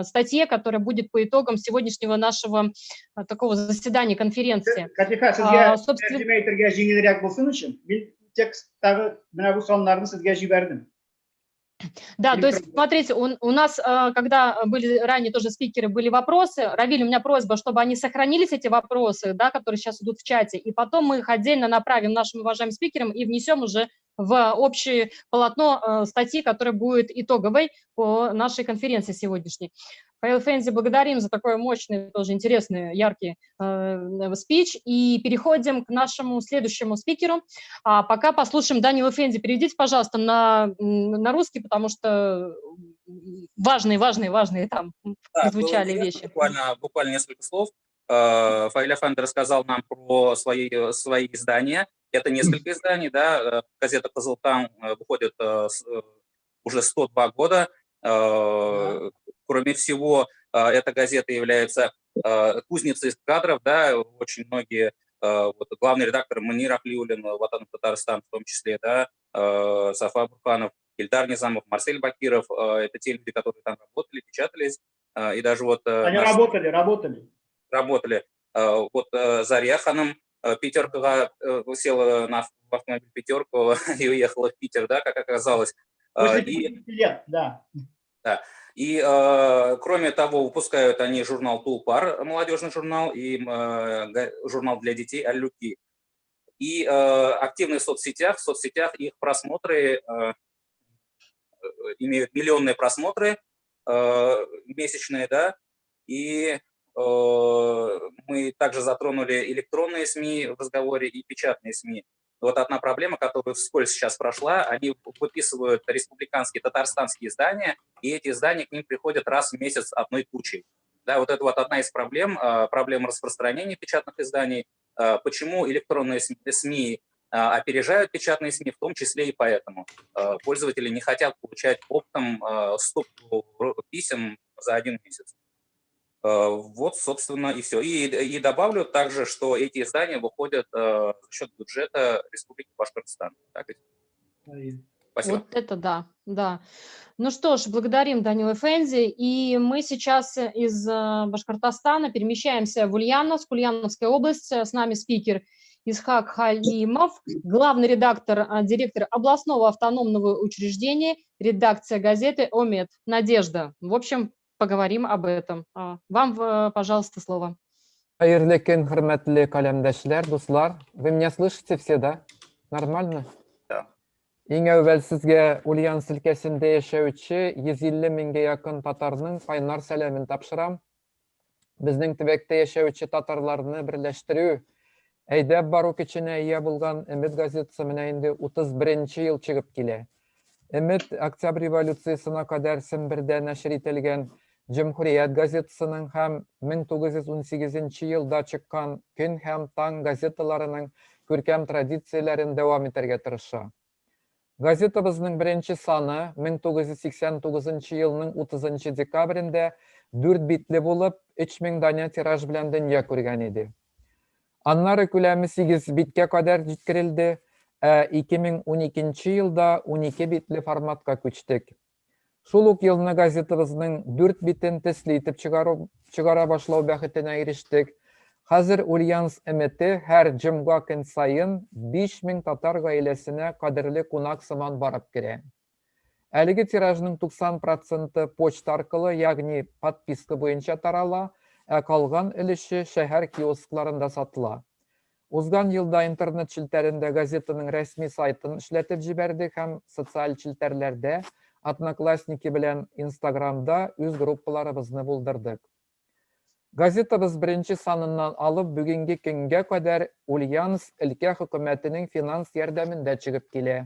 статье, которая будет по итогам сегодняшнего нашего такого заседания, конференции. Катиха, сезгә тәрҗемә итәргә җиңелрәк булсын өчен, мин тексттагы менә бу саннарны сезгә җибәрдем. Да, то есть, смотрите, у нас, когда были ранее тоже спикеры, были вопросы. Равиль, у меня просьба, чтобы они сохранились, эти вопросы, да, которые сейчас идут в чате, и потом мы их отдельно направим нашим уважаемым спикерам и внесем уже в общее полотно статьи, которая будет итоговой по нашей конференции сегодняшней. Фаил Эфенди, благодарим за такой мощный, тоже интересный, яркий спич. И переходим к нашему следующему спикеру. А пока послушаем Данила Эфенди. Переведите, пожалуйста, на русский, потому что важные там да, звучали вещи. Буквально несколько слов. Фаиль Эфенди рассказал нам про свои издания. Это несколько изданий, да. Газета «Кызыл таң» выходит уже 102 года. Кроме всего, эта газета является кузницей кадров, да, очень многие, вот, главный редактор Мунир Ахлиуллин, Ватанов Татарстан в том числе, да, Сафа Бурханов, Ильдар Низамов, Марсель Бакиров, это те люди, которые там работали, печатались, и даже вот... Они работали. Работали. Вот Зария ханым пятерка села в автомобиль пятерку и уехала в Питер, да, как оказалось. После 50 лет, да. Да. И, кроме того, выпускают они журнал «Тулпар», молодежный журнал, и журнал для детей «Аллюки». И активны в соцсетях. В соцсетях их просмотры имеют миллионные просмотры месячные, да. И мы также затронули электронные СМИ в разговоре и печатные СМИ. Вот одна проблема, которую вскользь сейчас прошла, они выписывают республиканские, татарстанские издания, и эти издания к ним приходят раз в месяц одной кучей. Да, вот это вот одна из проблем, проблем распространения печатных изданий. Почему электронные СМИ опережают печатные СМИ, в том числе и поэтому. Пользователи не хотят получать оптом стопку писем за один месяц. Вот, собственно, и все. И добавлю также, что эти издания выходят за счет бюджета Республики Башкортостан. Так ведь? Спасибо. Вот это да, да. Ну что ж, благодарим Данила Эфенди. И мы сейчас из Башкортостана перемещаемся в Ульяновск, Ульяновская область. С нами спикер Исхак Халимов, главный редактор, директор областного автономного учреждения, редакция газеты «Омет». Надежда. В общем, поговорим об этом. Вам, пожалуйста, слово. Хәерле көн, хөрмәтле каләмдәшләр, дуслар. Вы меня слышите все, да? Нормально? Да. Иң әүвәл сезгә Ульяновск өлкәсендә яшәүче 150 меңгә якын татарның кайнар сәламен тапшырам. Безнең төбәктә яшәүче татарларны берләштерү, әйдәп бару көченә ия булган Өмет газетасы менә инде 31 ел чыгып килә. Өмет Октябрь революциясенә кадәр Сембердә нәшер ителгән Җөмһүрият газетасының һәм 1918 елда чыккан Көн һәм Таң газеталарының күркәм традицияләрен дәвам итәргә тырыша. Газетабызның беренче саны 1989 елның 30 декабрендә дүрт битле булып, 3000 данә тираж белән дөнья күргән иде. Аннары күләме 8 биткә кадәр җиткерелде, ә 2012 елда 12 битле форматка күчтек. Шул ук елны газетабызның дүрт битен төсле итеп чыгару, чыгара башлау бәхетенә ирештек. Хәзер Ульяновск өмете һәр җомга көн саен 5000 татар гаиләсенә кадерле кунак сыман барып керә. Әлеге тиражның 90 проценты почта аркылы, ягъни подписка буенча тарала, ә калган өлеше шәһәр киоскларында сатыла. Узган елда интернет челтәрендә газетаның рәсми сайтын эшләтеп җибәрдек һәм социаль челтәрләрдә, Одноклассники белән Инстаграмда үз группаларыбызны булдырдык. Газетабыз беренче саныннан алып бүгенге көнгә кадәр Ульяновск өлкә хөкүмәтенең финанс ярдәмендә чыгып килә.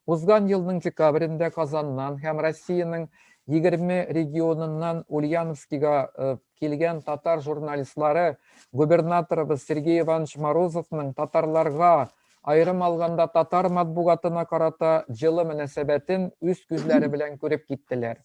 Узган елның декабрендә Казаннан һәм Россиянең 20 регионыннан Ульяновскига э, килгән татар журналистлары губернаторыбыз Сергей Иванович Морозовның татарларга, аерым алганда татар матбугатына карата җылы мөнәсәбәтен үз күзләре белән күреп киттеләр.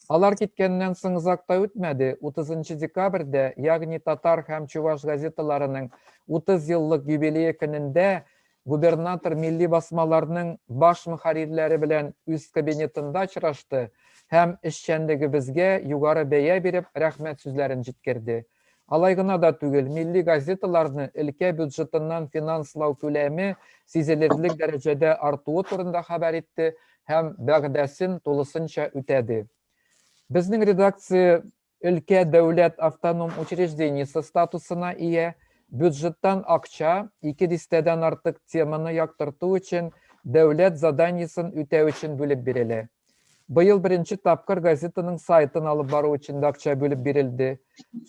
Алар киткәннән соң озак та үтмәде, 30 декабрьдә, ягъни татар һәм чуваш газеталарының 30 еллык юбилее көнендә губернатор милли басмаларның баш мөхәррирләре белән үз кабинетында очрашты һәм эшчәнлегебезгә югары бәя биреп, рәхмәт сүзләрен җиткерде. Алай гына да түгел, милли газеталарны өлкә бюджетыннан финанслау күләме сизелерлек дәрәҗәдә артуы турында хәбәр итте һәм вәгъдәсен тулысынча үтәде. Безнең редакция өлкә дәүләт автоном учреждениесе статусына ия, бюджеттан акча ике дистәдән артык теманы яктырту өчен дәүләт заданиесен үтәү өчен бүлеп бирелә. Быел беренче тапкыр газетаның сайтын алып бару өчен дә акча бүлеп бирелде.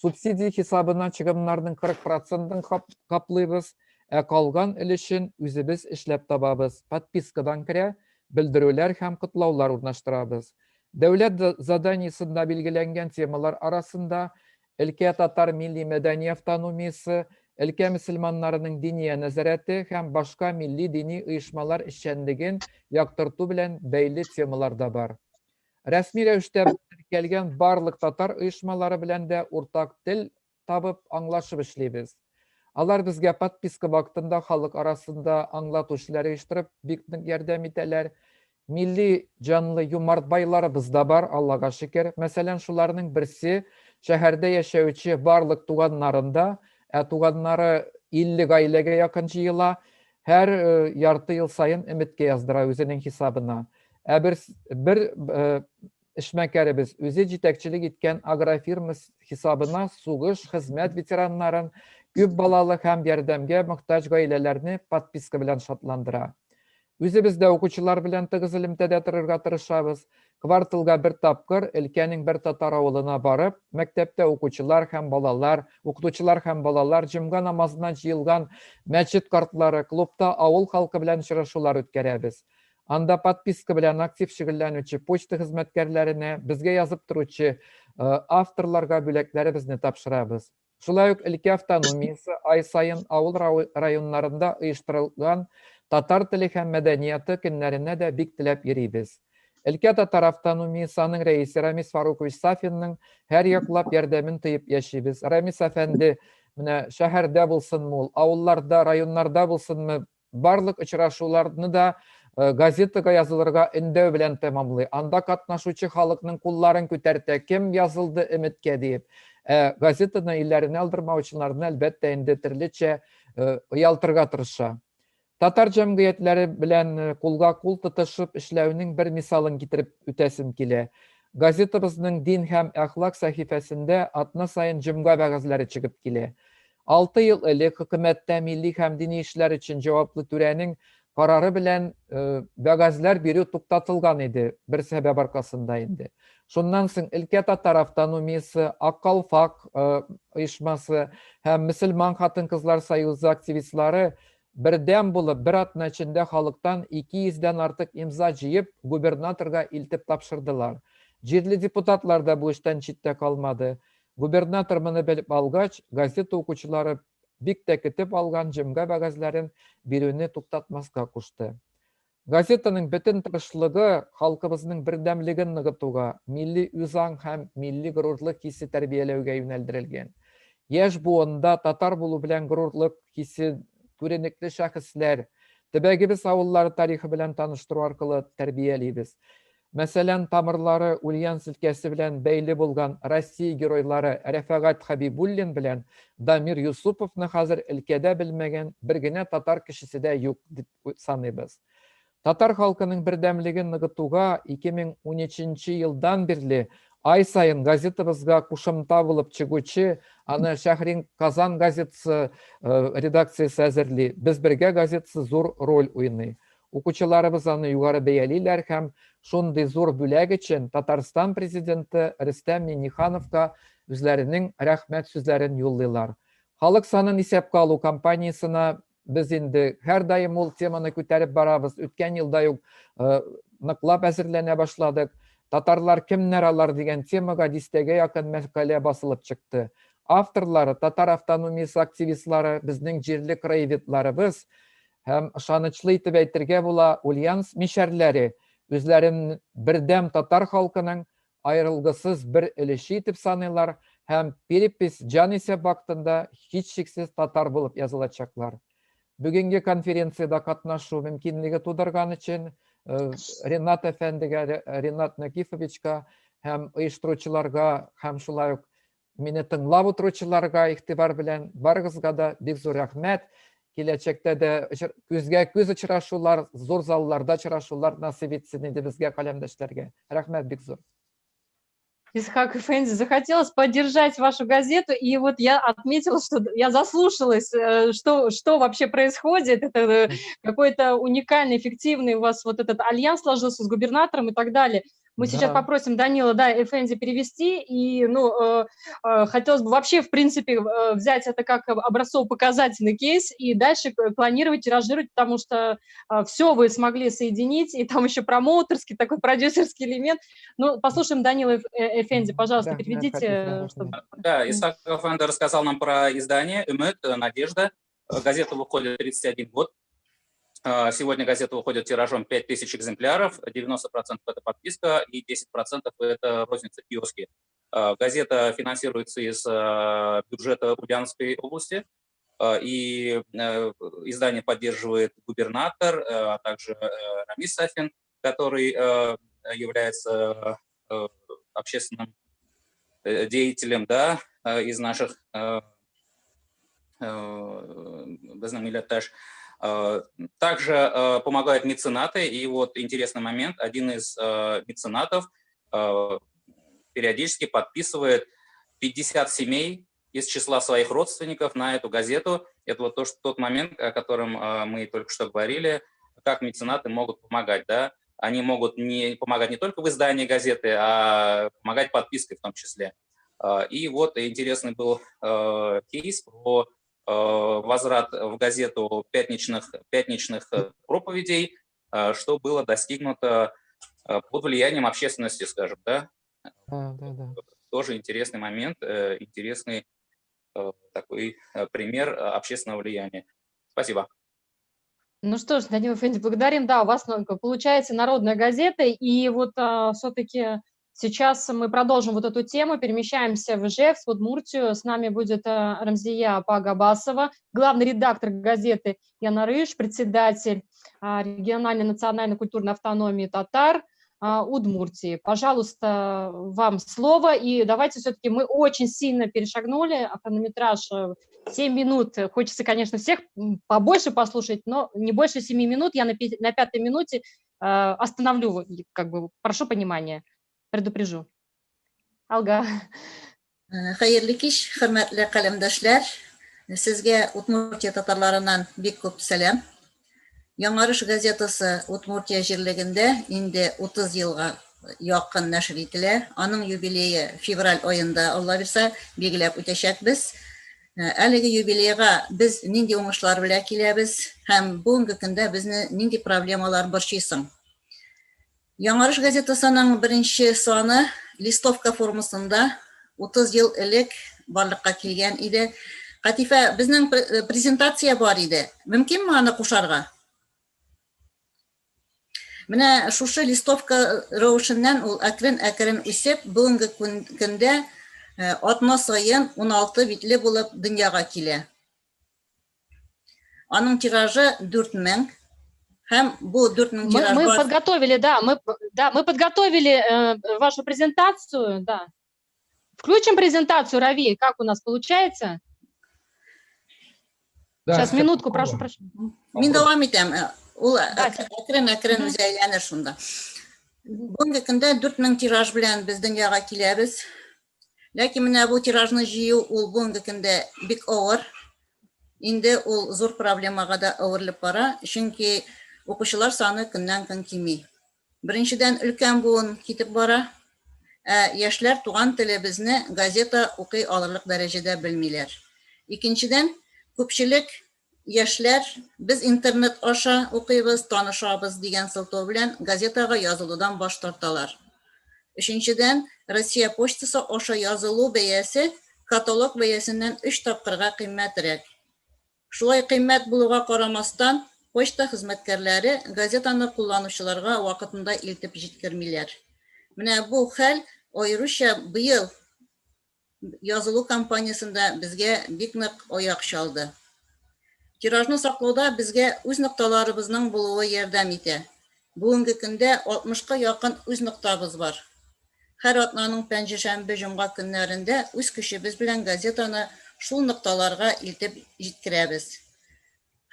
Субсидия хисабына чыгымнарның 40 процентын каплыйбыз, ә калган өлешен үзебез эшләп табабыз. Подпискадан керә, белдерүләр һәм котлаулар урнаштырабыз. Дәүләт заданиесында билгеләнгән темалар арасында Өлкә татар милли-мәдәни автономиясе, өлкә мөселманнарының диния нәзарәте һәм башка милли-дини оешмалар эшчәнлеген яктырту белән бәйле темалар да бар. Рәсми рәвештә теркәлгән барлык татар оешмалары белән дә уртак тел табып, аңлашып эшлибез. Алар безгә подписка вакытында халык арасында аңлату эшләре оештырып, бик нык ярдәм итәләр. Милли җанлы юмарт байларыбыз да бар, Аллага шөкер. Мәсәлән, шуларның берсе шәһәрдә яшәүче барлык туганнарын да, ә туганнары 50 гаиләгә якын җыела, һәр э, ярты ел саен өметкә яздыра үзенең хисабына. Ә бер, бер э, эшмәкәребез үзе җитәкчелек иткән агрофирма хисабына сугыш, хезмәт ветераннарын, күп балалы һәм ярдәмгә мохтаҗ гаиләләрне подписка белән шатландыра. Үзебез дә укучылар белән тыгыз элемтәдә торырга тырышабыз. Кварталга бер тапкыр өлкәнең бер татар авылына барып, мәктәптә укучылар һәм балалар, укытучылар һәм балалар җомга намазына җыелган мәчет картлары, клубта авыл халкы белән очрашулар үткәрәбез. Анда подписка белән актив шөгыльләнүче почта хезмәткәрләренә, безгә язып торучы э, авторларга бүләкләребезне тапшырабыз. Шулай ук өлкә автономиясе ай саен авыл районнарында оештырылган татар теле һәм мәдәнияты көннәренә дә бик теләп йөрибез. Өлкә татар автономиясе аның рәисе Рамис Фарукович Сафинның һәр яклап ярдәмен тоеп яшибез. Рамис әфәнде менә шәһәрдә булсынмы ул, авылларда, районнарда булсынмы, Барлык очрашуларны да э, газетага язылырга өндәү белән тәмамлый. Анда катнашучы халыкның кулларын күтәртә, кем язылды өметкә диеп. Ә газетаны өйләренә алдырмаучыларны әлбәттә инде төрлечә оялтырга тырыша. Татар җәмгыятьләре белән кулга-кул тотышып эшләүнең бер мисалын китереп үтәсем килә. Газетабызның дин һәм әхлак сәхифәсендә атна саен җомга вәгазьләре чыгып килә. 6 ел элек хөкүмәттә милли һәм дини эшләр өчен җаваплы түрәнең карары белән вәгазьләр бирү туктатылган иде, бер сәбәп аркасында инде. Шуннан соң өлкә татар автономиясе, Ак калфак оешмасы һәм Мөселман хатын-кызлар союзы активистлары бердәм булып, бер атна эчендә халыктан 200 дән артык имза җыеп, губернаторга илтеп тапшырдылар. Җирле депутатлар да бу эштән читтә калмады. Губернатор моны белеп алгач, газета укучылары бик тә көтеп алган җомга вәгазьләрен бирүне туктатмаска кушты. Газетаның бөтен тырышлыгы халкыбызның бердәмлеген ныгытуга, милли үзаң һәм милли горурлык хисе тәрбияләүгә юнәлдерелгән. Яшь буында татар булу белән горурлык хисе күренекле шәхесләр, төбәгебез авыллары тарихы белән таныштыру аркылы тәрбиялибез. Мәсәлән, тамырлары Ульяновск өлкәсе белән бәйле булган Россия геройлары Рәфәгать Хәбибуллин белән Дамир Юсуповны хәзер өлкәдә белмәгән бер генә татар кешесе дә юк дип саныйбыз. Татар халкының бердәмлеген ныгытуга 2013 елдан бирле ай саен газетабызга кушымта булып чыгучы, аны Шәһри Казан газетасы редакциясе әзерли, Без бергә газетасы зур роль уйный. Укучыларыбыз аны югары бәялиләр һәм шундый зур бүләк өчен Татарстан Президенты Рөстәм Миңнехановка үзләренең рәхмәт сүзләрен юллыйлар. Халык санын исәпкә алу кампаниясенә без инде һәрдаим ул теманы күтәреп барабыз. Үткән елда ук ныклап әзерләнә башладык. Татарлар кемнәр алар дигән темага дистәгә якын мәкалә басылып чыкты. Авторлары татар автономиясе активистлары, безнең җирле краеведларыбыз. Һәм ышанычлы итеп әйтергә була, Ульяновск мишәрләре үзләрен бердәм татар халкының аерылгысыз бер өлеше итеп саныйлар һәм перепись җанисәп вакытында һичшиксез татар булып язылачаклар. Бүгенге конференциядә катнашу мөмкинлеге тудырган өчен Ренат әфәндегә, Ренат Накифовичка һәм оештыручыларга һәм шулай ук Мине тыңлап утыручыларга игътибар белән барыгызга да бик зур рәхмәт. Киләчәктә дә күзгә күз очрашулар, зур залларда очрашулар насыйп итсен иде безгә каләмдәшләргә. Рәхмәт бик зур. Исхак Эфенди, захотелось поддержать вашу газету, и вот я отметила, что я заслушалась, что вообще происходит, это какой-то уникальный, эффективный у вас вот этот альянс сложился с губернатором и так далее. Мы сейчас попросим Данила, да, Эфенди перевести, и, ну, хотелось бы вообще, в принципе, взять это как образцово-показательный кейс и дальше планировать, тиражировать, потому что все вы смогли соединить, и там еще промоутерский, такой продюсерский элемент. Ну, послушаем Данила Эфенди, пожалуйста, переведите. Чтобы... Да, Исхак Эфенди рассказал нам про издание «Өмет», «Надежда». Газета выходит 31 год. Сегодня газета выходит тиражом 5000 экземпляров, 90% это подписка и 10% это розница, киоски. Газета финансируется из бюджета Ульяновской области, и издание поддерживает губернатор, а также Рамис Сафин, который является общественным деятелем, да, из наших безнең милләттәш. Также помогают меценаты, и вот интересный момент, один из меценатов периодически подписывает 50 семей из числа своих родственников на эту газету. Это вот тот момент, о котором мы только что говорили, как меценаты могут помогать, да? Они могут не помогать не только в издании газеты, а помогать подпиской в том числе. И вот интересный был кейс про возврат в газету пятничных проповедей, что было достигнуто под влиянием общественности, скажем, да? Да. Тоже интересный момент, интересный такой пример общественного влияния. Спасибо. Ну что ж, Данил Эфенди, благодарим. Да, у вас получается народная газета, и вот все-таки сейчас мы продолжим вот эту тему, перемещаемся в Ижевск, в Удмуртию. С нами будет Рамзия Пагабасова, главный редактор газеты «Янарыш», председатель региональной национальной культурной автономии татар. Удмуртии. Пожалуйста, вам слово. И давайте все-таки мы очень сильно перешагнули хронометраж 7 минут. Хочется, конечно, всех побольше послушать, но не больше 7 минут. Я на пятой минуте остановлю, как бы, прошу понимания, предупрежу. Алга. Хәерле кич, хөрмәтле каләмдәшләр. Сезгә Удмуртия татарларыннан бик күп сәлам. Яңарыш газетасы Удмуртия җирлегендә инде 30 елга якын нәшер ителә. Аның юбилее февраль аенда, Алла бирса, билгеләп үтәчәкбез. Әлеге юбилейга без нинди уңышлар белән киләбез һәм бүгенге көндә безне нинди проблемалар борчый соң? Яңарыш газетасының беренче саны листовка формасында 30 ел элек барлыкка килгән иде. Катифә, безнең презентация бар иде. Мөмкинме аны кушарга? Менә шушы листовка рәвешеннән ул әкрен-әкрен үсеп, бүгенге көндә атна саен 16 битле булып дөньяга килә. Аның тиражы 4000 һәм бу 4000 тираж Мы подготовили, да, мы подготовили вашу презентацию, да. Включим презентацию, Рави, как у нас получается? Да, сейчас, минутку, прошу, прошу. Мин дәвам итәм. Ул әкрен-әкрен үзе әйләнер шунда. Бүгенге көндә 4000 тираж белән без дөньяга киләбез. Ләкин менә бу тиражны җыю ул бүгенге көндә бик авыр. Инде ул зур проблемага да әверелеп бара, чөнки укучылар саны көннән-көн кими. Беренчедән, өлкән буын китеп бара, ә яшьләр туган телебезне газета укый алырлык дәрәҗәдә белмиләр. Икенчедән, күпчелек яшьләр без интернет аша укыйбыз, танышабыз дигән сылтау белән газетага язылудан баш тарталар. Өченчедән, Россия почтасы аша язылу бәясе каталог бәясеннән өч тапкырга кыйммәтрәк. Шулай кыйммәт булуга карамастан, почта хезмәткәрләре газетаны кулланучыларга вакытында илтеп җиткермиләр. Менә бу хәл аеруча быел язылу кампаниясендә безгә бик нык аяк чалды. Тиражны саклауда безгә үз нокталарыбызның булуы ярдәм итә. Бүгенге көндә 60-ка якын үз ноктабыз бар. Һәр атнаның пәнҗешәмбе, җомга көннәрендә үз көчебез белән газетаны шул нокталарга илтеп җиткерәбез.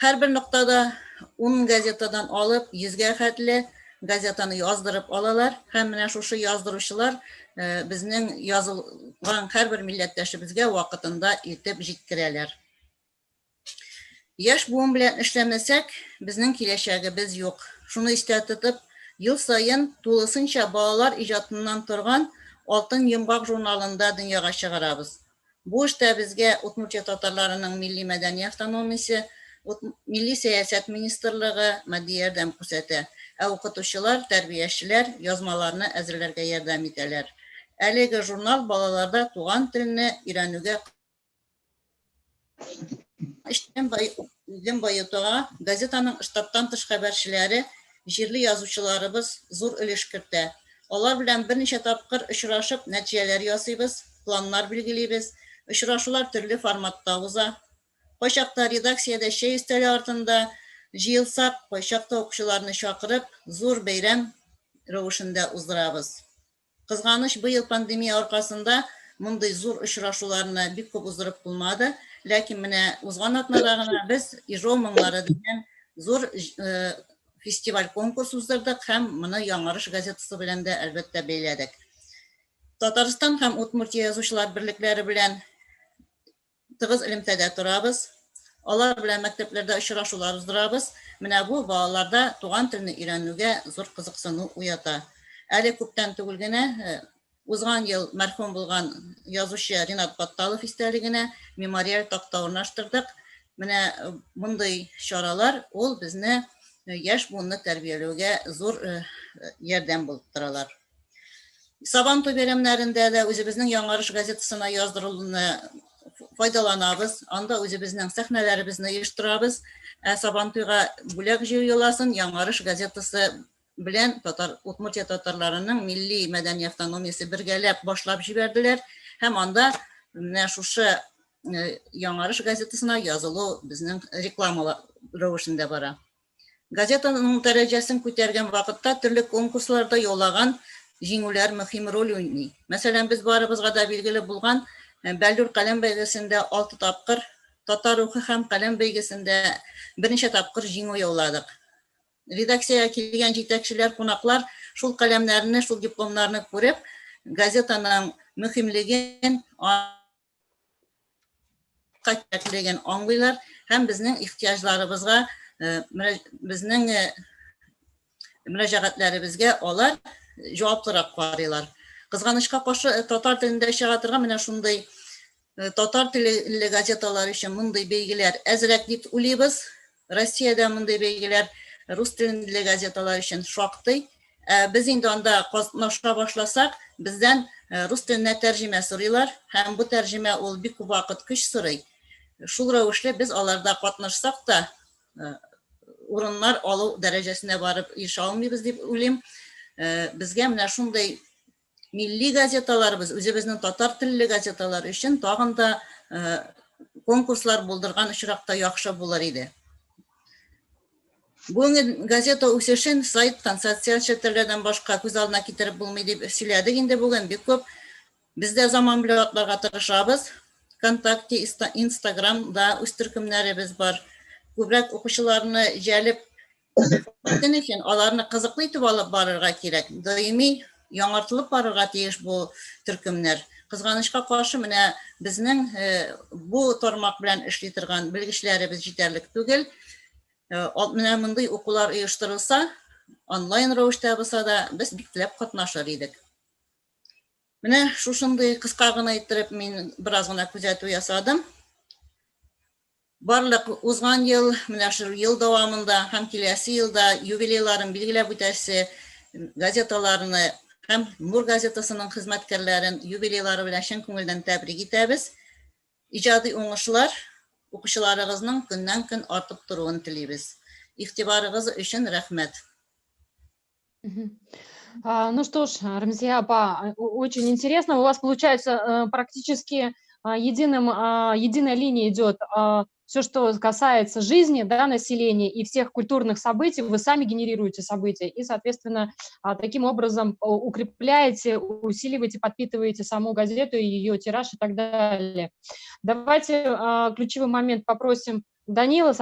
Һәрбер ноктада ун газетадан алып йөзгә хәтле газетаны яздырып алалар һәм менә шушы яздыручылар безнең язылган һәрбер милләттәшебезгә вакытында илтеп җиткерәләр. Яшь буын белән эшләмәсәк, безнең киләчәгебез юк. Шуны истә тотып, ел саен тулысынча балалар иҗатыннан торган Алтын йомгак журналын да дөньяга чыгарабыз. Бу эштә безгә Удмуртия татарларының милли-мәдәни автономиясе, Милли сәясәт министрлыгы матди ярдәм күрсәтә, ә укытучылар, тәрбиячеләр язмаларны әзерләргә ярдәм итәләр. Әлеге журнал балаларда туган телне өйрәнүгә Эштән үзен баетуга газетаның штаттан тыш хәбәрчеләре, җирле язучыларыбыз зур өлеш кертә. Алар белән берничә тапкыр очрашып, нәтиҗәләр ясыйбыз, планнар билгелибез. Очрашулар төрле форматта уза. Кайчакта редакциядә чәй өстәле артында җыелсак, кайчакта укучыларны чакырып, зур бәйрәм рәвешендә уздырабыз. Кызганыч, быел пандемия аркасында мондый зур очрашуларны бик күп уздырып булмады. Ләкин менә узган атнада гына без Ижау моңнары дигән зур фестиваль-конкурс уздырдык һәм моны Яңарыш газетасы белән дә, әлбәттә, бәйләдек. Татарстан һәм Удмуртия язучылар берлекләре белән Тыгыз элемтәдә торабыз. Алар белән мәктәпләрдә очрашулар уздырабыз. Менә бу балаларда туган телне өйрәнүгә зур кызыксыну уята. Әле күптән түгел генә узган ел мәрхүм булган язучы Ринат Батталов истәлегенә мемориаль такта урнаштырдык. Менә мондый чаралар ул безне яшь буынны тәрбияләүгә зур ярдәм булып торалар. Сабантуй бәйрәмнәрендә дә үзебезнең Яңарыш газетасына яздырылуны файдаланабыз. Анда үзебезнең сәхнәләребезне оештырабыз. Ә Сабантуйга бүләк җыю йоласын Яңарыш газетасы белән татар Удмуртия татарларының милли мәдәни автономиясе бергәләп башлап җибәрделәр һәм анда менә шушы Яңарыш газетасына язылу безнең реклама рәвешендә бара. Газетаның дәрәҗәсен күтәргән вакытта төрле конкурсларда яулаган җиңүләр мөһим роль уйный. Мәсәлән, без барыбызга да билгеле булган Бәллүр каләм бәйгесендә алты тапкыр, Татар рухы һәм каләм бәйгесендә берничә тапкыр җиңү яуладык. Редакциягә килгән җитәкчеләр, кунаклар шул каләмнәрне, шул дипломнарны күреп, газетаның мөһимлеген, кирәклеген аңлыйлар һәм безнең ихтыяҗларыбызга, безнең мөрәҗәгатьләребезгә алар җаваплырак карыйлар. Кызганычка каршы, татар телендә чыга торган менә шундый татар телле газеталар өчен мондый бәйгеләр әзрәк дип уйлыйбыз. Россиядә мондый бәйгеләр рус телле газеталар өчен шактый. Ә без инде анда катнаша башласак, бездән рус теленә тәрҗемә сорыйлар һәм бу тәрҗемә ул бик күп вакыт көч сорый. Шул рәвешле без аларда катнашсак та, урыннар алу дәрәҗәсенә барып ирешә алмыйбыз дип уйлыйм. Безгә менә шундый милли газеталарыбыз, үзебезнең татар телле газеталар өчен тагын да конкурслар булдырган очракта яхшы булыр иде. Бүгенге газета үсешен сайттан, социаль челтәрләрдән башка күз алдына китереп булмый дип сөйләдек инде бүген бик күп. Без дә заман белән атларга тырышабыз. Вконтакте, Инстаграмда үз төркемнәребез бар. Күбрәк укучыларны җәлеп итү өчен аларны кызыклы итеп алып барырга кирәк. Даими яңартылып барырга тиеш бу төркемнәр. Кызганычка каршы, менә безнең бу тармак белән эшли торган белгечләребез җитәрлек түгел. Менә мондый укулар оештырылса, онлайн рәвештә булса да, без бик теләп катнашыр идек. Менә шушындый кыска гына иттереп мин бераз гына күзәтү ясадым. Барлык узган ел, менә шул ел дәвамында һәм киләсе елда юбилейларын билгеләп үтәсе газеталарны һәм Нур газетасының хезмәткәрләрен юбилейлары белән чын күңелдән тәбрик итәбез. Иҗади уңышлар, укучыларыгызның көннән-көн артып торуын телибез. Игътибарыгыз өчен рәхмәт. Ну что ж, Рамзия апа, очень интересно. У вас получается практически единая линия идет. Все, что касается жизни, да, населения и всех культурных событий, вы сами генерируете события и, соответственно, таким образом укрепляете, усиливаете, подпитываете саму газету и ее тираж и так далее. Давайте ключевой момент попросим Данила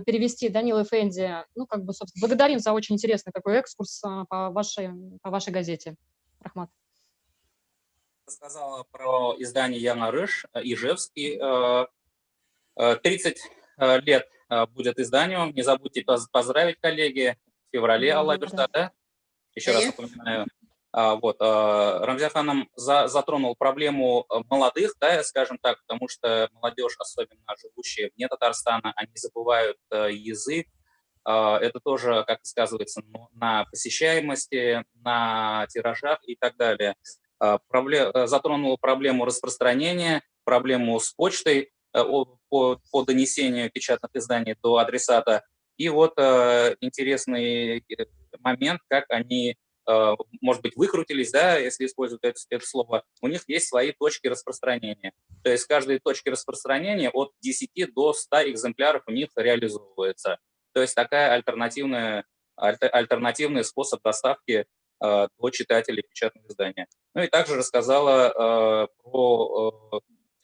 перевести, Данила Эфенди. Ну, как бы, собственно, благодарим за очень интересный такой экскурс по вашей газете. Рәхмәт. Рассказала про издание Яңарыш, Ижевский. 30 лет будет изданию. Не забудьте поздравить, коллеги, в феврале, Алла бирсә, да? Еще раз напоминаю. Вот, Рамзия ханым затронул проблему молодых, да, скажем так, потому что молодежь, особенно живущая вне Татарстана, они забывают язык. Это тоже как сказывается на посещаемости, на тиражах и так далее. Затронула проблему распространения, проблему с почтой по донесению печатных изданий до адресата. И вот интересный момент, как они, может быть, выкрутились, да, если использовать это слово, у них есть свои точки распространения. То есть каждой точки распространения от 10 до 100 экземпляров у них реализовывается. То есть такая альтернативный способ доставки до читателей печатного издания. Ну и также рассказала про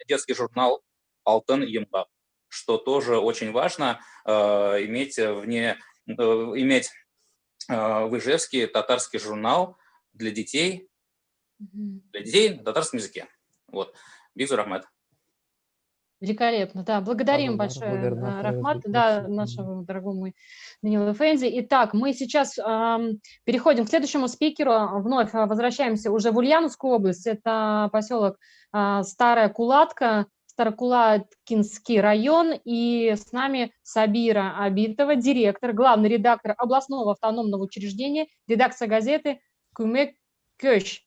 детский журнал «Алтын йомгак», что тоже очень важно иметь в Ижевске татарский журнал для детей на татарском языке. Вот. Бик зур рәхмәт. Великолепно, да. Благодарим большое, рәхмәт, да, нашему дорогому Данилу Эфенди. Итак, мы сейчас переходим к следующему спикеру. Вновь возвращаемся уже в Ульяновскую область. Это поселок Старая Кулатка, Старокулаткинский район. И с нами Сабира Абитова, директор, главный редактор областного автономного учреждения, редакция газеты «Күмәк көч».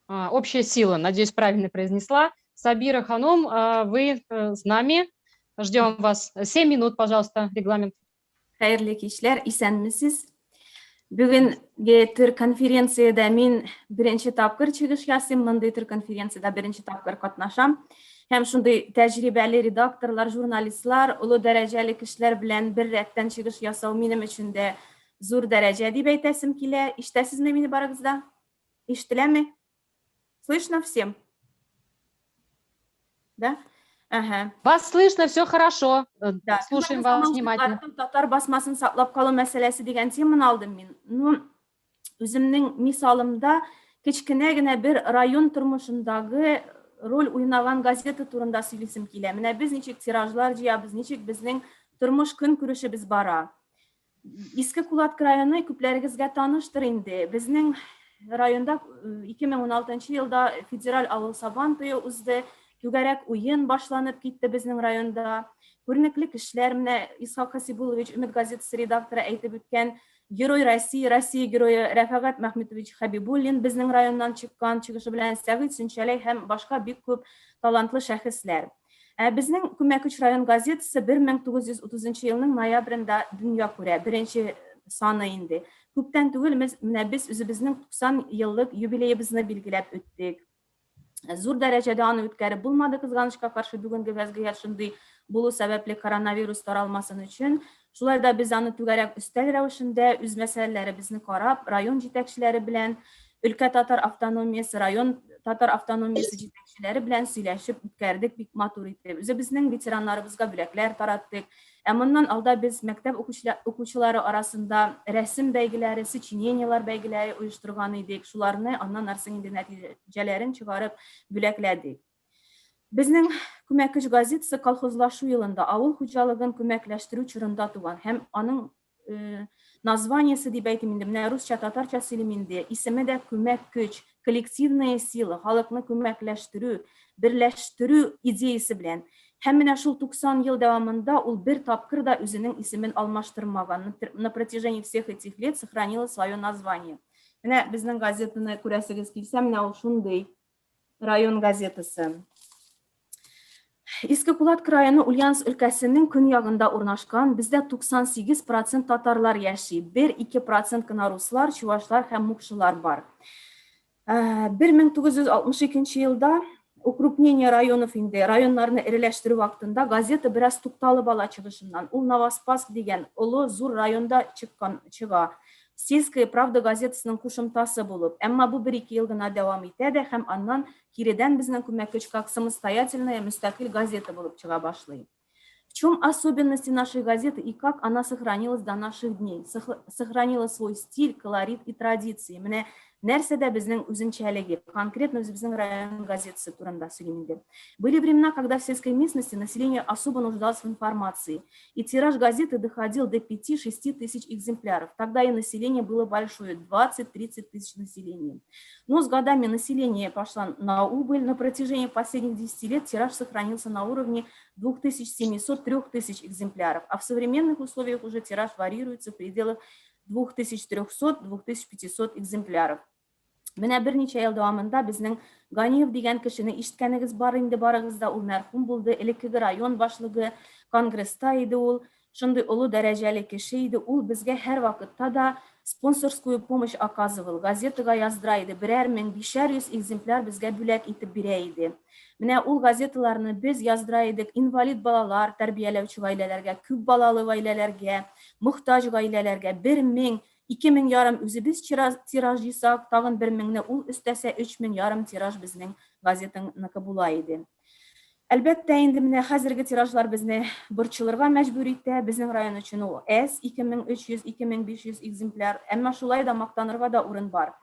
«Общая сила», надеюсь, правильно произнесла. Сабира ханым, вы с нами. Ждем вас. 7 минут, пожалуйста, регламент. Хәерле кичләр, исәнмесез. Бүгенге төр конференциядә мин беренче тапкыр чыгыш ясыйм, мондый төр конференциядә беренче тапкыр катнашам. Һәм шундый тәҗрибәле редакторлар, журналистлар, олы дәрәҗәле кешеләр белән бер рәттән чыгыш ясау минем өчен дә зур дәрәҗә дип әйтәсем килә. Ишетәсезме мине барыгыз да? Ишетеләме? Слышно всем? Да? Ага. Вас слышно, все хорошо. Да. Слушаем вас внимательно. Татар басмасын саклап калу мәсьәләсе дигән теманы алдым мин. Ну, үземнең мисалымда кечкенә генә бер район тормышындагы роль уйнаган газета турында сөйлисем килә. Менә без ничек тиражлар җыябыз, ничек безнең тормыш көнкүрешебез бара. Иске Кулатка районы күпләрегезгә таныштыр инде. Безнең районда 2016 елда федераль авыл сабан туе узды. Түгәрәк уен башланып китте безнең районда. Күренекле кешеләр, менә Исхак Хасибуллович, Өмет газетасы редакторы әйтеп үткән Герой России, Россия герое Рәфәгать Мәхмүтович Хәбибуллин безнең районнан чыккан, чыгышы белән Сәгыйть Сүнчәләй һәм башка бик күп талантлы шәхесләр. Ә безнең Күмәк-Көч район газетасы 1930 елның ноябрендә дөнья күрә, беренче саны инде. Күптән түгел без, менә без үзебезнең 90 еллык юбилеебызны билгеләп үттек. Зур дәрәҗәдә аны үткәреп булмады, кызганычка каршы, бүгенге вәзгыять шундый булу сәбәпле коронавирус таралмасын өчен. Шулай да без аны түгәрәк өстәл рәвешендә үз мәсьәләләребезне карап, район җитәкчеләре белән, өлкә татар автономиясе, район татар автономиясе җитәкчеләре белән сөйләшеп үткәрдек бик матур итеп. Үзебезнең ветераннарыбызга бүләкләр тараттык. Ә моннан алда без мәктәп укучылары арасында рәсем бәйгеләре, сочинениеләр бәйгеләре оештырган идек. Шуларны аннан арсы инде нәтиҗәләрен чыгарып бүләкләдек. Безнең Күмәк көч газетасы колхозлашу елында, авыл хуҗалыгын күмәкләштерү чорында туган һәм аның названиесе дип әйтим инде, менә русча, татарча сөйлим инде, исеме дә күмәк көч, коллективная сила, халыкны күмәкләштерү, берләштерү идеясе белән. Һәм менә шул 90 ел дәвамында ул бер тапкыр да үзенең исемен алмаштырмаган. На протяжении всех этих лет сохранила свое название. Менә безнең газетаны күрәсегез килсә, менә ул шундый район газетасы. Иске Кулатка районы Ульяновск өлкәсенең көньягында урнашкан. Бездә 98% татарлар яши. 1-2% кына руслар, чувашлар һәм мукшылар бар. 1962 елда укрупнение районов инде, районнарны эреләштерү вакытында газета бераз тукталып ала чыгышыннан. Ул Новоспасск дигән олы зур районда чыккан, чыга. Сельская правда газетасының кушымтасы булып. Әмма бу бер-ике ел гына дәвам итә дә һәм аннан киредән безнең Күмәк көч как самостоятельная мөстәкыйль газета булып чыга башлый. В чем особенности нашей газеты и как она сохранилась до наших дней? Сохранила свой стиль, колорит и традиции. Менә нәрсәдә безнең үзенчәлеге? Конкретно үзебезнең район газетасы турында сөйлим инде. Были времена, когда в сельской местности население особо нуждалось в информации, и тираж газеты доходил до 5-6 тысяч экземпляров. Тогда и население было большое, 20-30 тысяч населения. Но с годами население пошло на убыль. На протяжении последних 10 лет тираж сохранился на уровне 2700-3000 экземпляров, а в современных условиях уже тираж варьируется в пределах 2300-2500 экземпляров. Менә берничә ел дәвамында безнең Ганиев дигән кешене ишеткәнегез бар инде барыгыз да, ул мәрхүм булды, элеккеге район башлыгы, конгресста иде ул, шундый олы дәрәҗәле кеше иде, ул безгә һәрвакытта да спонсорскую помощь оказывал, газетага яздыра иде, берәр мең, бишәр йөз экземпляр безгә бүләк итеп бирә иде. Менә ул газеталарны без яздыра идек инвалид балалар тәрбияләүче гаиләләргә, күп балалы гаиләләргә, мохтаҗ гаиләләргә, бер мең, ике мең ярым үзебез тираж җыйсак, тагын бер меңне ул өстәсә, өч мең ярым тираж безнең газетаныкы була иде. Әлбәттә инде, менә хәзерге тиражлар безне борчылырга мәҗбүр итә. Безнең район өчен ул әз, 2300, 2500 экземпляр. Әмма шулай да мактанырга да урын бар.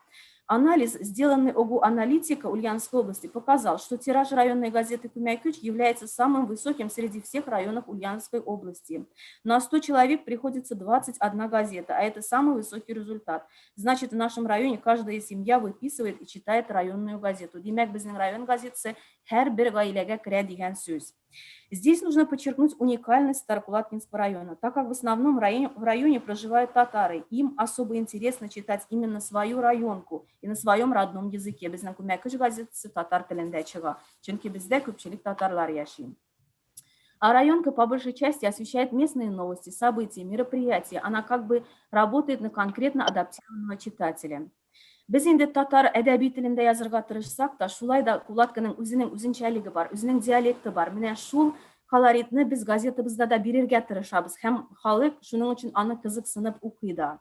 Анализ, сделанный ОГУ «Аналитика» Ульяновской области, показал, что тираж районной газеты «Күмәк көч» является самым высоким среди всех районов Ульяновской области. На 100 человек приходится 21 газета, а это самый высокий результат. Значит, в нашем районе каждая семья выписывает и читает районную газету. Димәк, безнең район газетасы һәрбер гаиләгә керә дигән сүз. Здесь нужно подчеркнуть уникальность Старокулаткинского района, так как в основном в районе проживают татары. Им особо интересно читать именно свою районку и на своем родном языке. Безнең Күмәк көч газетасы татар телендә чыга, чөнки бездә күпчелек татарлар яши. А районка по большей части освещает местные новости, события, мероприятия. Она как бы работает на конкретно адаптированного читателя. Без инде татар әдәби телендә язырга тырышсак та, шулай да Кулатканың үзенең үзенчәлеге бар, үзенең диалекты бар. Менә шул колоритны без газетабызда да бирергә тырышабыз һәм халык шуның өчен аны кызыксынып укый да.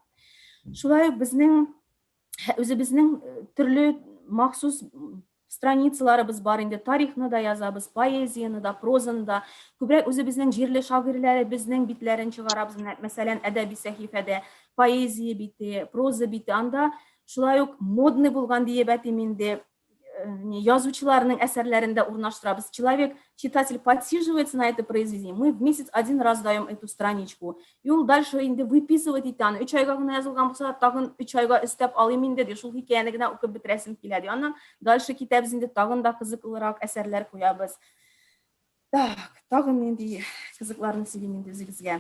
Шулай ук безнең үзебезнең төрле махсус страницаларыбыз бар инде, тарихны да язабыз, поэзияне да, прозаны да. Күбрәк үзебезнең җирле шагыйрьләребезнең битләрен чыгарабыз. Менә, мәсәлән, әдәби сәхифәдә поэзия бите, проза бите. Анда шулай ук модный булган диеп әйтим инде, язучыларның әсәрләрен дә урнаштырабыз. Человек, читатель подсиживается на это произведение, мы в месяц один раз даем эту страничку. И ул дальше инде выписывать итә аны. 3 айга гына язылган булса, тагын 3 айга өстәп алыйм инде, ди. Шул хикәяне генә укып бетерәсем килә, ди. Аннан дальше китәбез инде, тагын да кызыклырак әсәрләр куябыз. Так, тагын нинди кызыкларны сөйлим инде үзегезгә.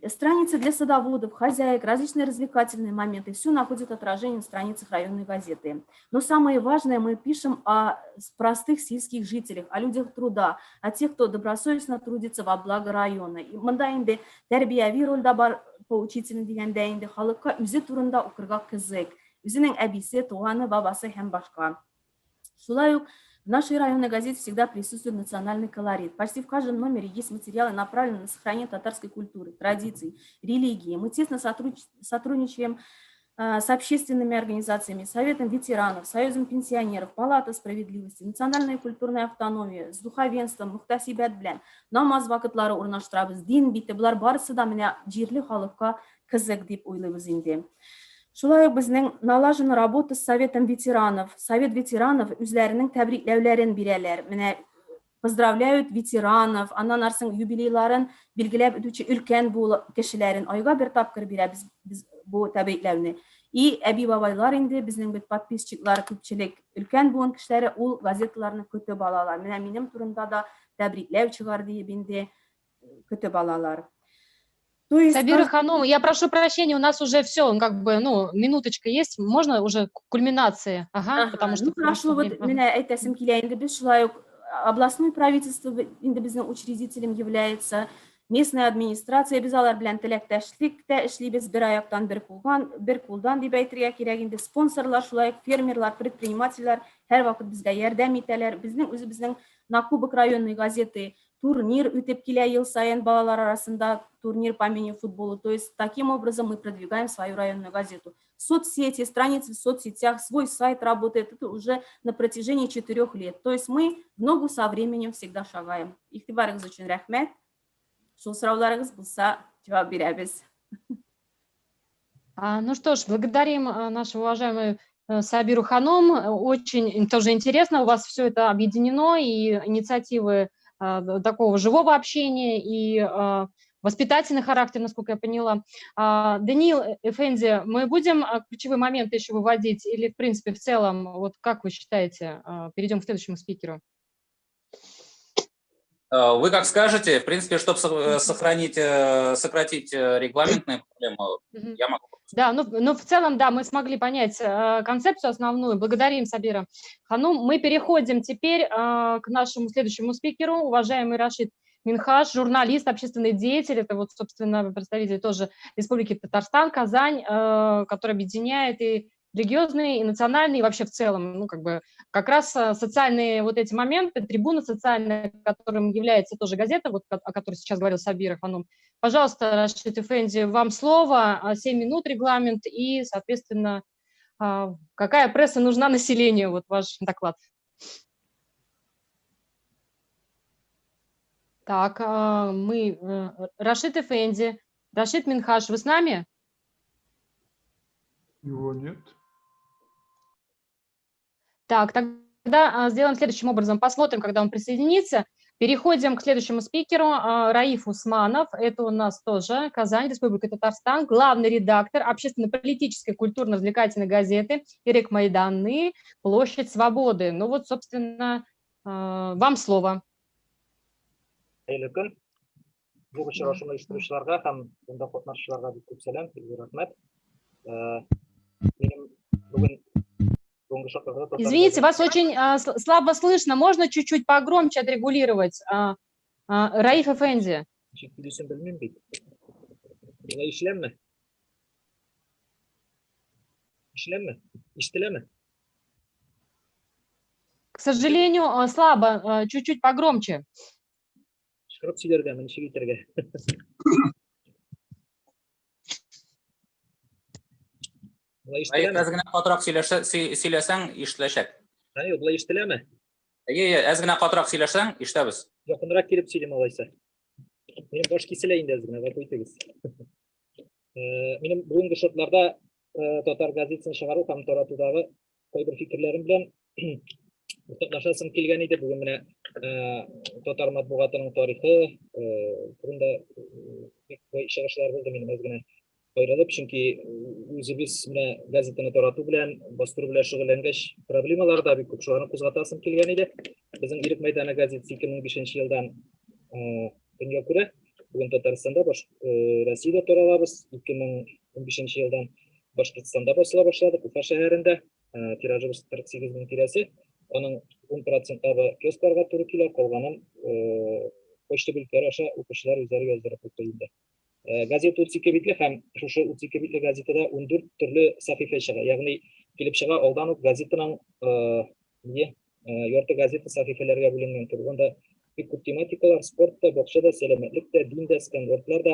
Страницы для садоводов, хозяек, различные развлекательные моменты. Все находит отражение на страницах районной газеты. Но самое важное, мы пишем о простых сельских жителях, о людях труда, о тех, кто добросовестно трудится во благо района. И монда инде тәрбияви роль дә бар, поучительный дигәндә инде халыкка үзе турында укырга кызык. Үзенең әбисе, туганы, бабасы һәм башка. Шулай ук в нашей районной газете всегда присутствует национальный колорит. Почти в каждом номере есть материалы, направленные на сохранение татарской культуры, традиций, религии. Мы тесно сотрудничаем с общественными организациями, Советом ветеранов, Союзом пенсионеров, Палата справедливости, Национальная культурная автономия, с духовенством, мөхтәсибәт белән намаз вакытлары урнаштырабыз, дин бите, болар барысы да менә җирле халыкка кызык дип уйлыйбыз инде. Шулай ук безнең налажена работа с Советом ветеранов. Совет ветеранов үзләренең тәбрикләүләрен бирәләр. Менә поздравляют ветеранов, аннан арсың юбилейларын билгеләп үтүче өлкән бу кешеләрен айга бер тапкыр бирәбез без бу тәбрикләүне. И әби-бабайлар инде безнең бит подписчиклар күпчелек өлкән буын кешеләре ул газеталарны көтеп алалар. Менә минем турында да тәбрикләү чыгар диеп инде көтеп алалар. То есть Сабира Ханум, я прошу прощения, у нас уже все, как бы, ну, минуточка есть, можно уже к кульминации? Ага, ага, потому что... Ну, хорошо, вот менә әйтәсем килә инде, без шулай ук областной правительство инде безнең учредителем является, местная администрация, без алар белән теләктәшлектә эшлибез, бер аяктан бер кулдан, бер кулдан дип әйтергә кирәк инде, спонсорлар, шулай ук фермерлар, предпринимательләр һәрвакыт безгә ярдәм итәләр. Безнең үзебезнең на Кубок районной газеты турнир үтеп килә ел саен балалар арасында, турнир по мини-футболу. То есть таким образом мы продвигаем свою районную газету. Соцсети, страницы в соцсетях, свой сайт работает, это уже на протяжении 4 лет. То есть мы в ногу со временем всегда шагаем. Игътибарыгыз өчен рәхмәт. Шул сорауларыгыз булса, җавап бирәбез. Ну что ж, благодарим нашу уважаемую Сабиру Ханум. Очень тоже интересно, у вас все это объединено, и инициативы такого живого общения, и воспитательный характер, насколько я поняла. Даниил Эфенди, мы будем ключевые моменты еще выводить или, в принципе, в целом, вот как вы считаете, перейдем к следующему спикеру? Вы как скажете, в принципе, чтобы сократить регламентные проблемы, я могу. Да, ну в целом, да, мы смогли понять концепцию основную. Благодарим Сабира Ханум. Мы переходим теперь к нашему следующему спикеру, уважаемый Рашид Минхаш, журналист, общественный деятель, это вот, собственно, представитель тоже Республики Татарстан, Казань, который объединяет и религиозные, и национальные, и вообще в целом, ну, как бы, как раз социальные вот эти моменты, трибуна социальная, которым является тоже газета, вот, о которой сейчас говорил Сабира Ханум. Пожалуйста, Рашид Эфенди, вам слово, 7 минут регламент, и, соответственно, какая пресса нужна населению, вот ваш доклад. Так, мы, Рашид Эфенди, Рашид Минхаш, вы с нами? Его нет. Так, тогда сделаем следующим образом. Посмотрим, когда он присоединится. Переходим к следующему спикеру. Раиф Усманов. Это у нас тоже Казань, Республика Татарстан. Главный редактор общественно-политической культурно-развлекательной газеты «Ирек Майданы. Площадь Свободы». Ну вот, собственно, вам слово. Хәерле көн. Бу очрашуны оештыручыларга һәм монда катнашучыларга бик күп сәлам, бик рәхмәт. Минем бүген бүгенге шартларда татар Извините, вас очень слабо слышно. Можно чуть-чуть погромче отрегулировать? Раиф Эфенди. Ничек сөйлисен белмим бит. Миңа ишетеләме? Ишетеләме? Ишетеләме? К сожалению, слабо, чуть-чуть погромче. Кычкырып сөйләргәме, ничек итәргә? Болай ишетеләме? Әз генә катырак сөйләсәң, ишетеләчәк. Әйе, болай ишетеләме? Әйе, әз генә катырак сөйләшсәң, ишетәбез. Якынрак килеп сөйлим алайса. Минем баш киселә инде әз генә, гафу итегез. Минем бүгенге шартларда татар газетасын чыгару һәм таратудагы кайбер фикерләрем белән уртаклашасым килгән иде. Бүген менә татар матбугатының тарихы турында бик бай чыгышлар булды. Минем әз генә аерылып, чөнки үзебез менә газетаны тарату белән, бастыру белән шөгыльләнгәч, проблемалар да бик күп, шуларны кузгатасым килгән иде. Безнең Ирек мәйданы газетасы 2005 елдан дөнья күрә. Бүген Татарстанда, Россиядә таралабыз. 2015 елдан Башкортстанда басыла башладык, Уфа шәһәрендә. Тиражыбыз 48 мең тирәсе. Аның 10 процентлары киоскларга туры килә, калганын почта бүлекләре аша укучылар үзләре яздырып укый инде. Газета 32 битле һәм шушы 32 битле газетада 14 төрле сәхифә чыга. Ягъни килеп чыга алдан ук газетаның не ярты газета сәхифәләргә бүленгән кебек. Анда бик күп тематикалар, спорт та, бакча да, сәламәтлек тә, дин дә, сканвордлар да,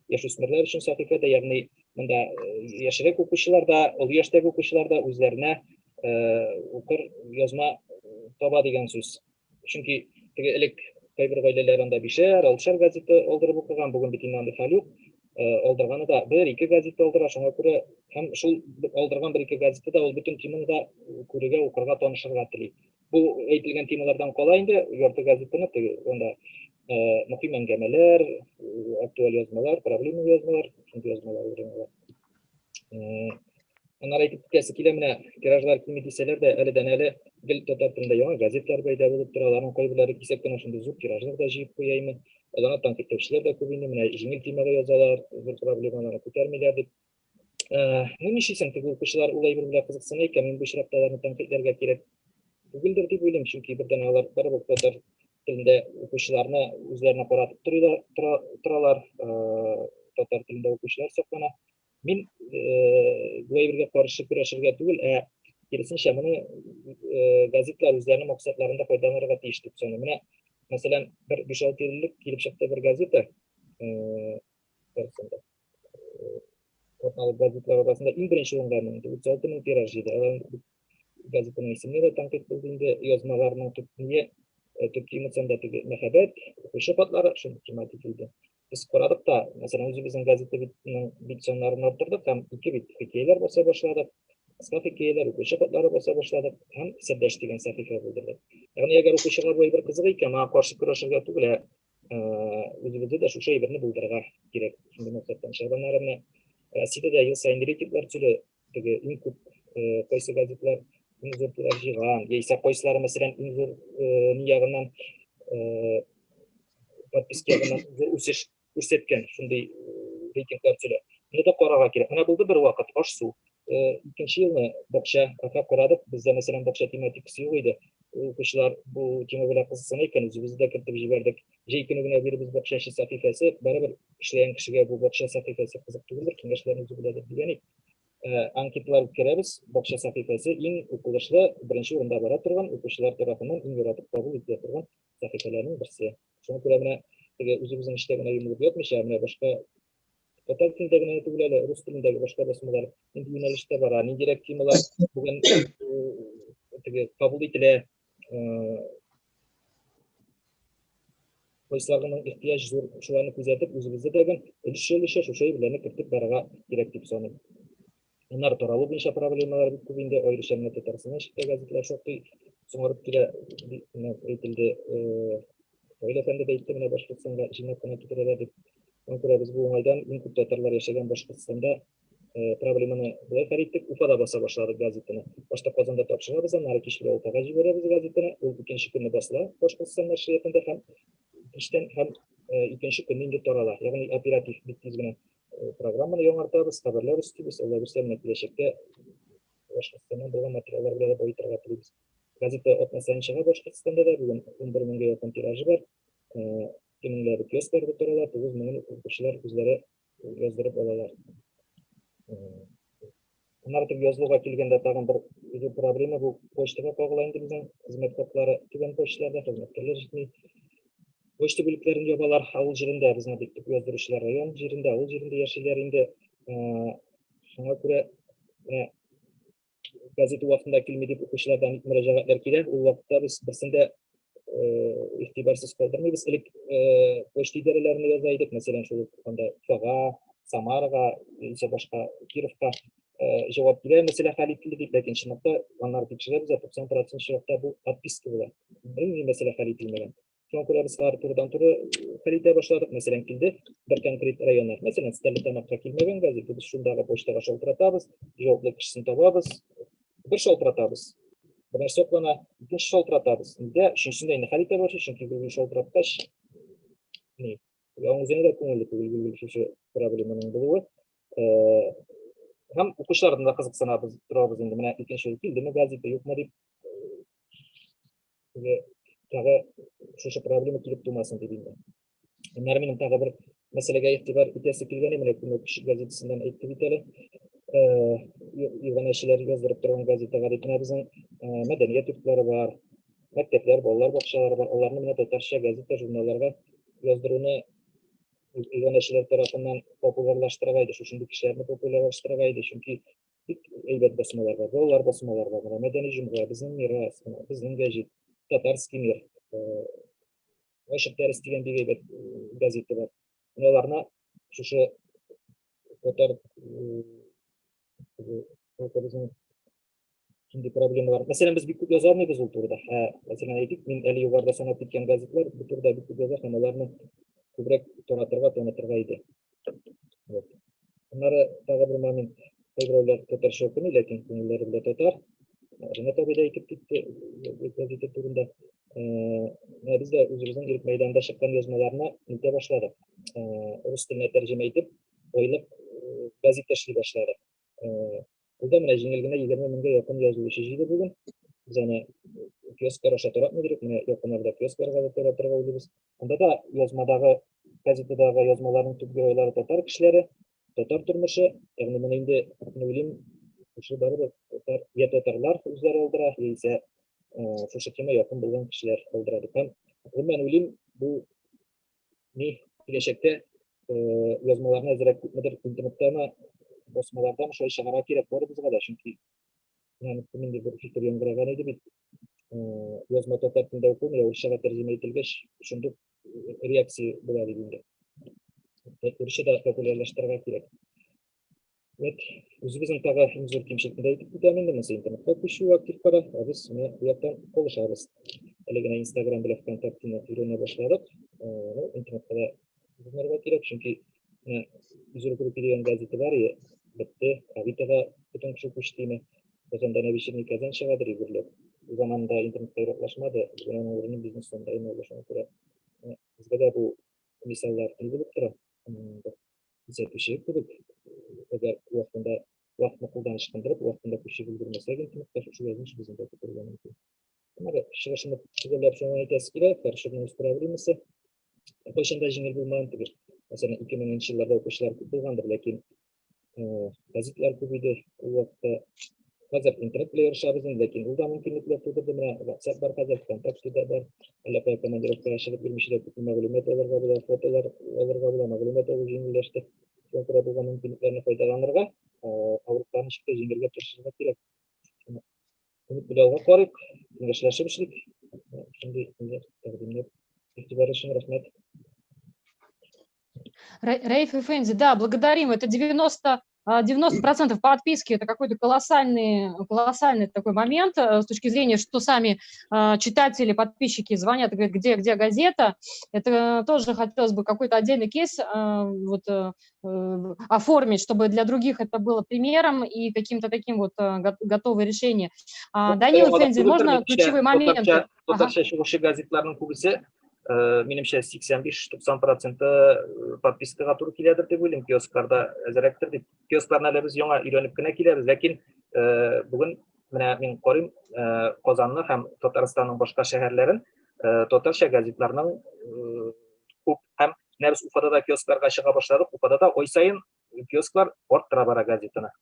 яшүсмерләр өчен сәхифә дә, ягъни монда яшьрәк укучылар да, олы яшьтәге укучылар да үзләренә укыр язма таба дигән сүз. Чөнки теге элек кайбер гаиләләр анда бишәр, алтышар газета алдырып укыган, бүген бит инде андый хәл юк. Алдырганы да бер, ике газета алдыра, шуңа күрә һәм шул алдырган бер-ике газета да ул бөтен теманы да күрергә, укырга, танышырга тели. Бу әйтелгән темалардан кала инде ярты газетаны теге анда мөһим әңгәмәләр, актуаль язмалар, проблема язмалар, шундый язмалар урын ала. Аннары әйтеп китәсе килә, менә тиражлар кими дисәләр дә, әледән-әле гел татар телендә яңа газетлар пәйда булып тора. Аларның кайберләре кисәк кенә шундый зур тиражлар да җыеп куя име. Аларны тәнкыйтьләүчеләр дә күп инде, менә җиңел темага язалар, зур проблемаларны күтәрмиләр дип. Ну, нишлисең, теге укучылар ул әйбер белән кызыксына икән, мин бу очракта аларны тәнкыйтьләргә кирәк түгелдер дип уйлыйм, чөнки бердән алар барыбер татар телендә укучыларны үзләренә каратып торалар, татар телендә укучылар саклана. Мин бу әйбергә каршы көрәшергә түгел, ә киресенчә, моны газетлар үзләренең максатларында файдаланырга тиеш дип саныйм. Менә, мәсәлән, бер 5-6 ел элек килеп чыкты бер газета, Татарстанда. Атналык газетлар арасында иң беренче урынга менде. 36 мең тираж җыйды. Алар газетаның исеменә дә тәнкыйть булды инде, язмаларының төп ние, төп темасы анда теге мәхәббәт, укучы хатлары, шундый тематика иде. Без карадык та, мәсәлән, үзебезнең газета битенең бит саннарын арттырдык һәм ике бит хикәяләр баса башладык, кыска хикәяләр, укучы хатлары баса башладык һәм Сердәш дигән сәхифә булдырдык. Ягъни, әгәр укучыга бу әйбер кызык икән, моңа каршы көрәшергә түгел, ә үзебездә дә шушы әйберне булдырырга кирәк. Шундый максаттан чыгып, аннары менә Россиядә дә ел саен рейтинглар төзелә, теге иң күп кайсы газетлар иң зур тираж җыйган, яисә кайсылары, мәсәлән, иң зур ни ягыннан подписка ягыннан зур үсеш күрсәткән, шундый рейтинглар төзелә. Моны да карарга кирәк. Менә булды бер вакыт аш-су. Икенче елны бакча ака карадык. Бездә, мәсәлән, бакча тематикасы юк иде. Укучылар бу тема белән кызыксына икән, үзебез дә кертеп җибәрдек. Җәй көне генә биребез бакчачы сәхифәсе. Барыбер эшләгән кешегә бу бакча сәхифәсе кызык түгелдер, киңәшләрне үзе беләдер дигән идек. Анкеталар үткәрәбез. Бакча сәхифәсе иң укылышлы, беренче урында бара торган, укучылар тарафыннан иң яратып кабул ителә торган сәхифәләрнең берсе. Шуңа күрә менә теге үзебезнең эштә генә йомылып ятмыйча, менә башка татар телендә генә түгел әле, рус телендәге башка басмалар нинди юнәлештә бара, ниндирәк темалар бүген теге кабул ителә, кайсыларының ихтыяҗ зур, шуларны күзәтеп, үзебездә дә өлешчә-өлешчә шушы әйберләрне кертеп барырга кирәк дип саныйм. Аннары таралу буенча проблемалар бик күп инде, аеруча менә Татарстаннан читтә газетлар шактый соңарып килә, дип менә әйтелде. Раил әфәнде дә әйтте, менә Башкортстанга җыйнап кына китерәләр дип. Шуңа күрә без бу уңайдан иң күп татарлар яшәгән Башкортстанда проблеманы болай хәл иттек. Уфада баса башладык газетаны. Башта Казанда тапшырабыз, аннары кич белән Уфага җибәрәбез газетаны. Ул икенче көнне басыла Башкортстан нәшриятында һәм кичтән һәм икенче көнне инде тарала. Ягъни оператив бик тиз генә программаны яңартабыз, хәбәрләр өстибез. Алла бирсә, менә киләчәктә Башкортстаннан булган материаллар белән дә баетырга телибез. Газета атна саен чыга Башкортстанда да, бүген 11 меңгә якын тиражы бар. 2 меңләп киоскларда тарала, 9 меңен укучылар үзләре яздырып алалар. Аннары теге язылуга килгәндә тагын бер зур проблема бу почтага кагыла инде безнең хезмәт хаклары түбән почталарда хезмәткәрләр җитми. Почта бүлекләрен ябалар авыл җирендә, безнең бик күп яздыручылар район җирендә, авыл җирендә яшиләр инде. Шуңа күрә менә газета вакытында килми дип укучылардан мөрәҗәгатьләр килә. Ул вакытта без берсен дә игътибарсыз калдырмыйбыз. Элек почта идарәләренә яза идек, мәсәлән, шул ук анда Уфага, Самарага, яисә башка Кировка җавап килә, мәсьәлә хәл ителде дип, ләкин чынлыкта аннары тикшерәбез дә 90% очракта бу отписка була. Бернинди мәсьәлә хәл ителмәгән. Шуңа күрә без алар турыдан-туры хәл итә башладык. Мәсәлән, килде бер конкрет районнар. Мәсәлән, Стәрлетамакка килмәгән газета, без шундагы почтага шалтыратабыз, җаваплы кешесен табабыз, бер шалтыратабыз. Бер нәрсә аклана, икенче шалтыратабыз. Инде өченчесендә инде хәл итә башлый, чөнки гел шалтыраткач, ни, аның үзенә дә күңелле түгел гел шушы проблеманың булуы. Һәм укучылардан да кызыксынабыз, торабыз инде, менә икенче ел килдеме газета, юкмы дип. Теге тагы шушы проблема килеп тумасын дип инде. Аннары минем тагы бер мәсьәләгә игътибар итәсе килгән, менә Күмәк көч газетасыннан әйтте бит әле. Иганәчеләр яздырып торган газетага дип, менә безнең мәдәният йортлары бар, мәктәпләр, балалар бакчалары бар. Аларны менә татарча газета, журналларга яздыруны иганәчеләр тарафыннан популярлаштырырга иде, шушындый кешеләрне популярлаштырырга иде, чөнки бик әйбәт басмалар бар, балалар басмалары бар, менә Мәдәни җомга, Безнең мирас, Безнең гәҗит, Татарский мир, Ачык дәрес дигән бик әйбәт газета бар. Менә аларны шушы татар халкыбызның шундый проблемалар. Мәсәлән, без бик күп яза алмыйбыз ул турыда. Ә, мәсәлән, әйтик, мин әле югарыда санап киткән газетлар бу турыда бик күп яза һәм аларны күбрәк таратырга, танытырга иде. Вот. Аннары тагы бер момент. Кайберәүләр татарча укымый, ләкин күңелләре белән татар. Ренат абый да әйтеп китте газета турында. Менә без дә үзебезнең Ирек мәйданында чыккан язмаларны нитә башладык. Рус теленә тәрҗемә итеп, айлык газета эшли башладык. Ул да менә җиңел генә 20 меңгә якын язылучы җыйды бүген. Без аны киосклар аша таратмый идек, менә якын арада киоскларга да таратырга уйлыйбыз. Анда да язмадагы, газетадагы язмаларның төп геройлары татар кешеләре, татар тормышы. Ягъни моны инде, мин уйлыйм, шушы барыбер татар, я татарлар үзләре алдыра, яисә шушы тема якын булган кешеләр алдыра дип. Һәм гомумән уйлыйм, бу ни киләчәктә язмаларны әзрәк күпмедер интернеттамы, басмалардамы шулай чыгарга кирәк барыбызга да, чөнки менә нинди бер фикер яңгыраган иде бит. Язма татар телендә укылмый, урысчага тәрҗемә ителгәч, шундук реакция була дип инде. Урысча да популярлаштырырга кирәк. Вот, үзебезнең тагы иң зур кимчелекне дә әйтеп китәм инде, монысы интернетка күчү актив бара, ә без менә бу яктан калышабыз. Әле генә Инстаграм белән ВКонтактены өйрәнә башладык. Ну, интернетка да узынырга кирәк, чөнки менә Изрук руки дигән газета бар, и бетте, Авитога бөтен кеше күчте име. Казанда на вечерний Казан чыгадыр йөгерлек. Заманында интернетка яраклашмады, бүген аның урыны бизнес сонда инде алды, шуңа күрә безгә дә бу мисаллар ни булып тора. Кисәтүче кебек, әгәр вакытында вакытны кулдан ычкындырып, вакытында күчеп өлгермәсәк интернетка, шушы язмыш безне дә көтәргә мөмкин. Аннары чыгышымны төгәлләп шуны әйтәсе килә, һәр чорның үз проблемасы. Кайчан да җиңел булмаган түгел. Мәсәлән, 2000 елларда укучылар күп булгандыр, ләкин газетлар күп иде ул вакытта. Хәзер интернет белән ярышабыз инде, ләкин ул да мөмкинлекләр тудырды. Менә WhatsApp бар хәзер, ВКонтакте дә бар. Әллә кая командировкага чыгып йөрмичә дә күпме мәгълүмат алырга була, фотолар алырга була, мәгълүмат алу җиңелләште. Шуңа күрә булган мөмкинлекләрне файдаланырга, авырлыкларны ничек тә җиңәргә тырышырга кирәк. Өмет белән алга карыйк, киңәшләшеп эшлик. Шундый тәкъдимнәр. Игътибар өчен рәхмәт. Раиф Эфенди, да, благодарим. Это 90% подписки, это какой-то колоссальный, колоссальный такой момент с точки зрения, что сами читатели, подписчики звонят и говорят, где газета. Это тоже хотелось бы какой-то отдельный кейс вот, оформить, чтобы для других это было примером и каким-то таким вот готовое решение. Данил Эфенди, можно ключевые моменты? Татарча чыгучы газетларның күбесе, минемчә, 85-90 проценты подпискага туры киләдер дип уйлыйм, киоскларда әзрәктер дип. Киоскларны әле без яңа өйрәнеп кенә киләбез, ләкин бүген менә мин карыйм Казанны һәм Татарстанның башка шәһәрләрен, татарча газетларның күп, һәм менә без Уфада да киоскларга чыга башладык, Уфада да ай саен киосклар арттыра бара газетаны.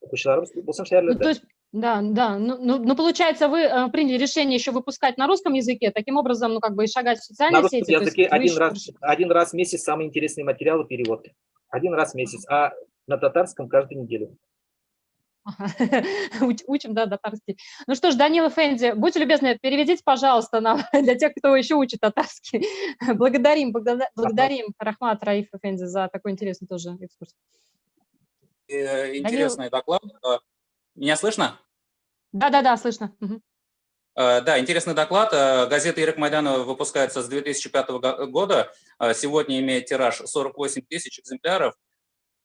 Укучыларыбыз күп булсын шәһәрләрдә. Ну, то есть, да, да. Ну, получается, вы приняли решение еще выпускать на русском языке, таким образом, ну, как бы и шагать в социальные На русском сети. Языке один раз в месяц самые интересные материалы, перевод. Один раз в месяц, а на татарском каждую неделю. Ага. Учим, да, татарский. Ну что ж, Данил Эфенди, будьте любезны, переведите, пожалуйста, нам, для тех, кто еще учит татарский. Благодарим, благодарим, Рәхмәт Раиф Эфенди, за такой интересный тоже экскурс. Интересный доклад. Меня слышно? Да, слышно. Мгм. Да, интересный доклад. Газета «Ирек Майданы» выпускается с 2005 года. Сегодня имеет тираж 48 тысяч экземпляров.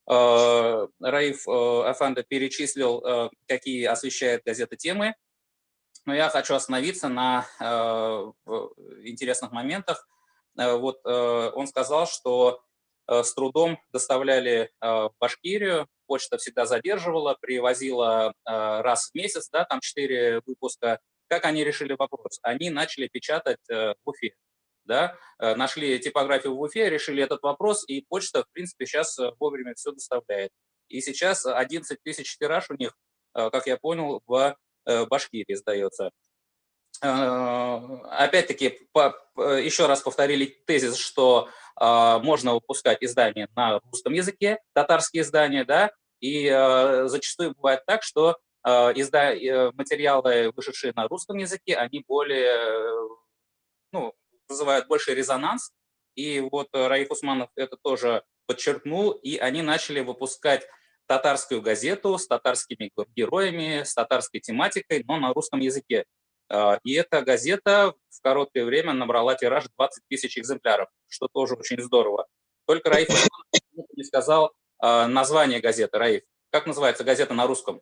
Раиф Афанди перечислил, какие освещает газета темы. Но я хочу остановиться на интересных моментах. Вот он сказал, что с трудом доставляли в Башкирию, почта всегда задерживала, привозила раз в месяц, да, там 4 выпуска. Как они решили вопрос? Они начали печатать в Уфе. Да? Нашли типографию в Уфе, решили этот вопрос, и почта, в принципе, сейчас вовремя все доставляет. И сейчас 11 тысяч тираж у них, как я понял, в Башкирии издается. Опять-таки, еще раз повторили тезис, что можно выпускать издания на русском языке, татарские издания, да, и зачастую бывает так, что материалы, вышедшие на русском языке, они более, ну, вызывают больше резонанс. И вот Раиф Усманов это тоже подчеркнул, и они начали выпускать татарскую газету с татарскими героями, с татарской тематикой, но на русском языке. И эта газета в короткое время набрала тираж 20 тысяч экземпляров, что тоже очень здорово. Только Раиф Усманов не сказал название газеты. Раиф, как называется газета на русском?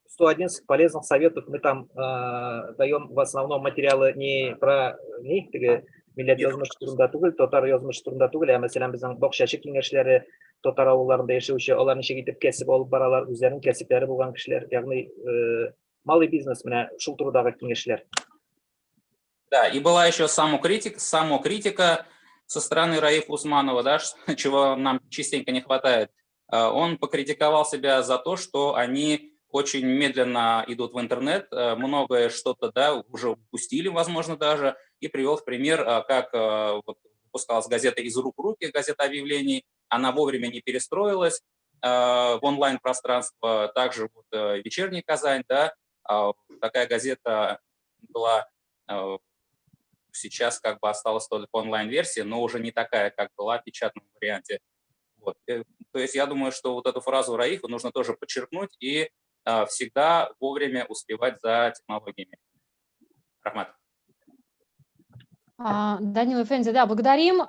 111 полезных советов. Мы там даем в основном материалы не про не теге милләт язмышы турында түгел, татар язмышы турында түгел, ә мәсәлән безнең бакчачы киңәшләре, татар авылларында яшәүче, алар ничек итеп кәсеп алып баралар, үзләренең кәсепләре булган кешеләр, ягъни малый бизнес, менә шул турыдагы киңәшләр. Да, и была еще самокритика со стороны Раифа Усманова, да, чего нам частенько не хватает. Он покритиковал себя за то, что они очень медленно идут в интернет, многое что-то, да, уже упустили, возможно, даже, и привел в пример, как вот, выпускалась газета «Из рук в руки», газета объявлений, она вовремя не перестроилась в онлайн-пространство, также вот, «Вечерний Казань», да, такая газета была, сейчас как бы осталась только онлайн-версия, но уже не такая, как была в печатном варианте. Вот. То есть я думаю, что вот эту фразу Раифа нужно тоже подчеркнуть и всегда вовремя успевать за технологиями. Рәхмәт. Данил Эфенди, да, благодарим.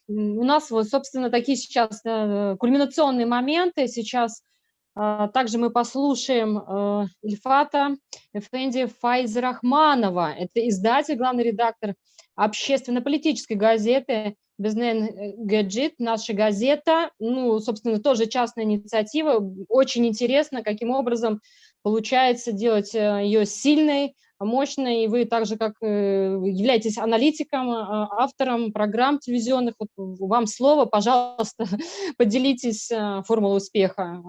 У нас вот, собственно, такие сейчас кульминационные моменты. Сейчас также мы послушаем Ильфата Эфенди Файзрахманова. Это издатель, главный редактор общественно-политической газеты «Безнең гәҗит», наша газета. Ну, собственно, тоже частная инициатива. Очень интересно, каким образом получается делать ее сильной, мощной. И вы также, как являетесь аналитиком, автором программ телевизионных, вот вам слово, пожалуйста, поделитесь формулой успеха.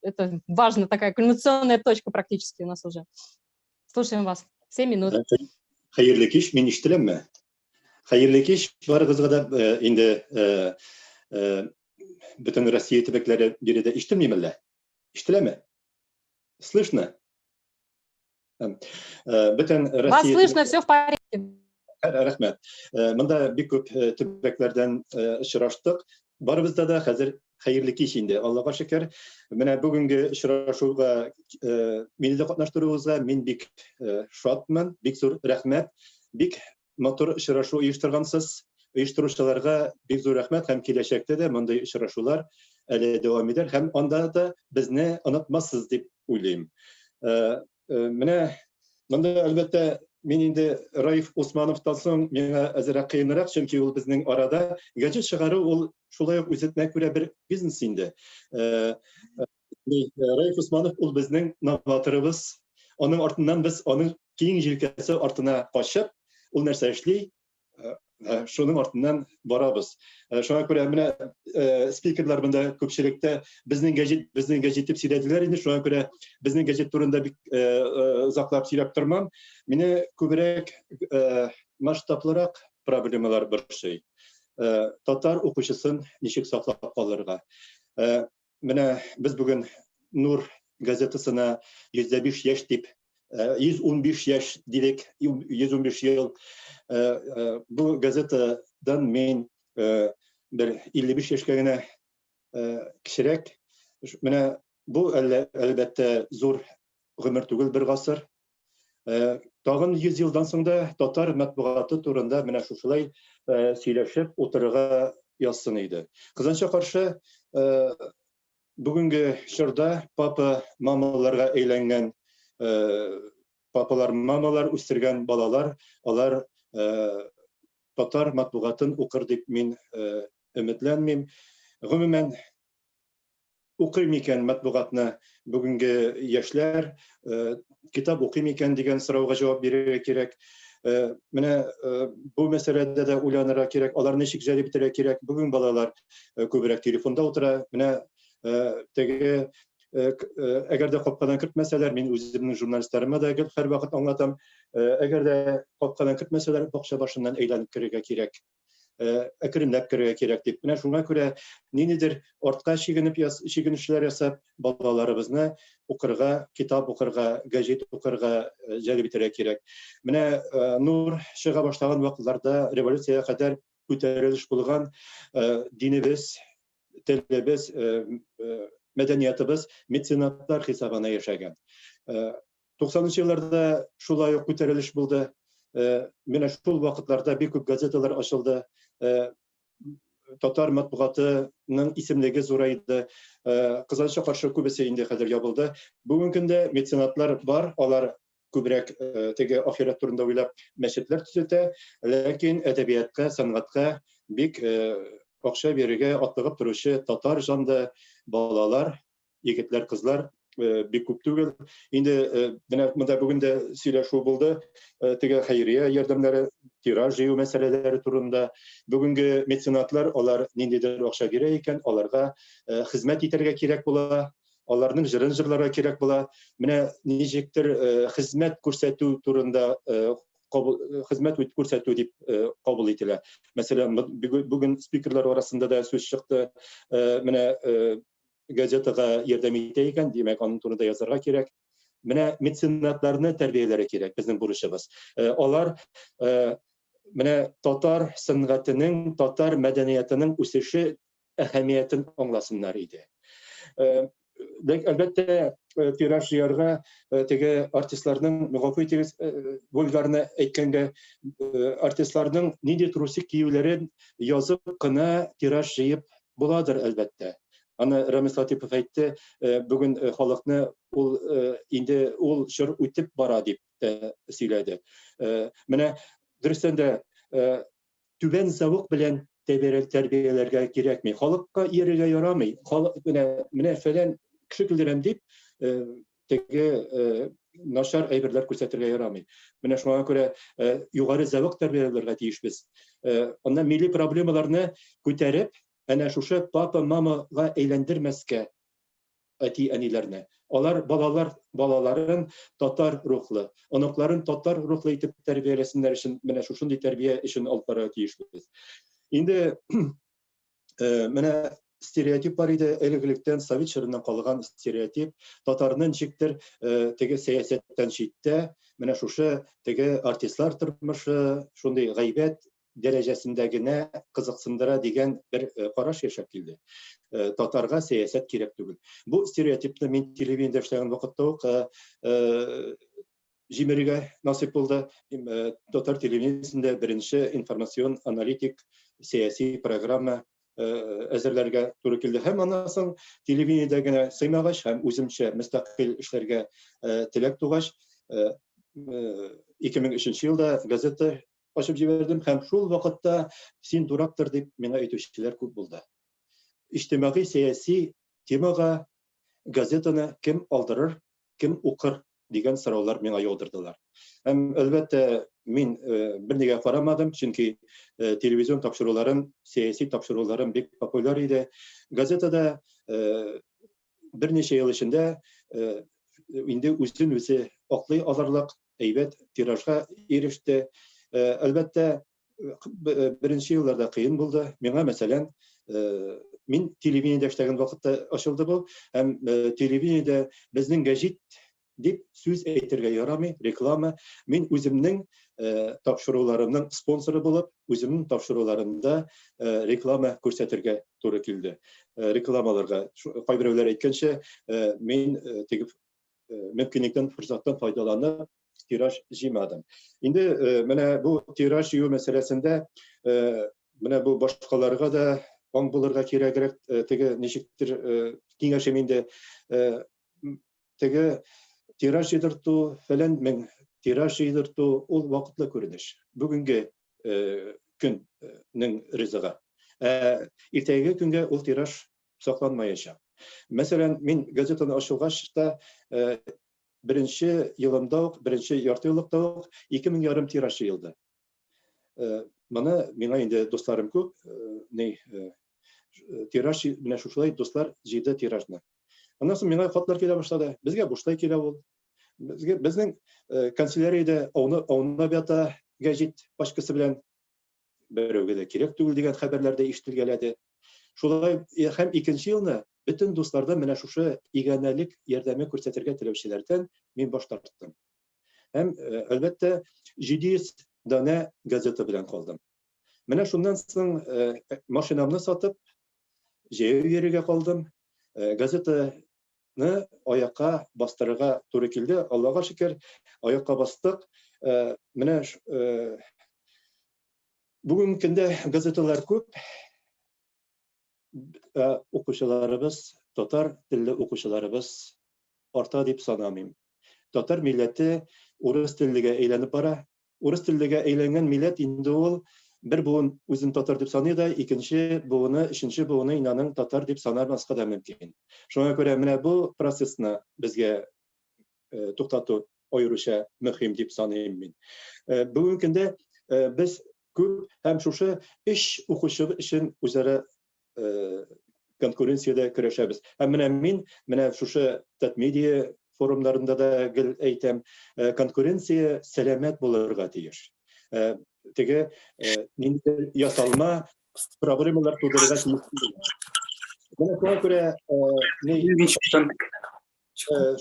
Это важно, такая кульминационная точка практически у нас уже. Слушаем вас. 7 минут. Хәерле кич, мин ишетеләмме? Хәерле кич барыгызга да, инде бөтен Россия төбәкләре биредә ишетелмиме әллә? Ишетеләме? Слышно? Бөтен Россия Вас слышно, все в порядке. Рәхмәт. Монда бик күп төбәкләрдән очраштык. Барыбызда да хәзер хәерле кич инде, Аллага шөкер. Менә бүгенге очрашуга мине дә катнаштыруыгызга мин бик шатмын, бик зур рәхмәт. Бик матур очрашу оештыргансыз. Оештыручыларга бик зур рәхмәт һәм киләчәктә дә мондый очрашулар әле дәвам итәр һәм анда да безне онытмассыз дип уйлыйм. Менә монда әлбәттә мин инде Раиф Усмановтан соң миңа әзрәк кыенрак, чөнки ул безнең арада газет чыгару ул шулай ук үзенә күрә бер бизнес инде. Раиф Усманов ул безнең новаторыбыз. Аның артыннан без аның киң җилкәсе артына качып, ул нәрсә эшли, Шуның артыннан барабыз. Шуңа күрә менә спикерлар монда күпчелектә безнең гәҗит, безнең гәҗит дип сөйләделәр инде. Шуңа күрә безнең гәҗит турында бик озаклап сөйләп тормам. Мине күбрәк масштаблырак проблемалар борчый. Татар укучысын ничек саклап калырга? Менә без бүген Нур газетасына 105 яшь дип 115 яшь дидек, 115 ел. Бу газетадан мин бер 55 яшькә генә кечерәк. Менә бу әлбәттә зур гомер түгел, бер гасыр. Тагын 100 елдан соң да татар матбугаты турында менә шушылай сөйләшеп утырырга язсын иде. Кызганычка каршы, бүгенге чорда папа мамаларга әйләнгән папалар мамалар үстергән балалар, алар татар матбугатын укыр дип мин өметләнмим. Гомумән, укый микән матбугатны бүгенге яшьләр, китап укый микән дигән сорауга җавап бирергә кирәк. Менә бу мәсьәләдә дә уйланырга кирәк, аларны ничек җәлеп итәргә кирәк. Бүген балалар күбрәк телефонда утыра. Менә теге әгәр дә капкадан кертмәсәләр, мин үземнең журналистларыма да гел һәрвакыт аңлатам, әгәр дә капкадан кертмәсәләр, бакча башыннан әйләнеп керергә кирәк. Әкренләп керергә кирәк дип. Менә шуңа күрә ниндидер артка чигенеп чигенешләр ясап, балаларыбызны укырга, китап укырга, гәҗит укырга җәлеп итәргә кирәк. Менә Нур чыга башлаган вакытларда революциягә кадәр күтәрелеш булган, динебез, телебез, мәдәниятыбыз меценатлар хисабына яшәгән. 90 елларда шулай ук күтәрелеш булды. Менә шул вакытларда бик күп газеталар ачылды. Татар матбугатының исемлеге зурайды. Кызганычка каршы, күбесе инде хәзер ябылды. Бүгенге көндә меценатлар бар, алар күбрәк теге ахирәт турында уйлап мәчетләр төзетә, ләкин әдәбиятка, сәнгатькә бик акча бирергә атлыгып торучы татар җанлы балалар, егетләр, кызлар бик күп түгел. Инде менә монда бүген дә сөйләшү булды. Теге хәйрия ярдәмнәре, тираж җыю мәсьәләләре турында. Бүгенге меценатлар, алар ниндидер акча бирә икән, аларга хезмәт итәргә кирәк була, аларның җырын җырларга кирәк була. Менә ничектер хезмәт күрсәтү турында хезмәт күрсәтү дип кабул ителә. Мәсәлән, бүген спикерлар арасында да сүз чыкты. Менә газетага ярдәм итә икән, димәк, аның турында язарга кирәк. Менә меценатларны тәрбияләргә кирәк, безнең бурычыбыз. Алар менә татар сәнгатенең, татар мәдәниятының үсеше әһәмиятен аңласыннар иде. Әлбәттә, тираж җыярга теге артистларның, гафу итегез, вульгарны әйткәнгә, артистларның нинди трусик киюләрен язып кына тираж җыеп буладыр, әлбәттә. Аны Рамис Латипов әйтте, бүген халыкны ул инде ул чор үтеп бара дип тә сөйләде. Менә дөрестән дә түбән зәвык белән тәрбияләргә кирәкми. Халыкка иярергә ярамый. Халык менә фәлән кеше көлдерәм дип теге начар әйберләр күрсәтергә ярамый. Менә шуңа күрә югары зәвык тәрбияләргә тиешбез. Аннан милли проблемаларны күтәреп, әнә шушы папа, мамага әйләндермәскә әти-әниләрне. Алар балалар балаларын татар рухлы, оныкларын татар рухлы итеп тәрбияләсеннәр өчен менә шушындый тәрбия эшен алып барырга тиешбез. Инде менә стереотип бар иде элек-электән, совет чорыннан калган стереотип, татарны ничектер теге сәясәттән читтә, менә шушы теге артистлар тормышы, шундый гайбәт дәрәҗәсендә генә кызыксындыра дигән бер караш яшәп килде. Татарга сәясәт кирәк түгел. Бу стереотипны мин телевидениедә эшләгән вакытта ук җимерергә насыйп булды. Татар телевидениесендә беренче информацион аналитик сәяси программа әзерләргә туры килде. Һәм аннан соң телевидениедә генә сыймагач һәм үземчә мөстәкыйль эшләргә теләк тугач, 2003 елда газета ачып җибәрдем һәм шул вакытта син дурактыр дип миңа әйтүчеләр күп булды. Иҗтимагый сәяси темага газетаны кем алдырыр, кем укыр дигән сораулар миңа яудырдылар. Һәм әлбәттә, Мин бернигә карамадым, чөнки телевизион тапшыруларым, сәяси тапшыруларым бик популяр иде. Газетада берничә ел эчендә инде үзен үзе аклый алырлык әйбәт тиражга иреште. Әлбәттә, беренче елларда кыен булды. Миңа, мәсәлән, мин телевидениедә эшләгән вакытта ачылды бу. Һәм телевидениедә безнең гәҗит дип сүз әйтергә ярамый, реклама. Мин үземнең тапшыруларымның спонсоры булып, үземнең тапшыруларымда реклама күрсәтергә туры килде. Рекламаларга кайберәүләр әйткәнчә, мин теге мөмкинлектән, форсаттан файдаланып, тираж җыймадым. Инде менә бу тираж җыю мәсьәләсендә менә бу башкаларга да аң булырга кирәгрәк, теге ничектер киңәшем инде теге тираж җыйдырту, фәлән мең тираж җыйдырту ул вакытлы күренеш. Бүгенге көннең ризыгы. Ә иртәгәге көнгә ул тираж сакланмаячак. Мәсәлән, мин газетаны ачылгач та беренче елымда ук, беренче ярты еллыкта ук 2000 ярым тираж җыелды. Моны миңа инде дусларым күп, ни тираж менә шушылай дуслар җыйды тиражны. Аннан соң миңа хатлар килә башлады. Безгә бушлай килә ул. Безгә безнең канцеляриядә ауны аунап ята гәҗит пачкасы белән берәүгә дә кирәк түгел дигән хәбәрләр дә ишетелгәләде. Шулай һәм икенче елны бөтен дуслардан менә шушы иганәлек ярдәме күрсәтергә теләүчеләрдән мин баш тарттым. Һәм, әлбәттә, 700 данә газета белән калдым. Менә шуннан соң машинамны сатып, җәяү йөрергә калдым. Газетаны аякка бастырырга туры килде. Аллага шөкер, аякка бастык. Менә бүгенге көндә газеталар күп. Укучыларыбыз, татар телле укучыларыбыз арта дип санамыйм. Татар милләте урыс теллегә әйләнеп бара. Урыс теллегә әйләнгән милләт инде ул бер буын үзен татар дип саный да, икенче буыны, өченче буыны инде аның татар дип санамаска да мөмкин. Шуңа күрә менә бу процессны безгә туктату аеруча мөһим дип саныйм мин. Бүгенге көндә без күп һәм шушы өч укучы өчен үзара конкуренциядә көрәшәбез. Һәм менә мин менә шушы Татмедиа форумнарында да гел әйтәм, конкуренция сәламәт булырга тиеш. Теге ниндидер ясалма проблемалар тудырырга тиеш түгел. Менә шуңа күрә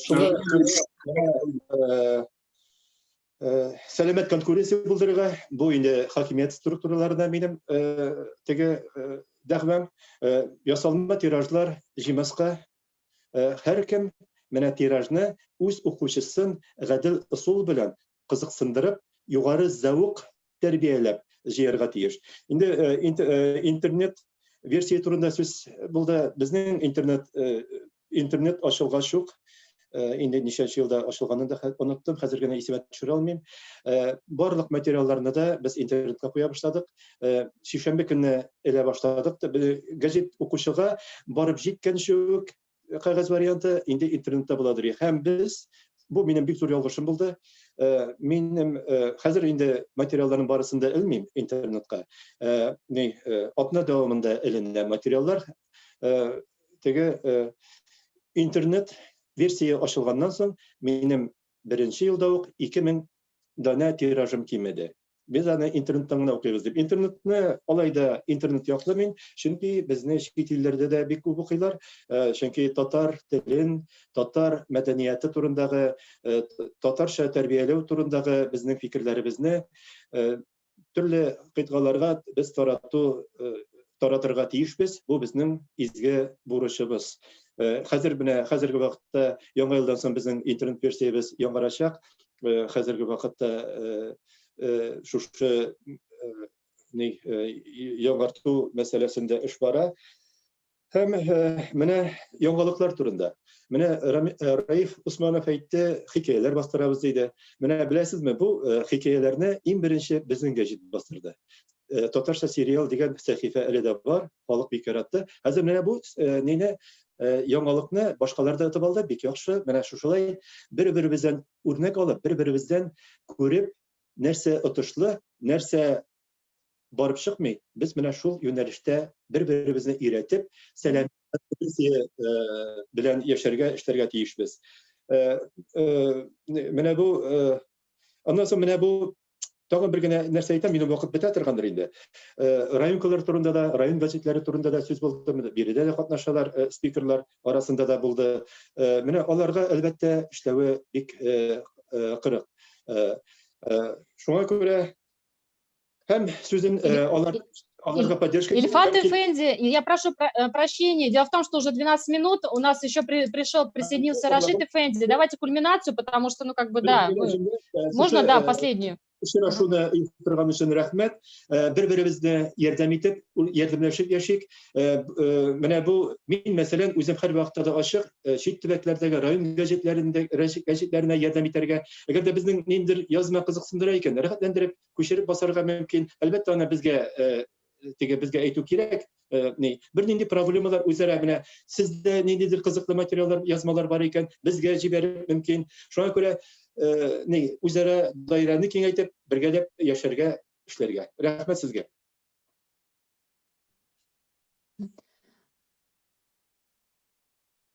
шуңа сәламәт конкуренция булдырырга, бу инде хакимият структураларына минем теге дәгъвам, ясалма тиражлар җыймаска, һәркем менә тиражны үз укучысын гадел ысул белән кызыксындырып, югары зәвык тәрбияләп җыярга тиеш. Инде интернет версия турында сүз булды. Безнең интернет интернет ачылгач ук, инде ничәнче елда ачылганын да оныттым, хәзер генә исемә төшерә алмыйм. Барлык материалларны да без интернетка куя башладык. Сишәмбе көнне элә башладык. Газет укучыга барып җиткәнче үк кәгазь варианты инде интернетта буладыр. Һәм без, бу минем бик зур ялгышым булды. Минем хәзер инде материалларның барысын да элмим интернетка. Ни, атна дәвамында эленә материаллар. Теге интернет версия ачылганнан соң минем беренче елда ук 2000 данә тиражым кимеде. Без аны интернеттан гына укыйбыз дип. Интернетны алай да интернет яклы мин, чөнки безне чит илләрдә дә бик күп укыйлар. Чөнки татар телен, татар мәдәнияте турындагы, татарча тәрбияләү турындагы безнең фикерләребезне төрле кыйтгаларга без тарату таратырга тиешбез. Бу безнең изге бурычыбыз. Хәзер менә хәзерге вакытта яңа елдан соң безнең интернет версиябез яңарачак. Хәзерге вакытта шушы ни яңарту мәсьәләсендә эш бара. Һәм менә яңалыклар турында. Менә Раиф Усманов әйтте, хикәяләр бастырабыз диде. Менә беләсезме, бу хикәяләрне иң беренче безнең гәҗит бастырды. Татарча сериал дигән сәхифә әле дә бар, халык бик яратты. Хәзер менә бу нине яңалыкны башкалар да отып алды, бик яхшы. Менә шушылай бер-беребездән үрнәк алып, бер-беребездән күреп. Нәрсә отышлы, нәрсә барып чыкмый, без менә шул юнәлештә бер-беребезне өйрәтеп, сәламәт белән яшәргә, эшләргә тиешбез. Менә бу, аннан соң менә бу тагын бер генә нәрсә әйтәм, минем вакыт бетә торгандыр инде. Районкалар турында да, район газетлары турында да сүз булды, биредә дә катнашалар, спикерлар арасында да булды. Менә аларга, әлбәттә, эшләве бик кырык. Шуңа күрә һәм сүзен алар аларга поддержка. Ильфат Эфенди, я прошу прощения. Дело в том, что уже 12 минут, у нас еще пришел, присоединился Рашид Эфенди. Давайте кульминацию, потому что, ну, как бы, да, можно, да, последнюю. Очрашуны оештырган өчен рәхмәт. Бер-беребезне ярдәм итеп, ярдәмләшеп яшик. Менә бу мин, мәсәлән, үзем һәрвакытта да ачык, чит төбәкләрдәге район гәҗитләрендә гәҗитләренә ярдәм итәргә. Әгәр дә безнең ниндидер язма кызыксындыра икән, рәхәтләндереп күчереп басарга мөмкин. Әлбәттә, аны безгә теге безгә әйтү кирәк. Ни, бернинди проблемалар үзара менә сездә ниндидер кызыклы материаллар, язмалар бар икән, безгә җибәреп мөмкин. Шуңа күрә ни, үзара даирәне киңәйтеп, бергәләп яшәргә, эшләргә. Рәхмәт сезгә.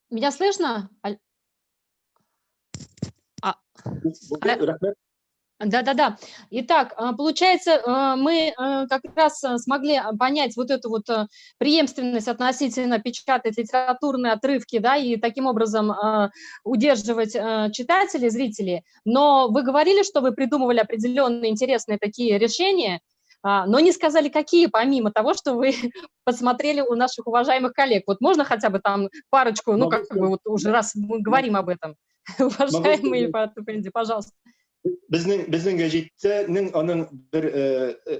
Меня слышно? Рәхмәт. Да-да-да. Итак, получается, мы как раз смогли понять вот эту вот преемственность относительно печатать литературные отрывки, да, и таким образом удерживать читателей, зрителей. Но вы говорили, что вы придумывали определенные интересные такие решения, но не сказали, какие, помимо того, что вы посмотрели у наших уважаемых коллег. Вот можно хотя бы там парочку, ну, как бы вот уже раз мы говорим об этом. Уважаемый Ильфат Эфенди, пожалуйста. Безнең гәҗитнең аның бер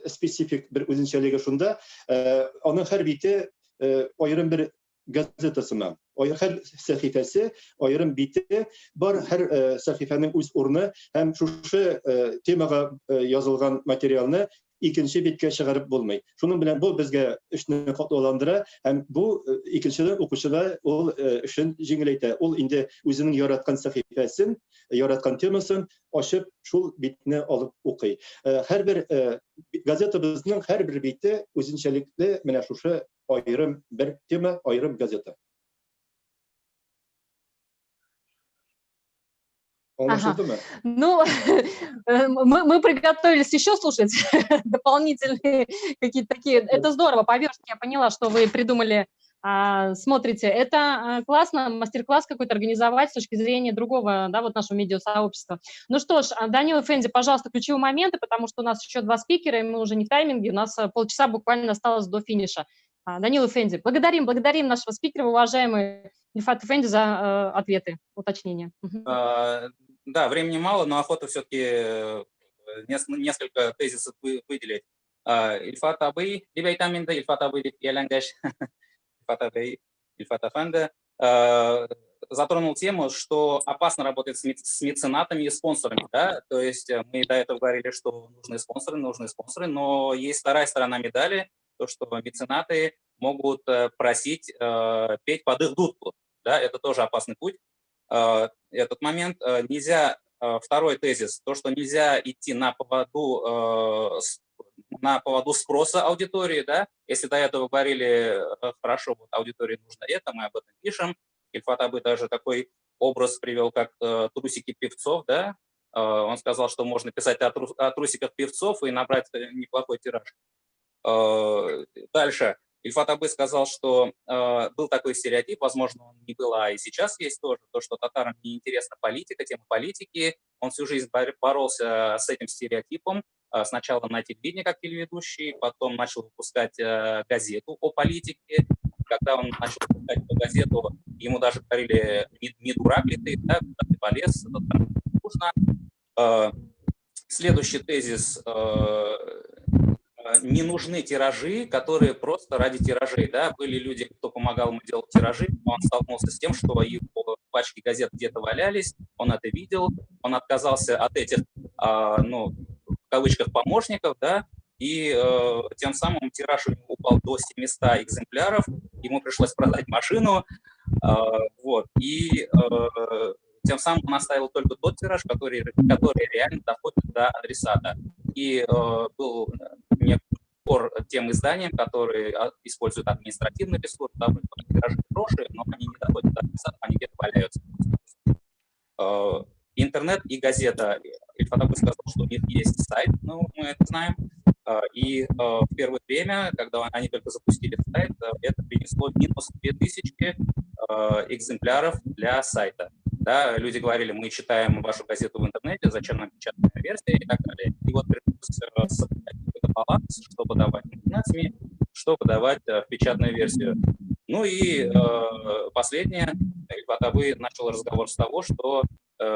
специфик бер үзенчәлеге шунда, аның һәр бите аерым бер газета сыман. Һәр сәхифәсе, аерым бите бар, һәр сәхифәнең үз урыны һәм шушы темага язылган материалны икенче биткә чыгарып булмый. Шуның белән бу безгә эшне катлауландыра һәм бу икенчедән укучыга ул эшен җиңеләйтә. Ул инде үзенең яраткан сәхифәсен, яраткан темасын ачып шул битне алып укый. Һәрбер газетабызның һәрбер бите үзенчәлекле менә шушы аерым бер тема, аерым газета. Аңлашылдымы? Ну, мы приготовились еще слушать дополнительные какие-то такие. Это здорово, по верстке я поняла, что вы придумали, смотрите. Это классно, мастер-класс какой-то организовать с точки зрения другого, да, вот нашего медиасообщества. Ну что ж, Данил Эфенди, пожалуйста, ключевые моменты, потому что у нас еще два спикера, и мы уже не в тайминге, у нас полчаса буквально осталось до финиша. Данил Эфенди, благодарим нашего спикера, уважаемый Ильфат Эфенди, за ответы, уточнения. Да, времени мало, но охота все-таки несколько тезисов выделить. Ильфат абый, дип әйтәм инде, Ильфат абый дип ияләнгәч, Ильфат абый, Ильфат әфәнде, затронул тему, что опасно работать с меценатами и спонсорами, да, то есть мы до этого говорили, что нужны спонсоры, но есть вторая сторона медали, то, что меценаты могут просить петь под их дудку, да, это тоже опасный путь. Этот момент нельзя, второй тезис, то, что нельзя идти на поводу спроса аудитории, да, если до этого говорили, хорошо, вот аудитории нужно это, мы об этом пишем, Ильфат абый даже такой образ привел, как трусики певцов, да, он сказал, что можно писать о трусиках певцов и набрать неплохой тираж. Дальше. Ильфат абый сказал, что был такой стереотип, возможно, он не был, а и сейчас есть тоже, то, что татарам неинтересна политика, тема политики. Он всю жизнь боролся с этим стереотипом, сначала на телевидении как телеведущий, потом начал выпускать газету о политике. Когда он начал выпускать эту газету, ему даже говорили, не дурак ли ты, да, куда ты полез, это там нужно. Следующий тезис. Не нужны тиражи, которые просто ради тиражей. Да? Были люди, кто помогал ему делать тиражи, но он столкнулся с тем, что его пачки газет где-то валялись, он это видел, он отказался от этих, ну, в кавычках, помощников, да, и тем самым тираж у него упал до 700 экземпляров, ему пришлось продать машину, вот, и Тем самым он оставил только тот тираж, который реально доходит до адресата. И был некий спор тем изданиям, которые используют административный ресурс, да, тиражи хорошие, но они не доходят до адресата, они где-то валяются. Интернет и газета. Ильфат абый сказал, что у них есть сайт, ну, мы это знаем. И в первое время, когда они только запустили сайт, это принесло минус 2000 экземпляров для сайта. Да, люди говорили, мы читаем вашу газету в интернете, зачем нам печатная версия и так далее. И вот пришлось соблюдать какой-то баланс, чтобы давать интернет-СМИ, чтобы давать в печатную версию. Ну и последнее, Ильфат абый начал разговор с того, что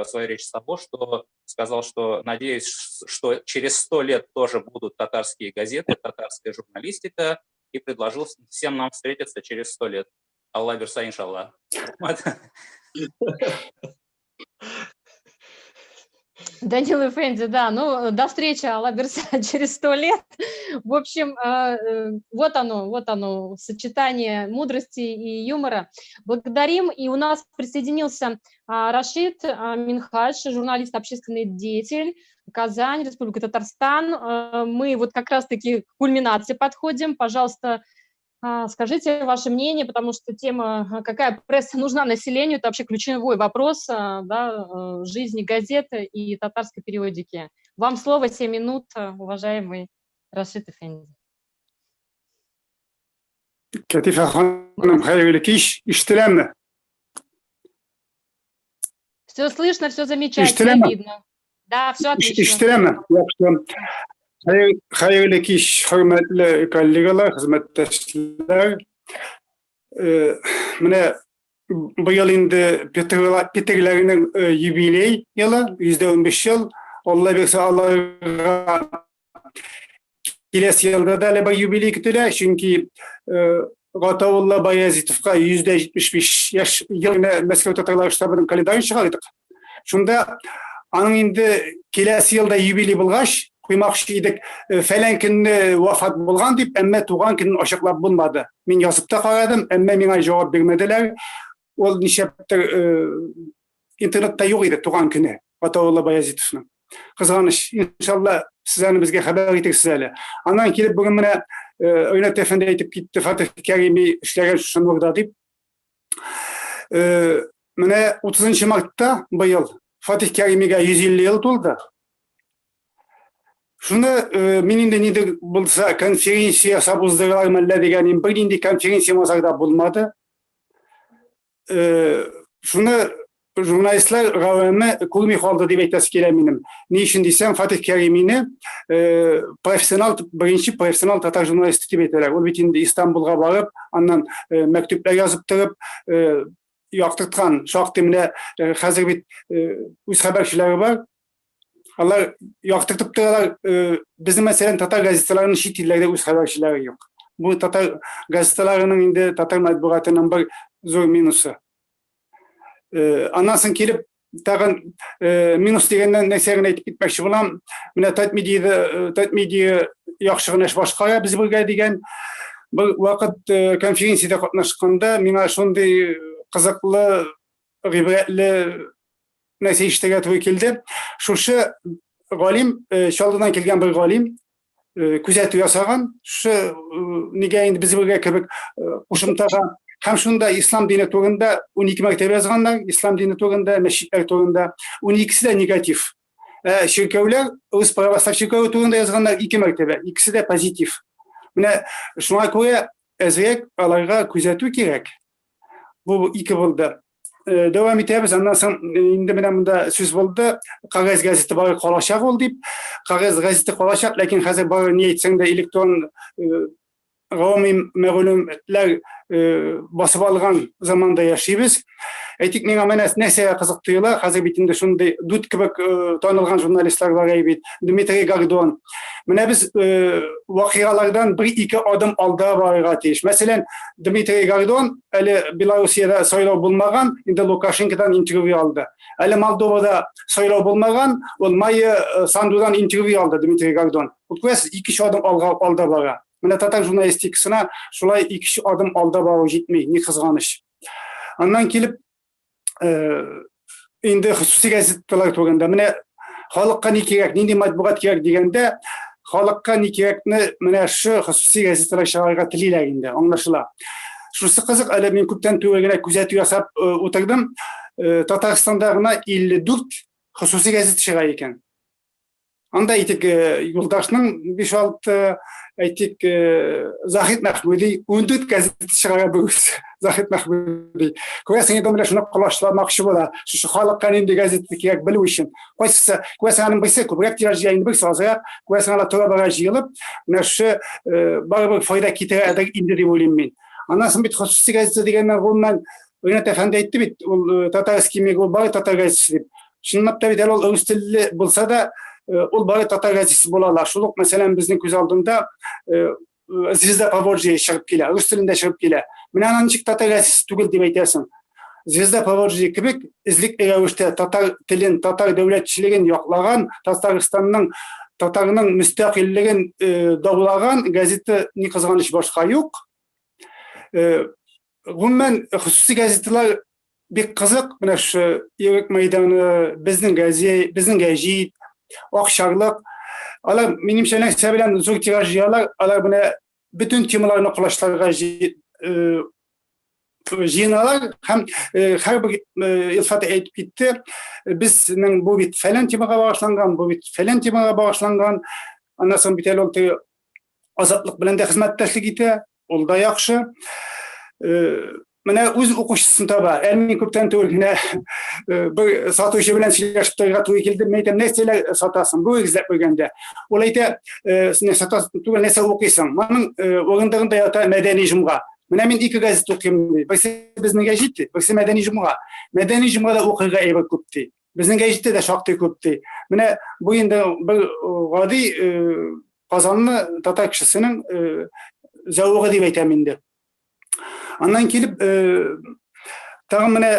свою речь с того, что сказал, что надеюсь, что через 100 лет тоже будут татарские газеты, татарская журналистика, и предложил всем нам встретиться через 100 лет. Алла бирса, иншалла. Данил Эфенди, да, ну, до встречи, Алла бирса, через 100 лет. В общем, вот оно, сочетание мудрости и юмора. Благодарим. И у нас присоединился Рашид Минхаш, журналист, общественный деятель, Казань, Республика Татарстан. Мы вот как раз-таки к кульминации подходим. Пожалуйста, скажите ваше мнение, потому что тема, какая пресса нужна населению, это вообще ключевой вопрос, да, жизни газеты и татарской периодики. Вам слово, 7 минут, уважаемый Рашид Эфенди. Катифа ханым, хәерле кич, ишетеләме? Все слышно, все замечательно, видно. Да, все отлично. Ишетеләме? Хәерле кич, хөрмәтле коллегалар, хезмәттәшләр. Менә быел инде Петрләрнең юбилей елы, 115 ел. Алла бирсә, аларга киләсе елда да әле бер юбилей көтелә, чөнки Гатаулла Баязитовка 175 яшь ел Мәскәү татарлар штабының календарен чыгардык. Шунда аның инде киләсе елда юбилей булгач, куймакчы идек, фәлән көнне вафат булган дип, әмма туган көнен ачыклап булмады. Мин язып та карадым, әмма миңа җавап бирмәделәр. Ул нишләптер интернетта юк иде туган көне Гатаулла Баязитовның. Кызганыч, иншалла, сез аны безгә хәбәр итерсез әле. Аннан килеп бүген менә Ринат әфәнде әйтеп китте, Фатих Кәрими эшләгән шушы Нурда дип. Менә 30 мартта быел Фатих Кәримигә 150 ел тулды. Шуны мин инде нидер булса конференция ясап уздыралармы әллә дигән идем, бернинди конференция мазарда булмады. Шуны журналистлар гавәме күрми калды дип әйтәсе килә минем. Ни өчен дисәң, Фатих Кәримине профессионал, беренче профессионал татар журналисты дип әйтәләр. Ул бит инде Истанбулга барып, аннан мәктүпләр язып торып, яктырткан шактый менә хәзер бит үз хәбәрчеләре бар. Алар яктыртып торалар. Безнең мәсәлән татар газеталарының чит илләрдә үз хәбәрчеләре юк. Бу татар газеталарының инде татар матбугатының бер зур минусы. Аннан соң килеп тагын минус дигәннән нәрсә генә әйтеп китмәкче булам. Менә Татмедиа, Татмедиа яхшы гына эш башкара без бергә дигән. Бер вакыт конференциядә катнашканда миңа шундый кызыклы, гыйбрәтле нәрсә ишетергә туры килде. Шушы галим, Чаллыдан килгән бер галим күзәтү ясаган. Шушы нигә инде без бергә кебек кушымтага һәм шунда ислам дине турында 12 мәртәбә язганнар, ислам дине турында, мәчетләр турында 12-се дә негатив. Чиркәүләр, рус православ чиркәве турында язганнар 2 мәртәбә, икесе дә позитив. Менә шуңа күрә әзрәк аларга күзәтү кирәк. Бу ике булды. Дәвам итәбез. Аннан соң инде менә монда сүз булды. Кәгазь газеты бары калачак ул дип. Кәгазь газеты калачак, ләкин хәзер бары ни әйтсәң дә электрон гавами мәгълүматлар басып алган заманда яшибез. Әйтик, миңа менә нәрсә кызык тоела, хәзер бит инде шундый Дудь кебек танылган журналистлар бар бит, Дмитрий Гордон. Менә без вакыйгалардан бер-ике адым алда барырга тиеш. Мәсәлән, Дмитрий Гордон әле Белоруссиядә сайлау булмаган, инде Лукашенкодан интервью алды. Әле Молдовада сайлау булмаган, ул Майя Сандудан интервью алды Дмитрий Гордон. Ул күрәсез, ике-өч адым алга алда бара. Менә татар журналистикасына шулай ике-өч адым алда бару җитми, ни кызганыч. Аннан килеп, Инде хосусый газеталар турында менә халыкка ни кирәк, нинди матбугат кирәк дигәндә, халыкка ни кирәкне менә шу хосусый газеталар чыгарырга телиләр инде, аңлашыла. Шусы кызык, әле мин күптән түгел генә күзәтү ясап утырдым. Татарстанда гына 54 хосусый газета чыга икән. Анда әйтик, Юлдашның 5-6, әйтик, Заһид Мәхмүди 14 газета чыгара бүген. Заһид Мәхмүди. Күрәсең, инде менә шуны колачламакчы була. Шушы халыкка нинди газета кирәк белү өчен. Кайсысы, күрәсең, аның берсе күбрәк тираж җыя, инде берсе азрак. Күрәсең, алар тора-бара җыелып, менә шушы барыбер файда китерәдер инде дип уйлыйм мин. Аннан соң бит хосусый газета дигәннән гомумән Ринат әфәнде әйтте бит, ул Татарский мир, ул бары татар газетасы дип. Чынлап та бит әле ул рус телле булса да, ул бары татар газетасы була ала. Шул ук, мәсәлән, безнең күз алдында Звезда Поволжья чыгып килә, рус телендә чыгып килә. Менә аны ничек татар газетасы түгел дип әйтәсең? Звезда Поволжья кебек эзлекле рәвештә татар телен, татар дәүләтчелеген яклаган, Татарстанның татарның мөстәкыйльлеген даулаган газета ни кызганыч башка юк. Гомумән, хосусый газеталар бик кызык. Менә шушы Ирек мәйданы, безнең газет, безнең гәҗит, Акчарлык. Алар минемчә нәрсә белән зур тираж җыялар, алар менә бөтен темаларны колачларга җыеналар һәм һәрбер Илфат әйтеп китте, безнең бу бит фәлән темага багышланган, бу бит фәлән темага багышланган. Аннан соң бит әле ул теге Азатлык белән дә хезмәттәшлек итә, ул да яхшы. Менә үз укучысын таба. Әле мин күптән түгел генә бер сатучы белән сөйләшеп торырга туры килде. Мин әйтәм, нәрсәләр сатасың? Бу эзләп йөргәндә. Ул әйтә, син сатасың түгел, нәрсә укыйсың? Моның урындыгында ята Мәдәни җомга. Менә мин ике газет укыйм ди. Берсе безнең гәҗит ди, берсе Мәдәни җомга. Мәдәни җомгада укырга әйбер күп ди. Безнең гәҗиттә дә шактый күп ди. Менә бу инде бер гади Казанны татар кешесенең зәвыгы дип әйтәм инде. Аннан килеп тагын менә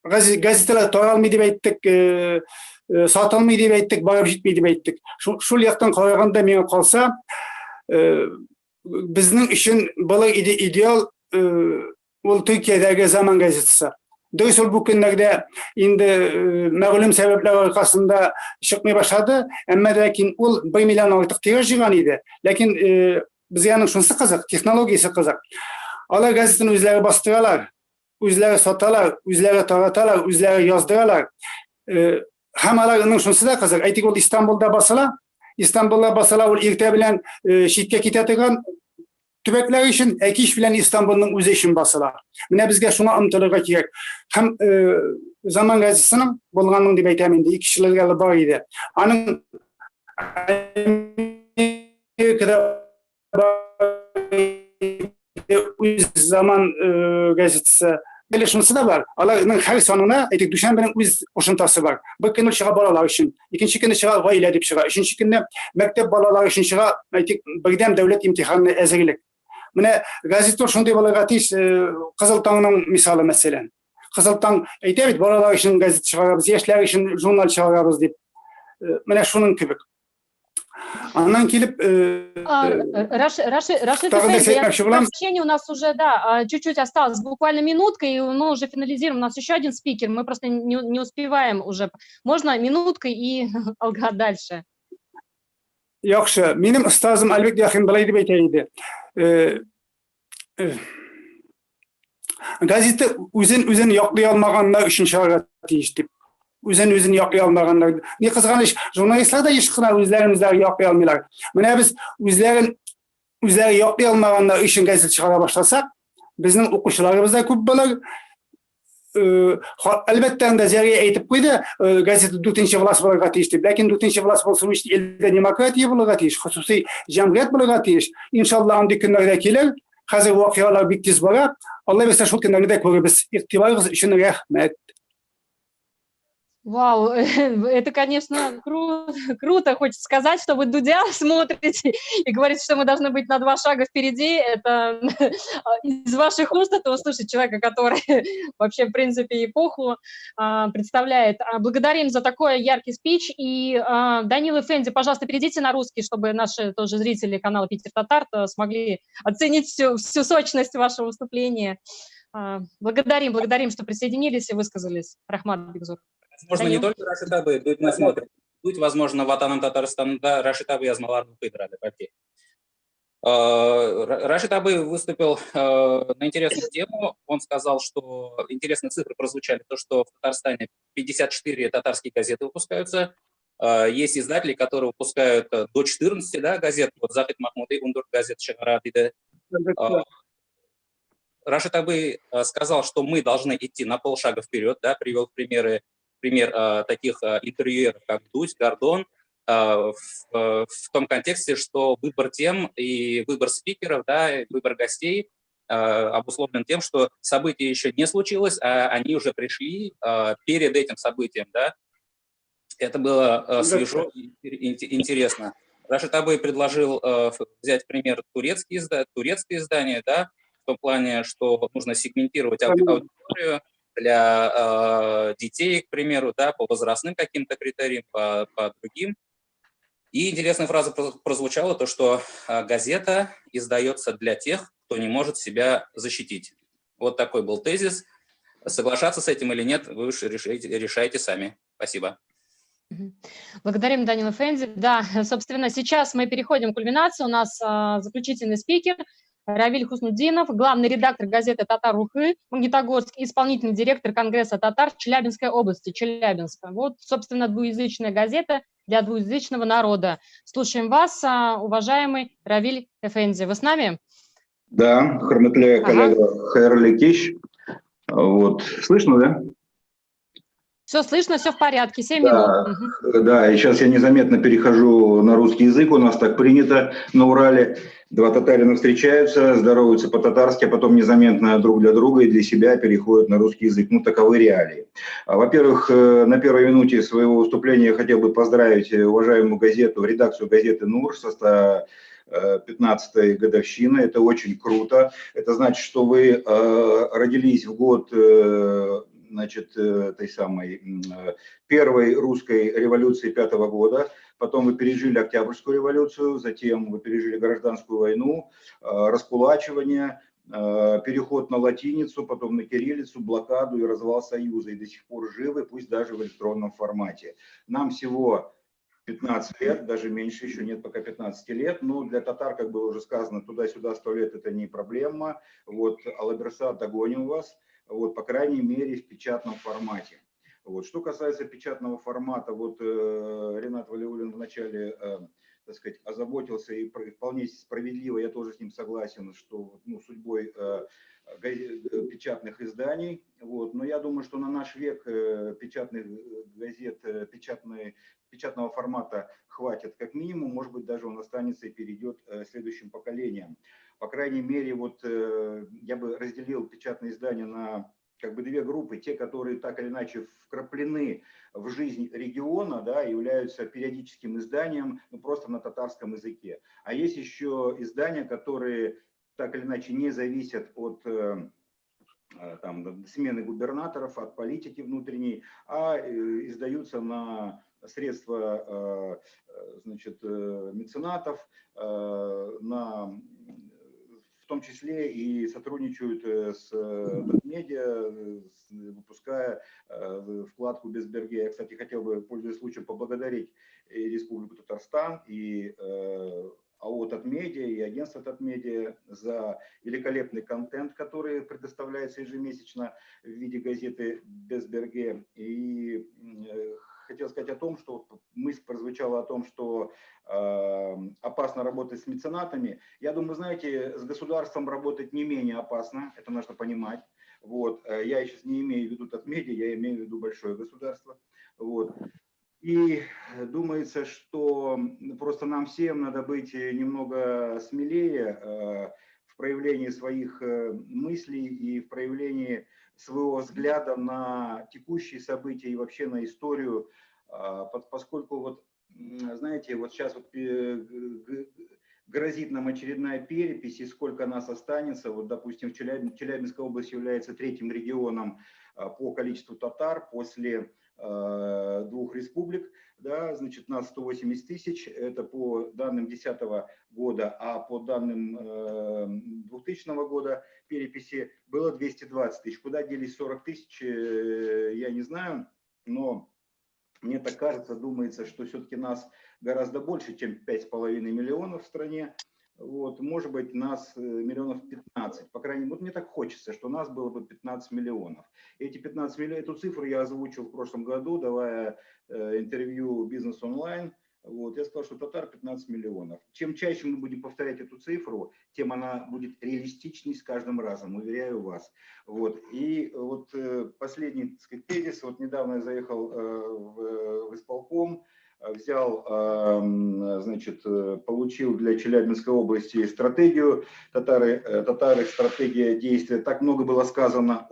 газеталар таралмый дип әйттек, сатылмый дип әйттек, барып җитми дип әйттек. Шул яктан караганда миңа калса, безнең өчен булыр иде идеал ул Төркиядәге Заман газетасы. Дөрес, ул бу көннәрдә инде мәгълүм сәбәпләр аркасында чыкмый башлады, әмма ләкин ул 1 миллион артык тираж җыйган иде. Ләкин безгә аның шунысы кызык, технологиясе кызык. Алар газетаны үзләре бастыралар, үзләре саталар, үзләре тараталар, үзләре яздыралар. Һәм аларның шунысы да кызык, әйтик, ул Истанбулда басыла, Истанбулда басыла, ул иртә белән читкә китә торган төбәкләр өчен, ә кич белән Истанбулның үзе өчен басыла. Менә безгә шуңа омтылырга кирәк. Һәм Заман газетасының булганын дип әйтәм инде, 2 ел элек бар иде. Аның Америкада үз Заман газетасы. Әле шунысы да бар, аларның һәр санына, әйтик, дүшәмбенең үз кушымтасы бар. Бер көнне чыга балалар өчен, икенче көнне чыга гаилә дип чыга, өченче көнне мәктәп балалары өчен чыга, әйтик, бердәм дәүләт имтиханына әзерлек. Менә газета шундый булырга тиеш, Кызыл таңның мисалы, мәсәлән. Кызыл таң әйтә бит, балалар өчен газета чыгарабыз, яшьләр өчен журнал чыгарабыз дип. Менә шуның кебек. Аннан килеп, Рашид Эфенди, у нас уже, да, чуть-чуть осталось, буквально минутка, и мы уже финализируем. У нас еще один спикер, мы просто не успеваем уже. Можно минуткой и алга дальше. Яхшы, минем остазым Альбек Яхин былай дип әйтә иде. Газета үзен үзен яклый алмаганнар өчен чыгарга тиеш дип. Үзен үзен яклый алмаганнар. Ни кызганыч, журналистлар да еш кына үзләрен үзләре яклый алмыйлар. Менә без үзләрен үзләре яклый алмаганнар өчен газета чыгара башласак, безнең укучыларыбыз да күп булыр. Әлбәттә, анда Зәрия әйтеп куйды, газета дүртенче власть булырга тиеш дип. Ләкин дүртенче власть булсын өчен илдә демократия булырга тиеш, хосусый җәмгыять булырга тиеш. Иншалла, андый көннәр дә килер. Хәзер вакыйгалар бик тиз бара. Алла бирсә, шул көннәрне дә күрербез. Игътибарыгыз өчен рәхмәт. Вау, это, конечно, круто, хочется сказать, что вы Дудя смотрите и говорите, что мы должны быть на 2 шага впереди. Это из ваших уст это услышать человека, который вообще, в принципе, эпоху представляет. Благодарим за такой яркий спич. И, Данил Эфенди, пожалуйста, перейдите на русский, чтобы наши тоже зрители канала Питер Татар смогли оценить всю сочность вашего выступления. Благодарим, благодарим, что присоединились и высказались. Рәхмәт бик зур. Возможно, не только Рашид абый, Дудь мы смотрим. Дудь, возможно, Ватаным Татарстанда Рашид абый язмаларын укыйдыр әле, бәлки. Рашид абый выступил на интересную тему. Он сказал, что интересные цифры прозвучали, то, что в Татарстане 54 татарские газеты выпускаются. Есть издатели, которые выпускают до 14, да, газет. Вот Захид Махмуди, 14 газет чыгара, диде. Рашид абый сказал, что мы должны идти на полшага вперед, да, привел пример таких интервьюеров, как Дудь, Гордон, в том контексте, что выбор тем и выбор спикеров, да, и выбор гостей обусловлен тем, что событие еще не случилось, а они уже пришли перед этим событием, да. Это было свежо и интересно. Рашид абый предложил взять пример турецкие издания, да, в том плане, что нужно сегментировать аудиторию для детей, к примеру, да, по возрастным каким-то критериям, по другим. И интересная фраза прозвучала, то, что газета издается для тех, кто не может себя защитить. Вот такой был тезис. Соглашаться с этим или нет, вы уж решаете сами. Спасибо. Благодарим, Данил әфәнде. Да, собственно, сейчас мы переходим к кульминации. У нас заключительный спикер Равиль Хуснутдинов, главный редактор газеты «Татар Рухы», Магнитогорск, исполнительный директор Конгресса татар Челябинской области, Челябинска. Вот, собственно, двуязычная газета для двуязычного народа. Слушаем вас, уважаемый Равиль әфәнде. Вы с нами? Да, хөрмәтле коллега, хәерле кич. Вот, слышно, да? Все слышно, все в порядке, 7 да, минут. Угу. Да, и сейчас я незаметно перехожу на русский язык, у нас так принято на Урале. Два татарина встречаются, здороваются по-татарски, а потом незаметно друг для друга и для себя переходят на русский язык. Ну, таковы реалии. Во-первых, на первой минуте своего выступления я хотел бы поздравить уважаемую газету, редакцию газеты «Нур» со 115-й годовщины. Это очень круто. Это значит, что вы родились в год, значит, той самой первой русской революции 5-го года, потом вы пережили Октябрьскую революцию, затем вы пережили гражданскую войну, раскулачивание, переход на латиницу, потом на кириллицу, блокаду и развал Союза, и до сих пор живы, пусть даже в электронном формате. Нам всего 15 лет, даже меньше, еще нет пока 15 лет, но для татар, как было уже сказано, туда-сюда 100 лет это не проблема, вот, Алла бирса, догоним вас, вот, по крайней мере, в печатном формате. Вот. Что касается печатного формата, вот Ренат Валиуллин вначале, так сказать, озаботился, и вполне справедливо, я тоже с ним согласен, что, ну, судьбой печатных изданий. Вот. Но я думаю, что на наш век печатных газет, печатного формата хватит как минимум, может быть, даже он останется и перейдет следующим поколениям. По крайней мере, вот я бы разделил печатные издания на как бы две группы. Те, которые так или иначе вкраплены в жизнь региона, да, являются периодическим изданием, ну, просто на татарском языке. А есть еще издания, которые так или иначе не зависят от там, смены губернаторов, от политики внутренней, а издаются на средства, значит, меценатов, в том числе и сотрудничают с медиа, выпуская вкладку «Без Берге». Я, кстати, хотел бы, пользуясь случаем, поблагодарить и Республику Татарстан, и АО «Татмедиа», и агентство «Татмедиа» за великолепный контент, который предоставляется ежемесячно в виде газеты «Без Берге». И хотел сказать о том, что мысль прозвучала о том, что опасно работать с меценатами. Я думаю, знаете, с государством работать не менее опасно, это нужно понимать. Вот. Я сейчас не имею в виду Татмедиа, я имею в виду большое государство. Вот. И думается, что просто нам всем надо быть немного смелее в проявлении своих мыслей и в проявлении своего взгляда на текущие события и вообще на историю, поскольку, вот, знаете, вот сейчас вот грозит нам очередная перепись, и сколько нас останется. Вот, допустим, Челябинская область является третьим регионом по количеству татар после двух республик, да, значит, нас 180 тысяч, это по данным 2010 года, а по данным 2000 года переписи было 220 тысяч. Куда делись 40 тысяч, я не знаю, но мне так кажется, думается, что все-таки нас гораздо больше, чем 5,5 миллионов в стране. Вот, может быть, нас миллионов 15. По крайней мере, вот мне так хочется, что нас было бы 15 миллионов. Эти 15 миллионов, эту цифру я озвучил в прошлом году, давая интервью «Бизнес онлайн». Вот, я сказал, что татар 15 миллионов. Чем чаще мы будем повторять эту цифру, тем она будет реалистичней с каждым разом, уверяю вас. Вот. И вот последний, так сказать, тезис. Вот недавно я заехал в исполком, взял, значит, получил для Челябинской области стратегию, татары, стратегия действия. Так много было сказано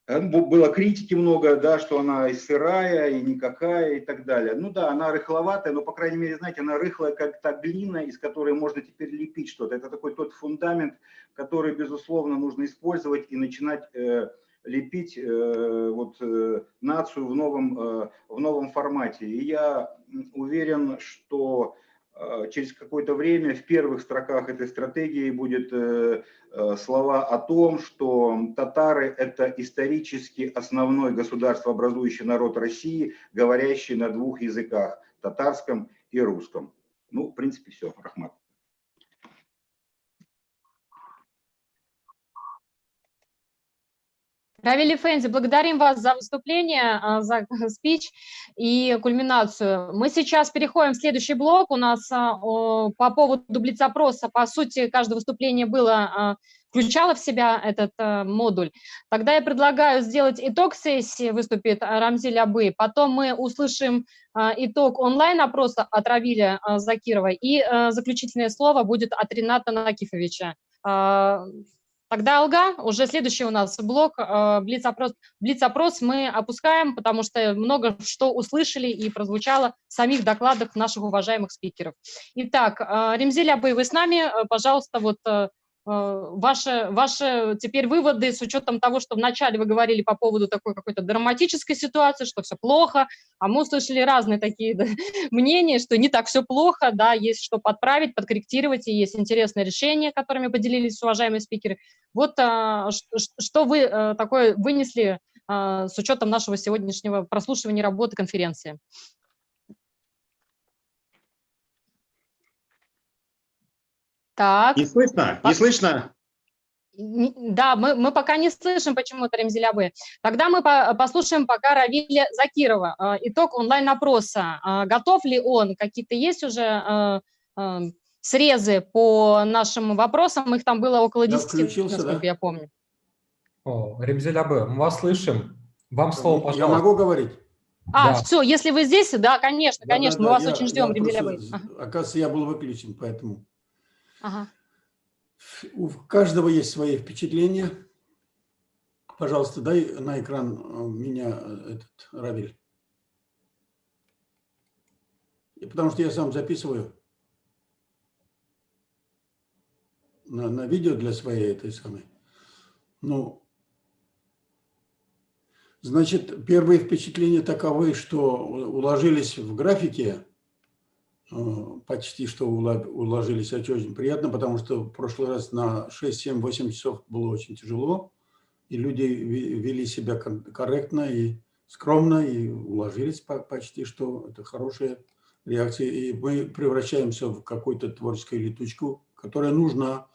было критики много, да, что она и сырая, и никакая, и так далее. Ну да, она рыхловатая, но, по крайней мере, знаете, она рыхлая, как та глина, из которой можно теперь лепить что-то. Это такой тот фундамент, который, безусловно, нужно использовать и начинать лепить нацию в новом формате. И я уверен, что через какое-то время в первых строках этой стратегии будет слова о том, что татары – это исторически основной государствообразующий народ России, говорящий на двух языках – татарском и русском. Ну, в принципе, все. Рахмат. Равиль Эфенди, благодарим вас за выступление, за спич и кульминацию. Мы сейчас переходим в следующий блок. У нас по поводу блиц-опроса, по сути, каждое выступление было, включало в себя этот модуль. Тогда я предлагаю сделать итог сессии, выступит Рамзиль Абы. Потом мы услышим итог онлайн-опроса от Равиля Закирова и заключительное слово будет от Рената Накифовича. Тогда, Алга, уже следующий у нас блок, блиц-опрос. Блиц-опрос мы опускаем, потому что много что услышали и прозвучало в самих докладах наших уважаемых спикеров. Итак, Ремзиль Абы, вы с нами, пожалуйста, вот ваши теперь выводы с учетом того, что вначале вы говорили по поводу такой какой-то драматической ситуации, что все плохо, а мы услышали разные такие, да, мнения, что не так все плохо, да, есть что подправить, подкорректировать, и есть интересные решения, которыми поделились уважаемые спикеры. Вот что вы такое вынесли с учетом нашего сегодняшнего прослушивания работы конференции? Так. Не слышно? Не слышно? Да, мы пока не слышим почему-то Ремзиль Абы. Тогда мы послушаем пока Равиля Закирова. Итог онлайн-опроса. Готов ли он? Какие-то есть уже срезы по нашим вопросам? Их там было около 10, насколько я помню. О, Ремзиль Абы, мы вас слышим. Вам слово, пожалуйста. Я могу говорить? А, да. Все, если вы здесь, да, конечно, да, конечно, да, мы вас очень ждем, Ремзиль Абы. Оказывается, я был выключен, поэтому... Ага. У каждого есть свои впечатления. Пожалуйста, дай на экран меня этот, Равиль. Потому что я сам записываю на видео для своей этой самой. Ну, значит, первые впечатления таковы, что уложились в графике. Почти что уложились, это очень приятно, потому что в прошлый раз на 6, 7, 8 часов было очень тяжело, и люди вели себя корректно и скромно, и уложились почти что. Это хорошая реакция, и мы превращаемся в какую-то творческую летучку, которая нужна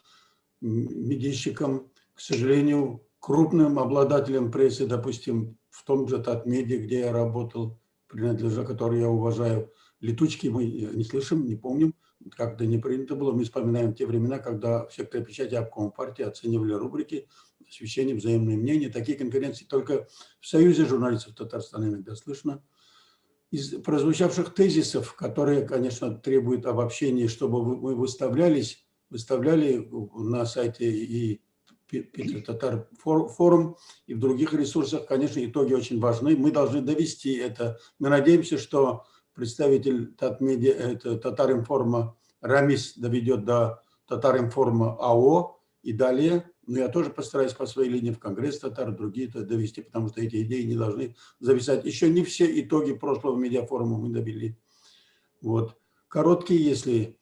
медийщикам, к сожалению, крупным обладателям прессы, допустим, в том же Татмеде, где я работал, принадлежа, который я уважаю. Летучки мы не слышим, не помним, как-то не принято было. Мы вспоминаем те времена, когда в секторе печати обкома партии оценивали рубрики, освещение, взаимные мнения. Такие конференции только в Союзе журналистов Татарстана иногда слышно. Из прозвучавших тезисов, которые, конечно, требуют обобщения, чтобы мы выставляли на сайте и Питер Татар форум, и в других ресурсах, конечно, итоги очень важны. Мы должны довести это. Мы надеемся, что представитель Татмедиа, это Татаринформа Рамис доведет до Татаринформа АО и далее. Но я тоже постараюсь по своей линии в Конгресс татар, другие это довести, потому что эти идеи не должны зависать. Еще не все итоги прошлого медиафорума мы довели. Вот. Короткие, если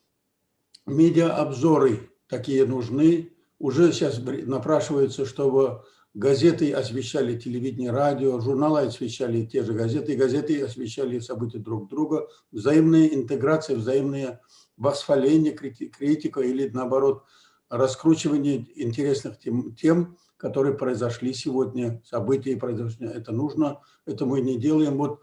медиаобзоры такие нужны, уже сейчас напрашиваются, чтобы газеты освещали телевидение, радио, журналы освещали те же газеты, и газеты освещали события друг друга, взаимная интеграция, взаимное восхваление, критика или, наоборот, раскручивание интересных тем, которые произошли сегодня, события произошли. Это нужно, это мы не делаем. Вот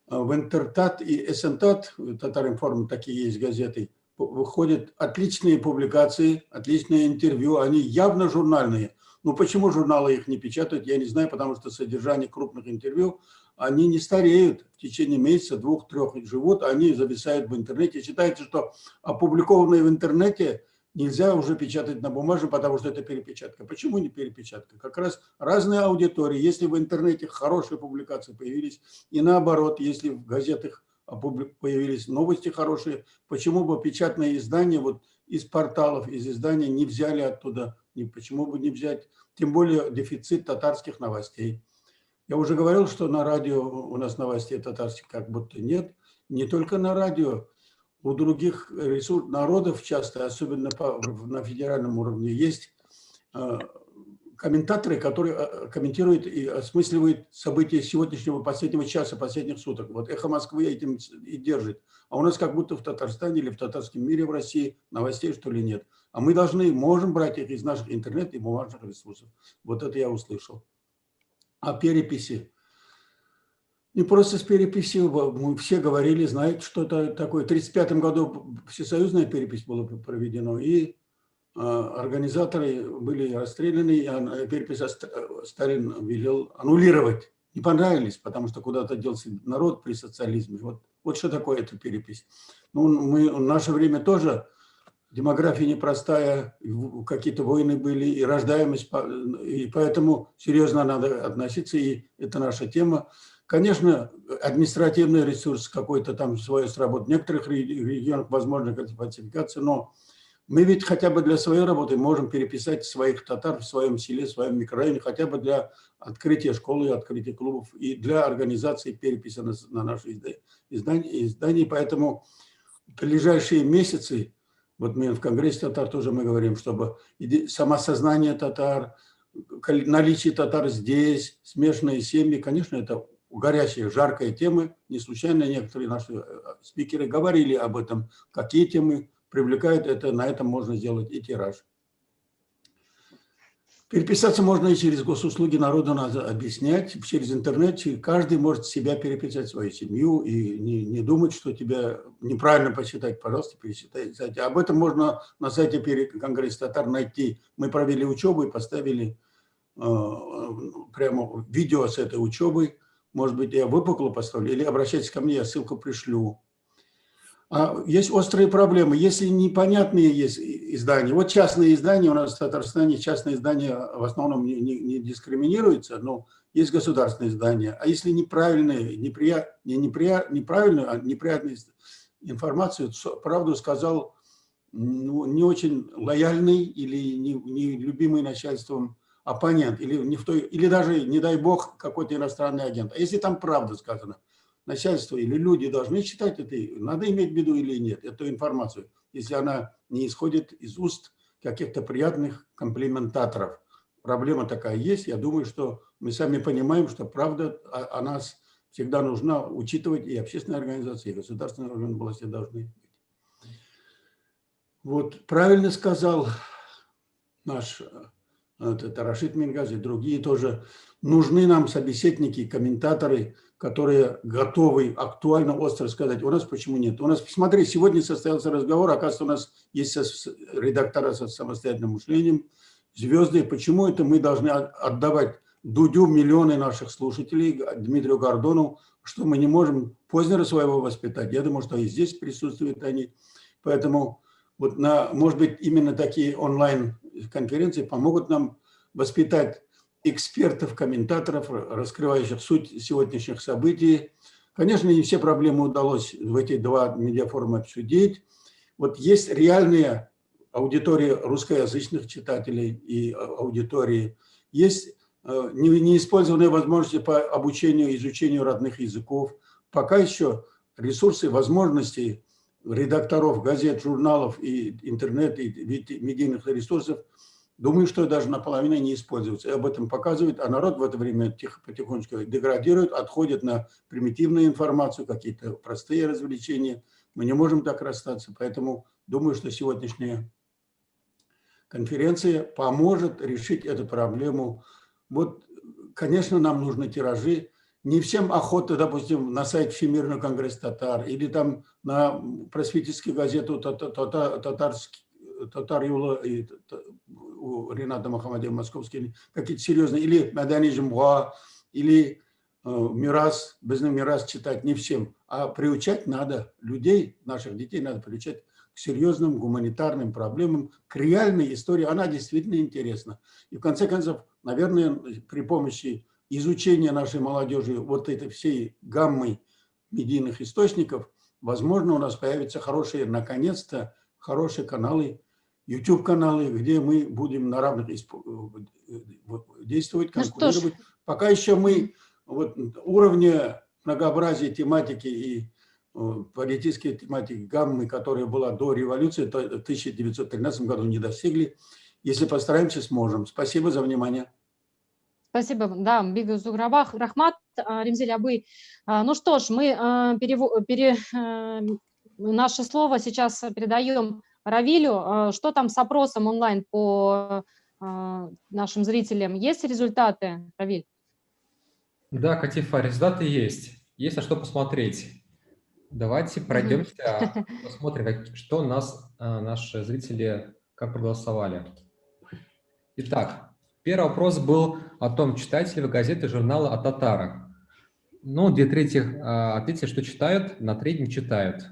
в Интертат и Эсентат, Татаринформ, такие есть газеты, выходят отличные публикации, отличные интервью, они явно журнальные. Но почему журналы их не печатают, я не знаю, потому что содержание крупных интервью, они не стареют в течение месяца, двух, трех живут, они зависают в интернете. Считается, что опубликованные в интернете нельзя уже печатать на бумаге, потому что это перепечатка. Почему не перепечатка? Как раз разные аудитории. Если в интернете хорошие публикации появились, и наоборот, если в газетах появились новости хорошие, почему бы печатные издания вот из порталов, из изданий не взяли оттуда, почему бы не взять, тем более дефицит татарских новостей. Я уже говорил, что на радио у нас новостей татарских как будто нет, не только на радио, у других народов часто, особенно на федеральном уровне, есть комментаторы, которые комментируют и осмысливают события сегодняшнего последнего часа, последних суток. Вот «Эхо Москвы» этим и держит. А у нас как будто в Татарстане или в татарском мире в России новостей, что ли, нет. А мы должны, можем брать их из наших интернет и бумажных ресурсов. Вот это я услышал. А переписи? Не просто с переписью, мы все говорили, знаете, что это такое. В 1935 году всесоюзная перепись была проведена, и организаторы были расстреляны, и перепись Сталин велел аннулировать. Не понравились, потому что куда-то делся народ при социализме. Вот что такое эта перепись. Ну, в наше время тоже демография непростая, какие-то войны были, и рождаемость, и поэтому серьезно надо относиться, и это наша тема. Конечно, административный ресурс какой-то там свое сработает. В некоторых регионах возможна фальсификация, но мы ведь хотя бы для своей работы можем переписать своих татар в своем селе, в своем микрорайоне, хотя бы для открытия школы, открытия клубов и для организации переписи на наши издания. Поэтому в ближайшие месяцы, вот мы в Конгрессе татар тоже мы говорим, чтобы самосознание татар, наличие татар здесь, смешанные семьи, конечно, это горячая, жаркая тема. Не случайно некоторые наши спикеры говорили об этом, какие темы привлекают, это, на этом можно сделать и тираж. Переписаться можно и через госуслуги, народу надо объяснять, через интернет, каждый может себя переписать, свою семью, и не думать, что тебя неправильно посчитать, пожалуйста, пересчитайте. Об этом можно на сайте Конгресса татар найти. Мы провели учебу и поставили прямо видео с этой учебой. Может быть, я выпукло поставлю, или обращайтесь ко мне, я ссылку пришлю. Есть острые проблемы, если непонятные есть издания. Вот частные издания, у нас в Татарстане частные издания в основном не дискриминируются, но есть государственные издания. А если неправильные, неправильную, а неприятную информацию, правду сказал, ну, не очень лояльный или не любимый начальством оппонент, или, не в той, или даже, не дай бог, какой-то иностранный агент. А если там правда сказана, начальство или люди должны читать это, надо иметь в виду или нет, эту информацию, если она не исходит из уст каких-то приятных комплиментаторов. Проблема такая есть, я думаю, что мы сами понимаем, что правда о нас всегда нужна учитывать, и общественные организации, и государственные органы власти должны быть. Вот правильно сказал наш это Рашид Мингаз и другие тоже. Нужны нам собеседники, комментаторы, которые готовы актуально, остро сказать. У нас почему нет? У нас, смотри, сегодня состоялся разговор, оказывается, у нас есть редактора со самостоятельным мышлением, звезды. Почему это мы должны отдавать Дудю миллионы наших слушателей, Дмитрию Гордону, что мы не можем Познера своего воспитать? Я думаю, что и здесь присутствуют они. Поэтому вот может быть, именно такие онлайн-конференции помогут нам воспитать экспертов, комментаторов, раскрывающих суть сегодняшних событий. Конечно, не все проблемы удалось в эти два медиафорума обсудить. Вот есть реальные аудитория русскоязычных читателей и аудитории. Есть неиспользованные возможности по обучению, изучению родных языков. Пока еще ресурсы, возможности редакторов газет, журналов и интернет, и медийных ресурсов, думаю, что даже наполовину не используются. И об этом показывает, а народ в это время тихо, потихонечку деградирует, отходит на примитивную информацию, какие-то простые развлечения. Мы не можем так расстаться, поэтому думаю, что сегодняшняя конференция поможет решить эту проблему. Вот, конечно, нам нужны тиражи. Не всем охота, допустим, на сайт Всемирного конгресса татар или там на просветительскую газету Татар юлы у Рената Мухаммадия Московский, какие-то серьезные, или Мәдәни җомга, или Мирас, Безнең мирас читать не всем. А приучать надо людей, наших детей надо приучать к серьезным гуманитарным проблемам, к реальной истории. Она действительно интересна. И в конце концов, наверное, при помощи изучения нашей молодежи вот этой всей гаммы медийных источников, возможно, у нас появятся хорошие, наконец-то, хорошие каналы, YouTube-каналы, где мы будем на равных действовать, конкурировать. Ну, пока еще мы вот уровня многообразия тематики и политической тематики гаммы, которая была до революции, в 1913 году не достигли. Если постараемся, сможем. Спасибо за внимание. Спасибо, да, бик зур рәхмәт, Римзиль абый. Ну что ж, мы наше слово сейчас передаем Равилю. Что там с опросом онлайн по нашим зрителям? Есть результаты, Равиль? Да, Катифа, результаты есть. Есть на что посмотреть. Давайте пройдемся, посмотрим, что нас наши зрители как проголосовали. Итак, первый вопрос был о том, читаете ли вы газеты, журналы о татарах. Ну, 2/3 ответили, что читают, на треть не читают.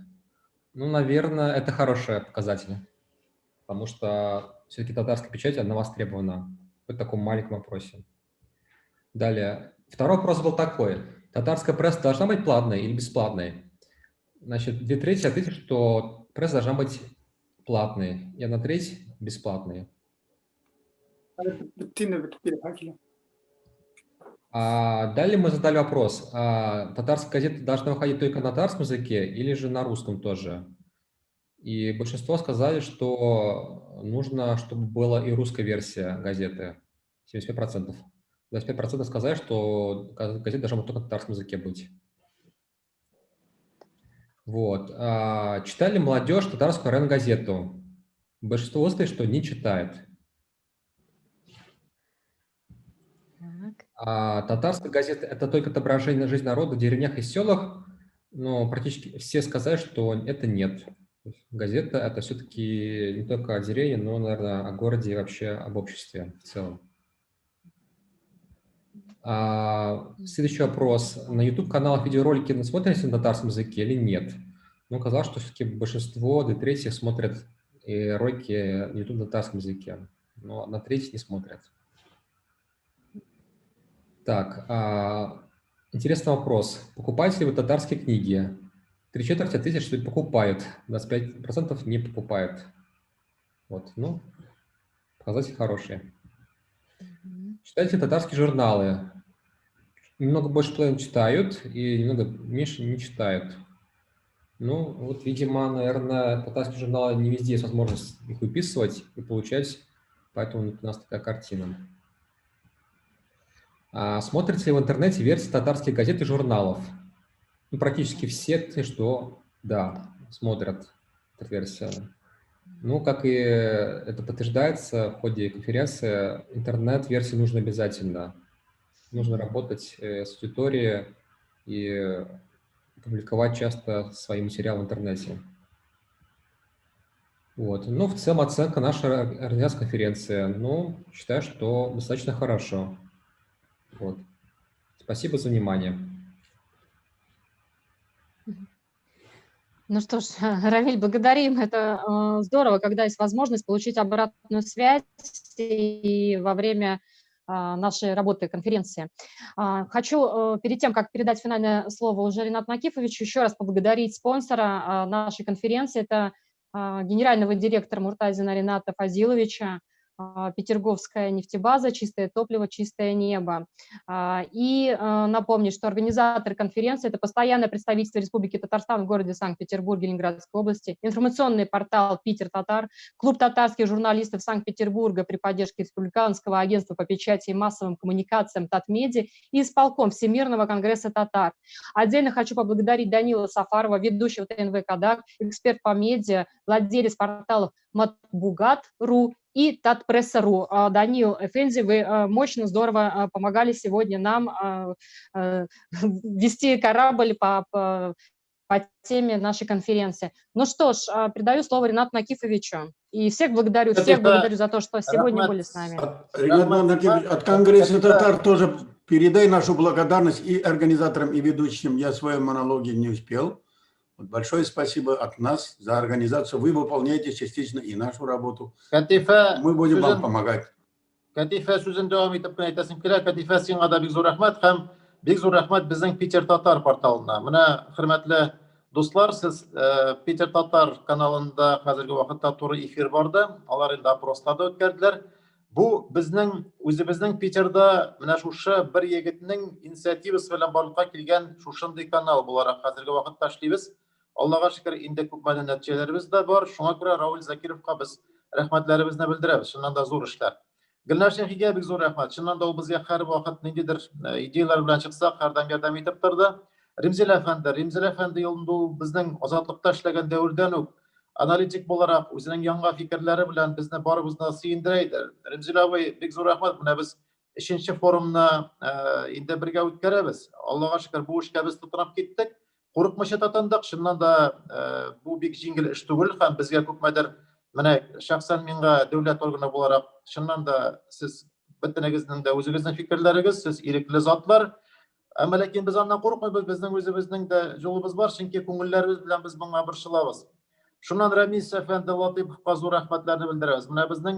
Ну, наверное, это хороший показатель, потому что все-таки татарская печать, она востребована в таком маленьком вопросе. Далее. Второй вопрос был такой. Татарская пресса должна быть платной или бесплатной? Значит, 2/3 ответили, что пресса должна быть платной, и 1/3 бесплатной. Далее мы задали вопрос. Татарская газета должна выходить только на татарском языке или же на русском тоже? И большинство сказали, что нужно, чтобы была и русская версия газеты. 75%. 25% сказали, что газета должна быть только на татарском языке быть. Вот. Читали молодежь татарскую район-газету? Большинство высказали, что не читает. Татарская газета – это только отображение жизни народа в деревнях и селах, но практически все сказали, что это нет. Газета – это все-таки не только о деревне, но, наверное, о городе и вообще об обществе в целом. Следующий вопрос. На YouTube-каналах видеоролики смотрите на татарском языке или нет? Ну, казалось, что все-таки большинство, 2/3 смотрят ролики на YouTube на татарском языке, но 1/3 не смотрят. Так, интересный вопрос. Покупаете ли вы татарские книги? 3/4 ответили, что покупают, 25% не покупают. Вот, ну, показатели хорошие. Читаете татарские журналы? Немного больше половины читают и немного меньше не читают. Ну, вот, видимо, наверное, татарские журналы не везде есть возможность их выписывать и получать, поэтому у нас такая картина. Смотрите ли в интернете версии татарских газет и журналов? Ну, практически все, что да, смотрят эту версию. Ну, как и это подтверждается в ходе конференции, интернет-версии нужно обязательно. Нужно работать с аудиторией и публиковать часто свои материалы в интернете. Вот. Ну, в целом оценка нашей организации конференции, ну, считаю, что достаточно хорошо. Вот. Спасибо за внимание. Ну что ж, Равиль, благодарим. Это здорово, когда есть возможность получить обратную связь и во время нашей работы конференции. Хочу перед тем, как передать финальное слово уже Ренату Накифовичу, еще раз поблагодарить спонсора нашей конференции. Это генерального директора Муртазина Рената Фазиловича, Петергофская нефтебаза, чистое топливо, чистое небо. И напомню, что организатор конференции – это постоянное представительство Республики Татарстан в городе Санкт-Петербурге, Ленинградской области, информационный портал «Питер Татар», клуб татарских журналистов Санкт-Петербурга при поддержке Республиканского агентства по печати и массовым коммуникациям «Татмедиа» и исполком Всемирного конгресса татар. Отдельно хочу поблагодарить Данила Сафарова, ведущего ТНВ «Кадак», эксперт по медиа, владелец порталов «Матбугат.ру» и Татпресса.ру. Данил Эфенди, вы мощно, здорово помогали сегодня нам вести корабль по теме нашей конференции. Ну что ж, передаю слово Ренату Накифовичу. И всех благодарю за то, что сегодня были с нами. Ренат Накифович, от Конгресса татар тоже передай нашу благодарность и организаторам, и ведущим. Я в своем монологе не успел. Большое спасибо от нас за организацию. Вы выполняете частично и нашу работу. Катифә, Мы будем вам помогать. Катифә сүзен дәвам итеп кенә әйтәсем килә. Катифә, сиңа да бик зур рәхмәт һәм бик зур рәхмәт безнең Питер Татар порталына. Менә, хөрмәтле дуслар, сез Питер Татар каналында хәзерге вакытта туры эфир барды. Алар инде опрослар да үткәрделәр. Бу безнең үзебезнең Питерда менә шушы бер егетнең инициативасы белән барлыкка килгән шушындый канал буларак хәзерге вакытта эшлибез. Аллага шөкер, инде күпмәдер нәтиҗәләребез дә бар. Шуңа күрә Рауль Закировка без рәхмәтләребезне белдерәбез. Чыннан да зур эшләр. Гөлнар Шәйхигә бик зур рәхмәт. Чыннан да ул безгә һәрвакыт ниндидер идеялар белән чыксак, һәрдаим ярдәм итеп торды. Римзил әфәнде, Римзил әфәнде инде ул безнең Азатлыкта эшләгән дәвердән үк аналитик буларак үзенең яңа фикерләре белән безне барыбызны сөендерә иде. Римзил абый, бик зур рәхмәт. Менә без өченче форумны инде бергә үткәрәбез. Аллага шөкер, бу эшкә без тотынып киттек. Курыкмыйча тотындык. Чыннан да бу бик җиңел эш түгел һәм безгә күпмедер менә шәхсән миңа дәүләт органы буларак чыннан да сез бөтенегезнең дә үзегезнең фикерләрегез, сез ирекле затлар. Әмма ләкин без аннан курыкмыйбыз, безнең үзебезнең дә юлыбыз бар, чөнки күңелләребез белән без моңа борчылабыз. Шуннан Рамис әфәнде Латыйповка зур рәхмәтләрне белдерәбез. Менә безнең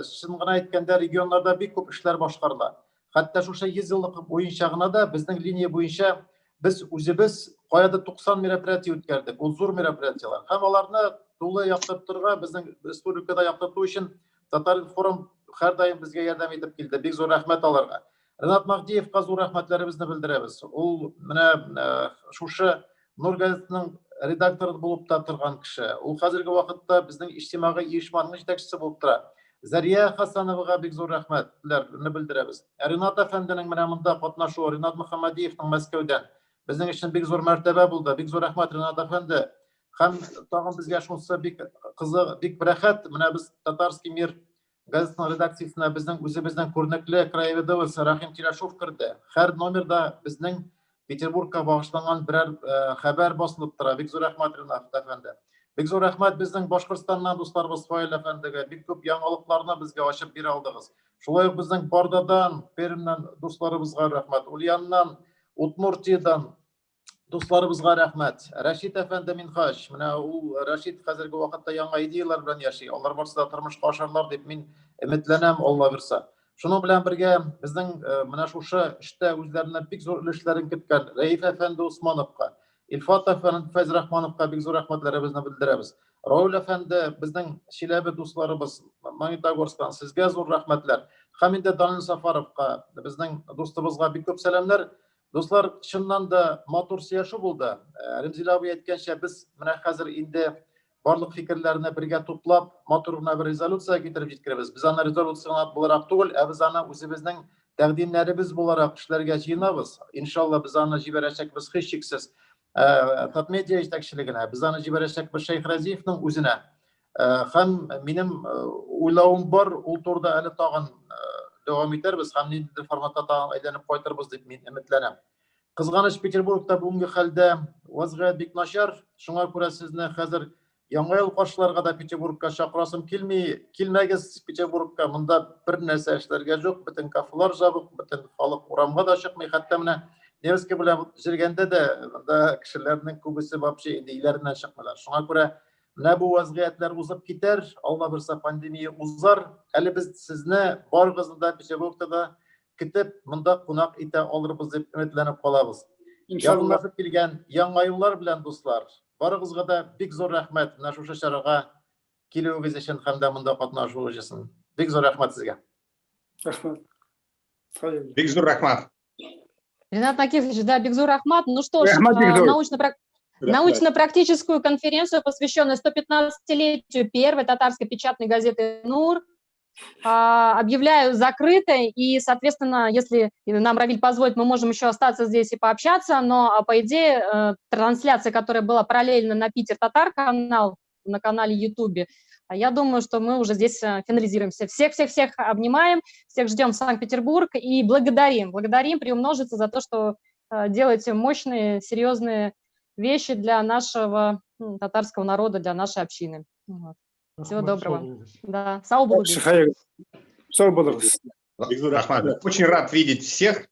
чын гына әйткәндә регионнарда бик күп эшләр башкарыла. Хәтта шушы 100 еллык буенча гына да безнең линия буенча без үзебез каядыр 90 мероприятие үткәрдек. Ул зур мероприятиеләр. Һәм аларны тулы яктыртырга, безнең республикада яктырту өчен Татар-информ һәрдаим безгә ярдәм итеп килде. Бик зур рәхмәт аларга. Ренат Маһдиевка зур рәхмәтләребезне белдерәбез. Ул менә шушы Нур газетының редакторы булып та торган кеше. Ул хәзерге вакытта безнең иҗтимагый оешманың җитәкчесе булып тора. Зария Хасановага бик зур рәхмәтләрне белдерәбез. Ренат әфәнденең менә монда катнашуы, Ренат Мөхәммәдиевның Мәскәүдән безнең өчен бик зур мәртәбә булды. Бик зур рәхмәт, Ренат әфәнде. Һәм тагын безгә шунысы бик кызык, бик рәхәт. Менә без Татарский мир газетасының редакциясенә безнең үзебезнең күренекле краеведовец Рахим Тирашов керде. Һәр номерда безнең Петербургка багышланган берәр хәбәр басылып тора. Бик зур рәхмәт, Ренат әфәнде. Бик зур рәхмәт безнең Башкортстаннан дусларыбыз Фаил әфәндегә. Бик күп яңалыкларны безгә ачып бирә алдыгыз. Шулай ук безнең Бардадан, Пермьнән дусларыбызга рәхмәт. Ульяннан, Удмуртиядән дусларыбызга рәхмәт. Рәшит әфәнде Минхаҗ, менә ул Рәшит хәзерге вакытта яңа идеяләр белән яши. Алар барысы да тормышка ашарлар дип мин өметләнәм, Алла бирсә. Шуның белән бергә безнең менә шушы эштә үзләренә бик зур өлешләрен керткән Рәиф әфәнде Усмановка, Илфат әфәнде Фәйзрахмановка бик зур рәхмәтләребезне белдерәбез. Рауль әфәнде, безнең Чиләбе дусларыбыз Магнитогорсктан, сезгә зур рәхмәтләр. Һәм инде Данил Сафаровка, безнең дустыбызга бик күп сәламнәр. Дуслар, чыннан да матур сөйләшү булды. Ремзил абый әйткәнчә, без менә хәзер инде барлык фикерләрне бергә туплап, матур гына бер резолюция китереп җиткерәбез. Без аны резолюция буларак түгел, ә без аны үзебезнең тәкъдимнәребез буларак эшләргә җыенабыз. Иншалла, без аны җибәрәчәкбез һичшиксез Татмедиа җитәкчелегенә, без аны җибәрәчәкбез Шәйхразиевның үзенә. Һәм минем уйлавым бар, ул турыда әле тагын дәвам итәрбез һәм ниндидер форматта тагын әйләнеп кайтырбыз дип мин өметләнәм. Кызганыч, Петербургта бүгенге хәлдә вазгыять бик начар, шуңа күрә сезне хәзер Яңа ел каршыларга да Петербургка чакырасым килми. Килмәгез Петербургка, монда бер нәрсә эшләргә юк, бөтен кафелар жабык, бөтен халык урамга да чыкмый. Хәтта менә Невский белән йөргәндә дә монда кешеләрнең күбесе вообще инде өйләреннән чыкмыйлар. Шуңа күрә менә бу вазгыятьләр узып китәр, Алла бирсә, пандемия узар. Әле без сезне барыгызны да Петербургта да көтеп, монда кунак итә алырбыз дип өметләнеп калабыз. Иншалла. Якынлашып килгән яңа еллар белән, дуслар. Барыгызга да бик зур рәхмәт менә шушы чарага килүегез өчен һәм дә монда катнашуыгыз өчен. Бик зур рәхмәт сезгә. Рәхмәт. Бик зур рәхмәт. Ренат Накифович, да, бик зур рәхмәт. Ну что ж, Рәхмәт, бик зур. Научно-практическую конференцию, посвященную 115-летию первой татарской печатной газеты «Нур», объявляю закрытой. И, соответственно, если нам Равиль позволит, мы можем еще остаться здесь и пообщаться. Но, по идее, трансляция, которая была параллельно на Питер Татар канал, на канале Ютубе, я думаю, что мы уже здесь финализируемся. Всех-всех-всех обнимаем, всех ждем в Санкт-Петербург и благодарим. Благодарим приумножиться за то, что делаете мощные, серьезные вещи для нашего татарского народа, для нашей общины. Вот. Всего доброго. Да, сау булыгыз. Сау булыгыз. Рәхмәт. Очень рад видеть всех.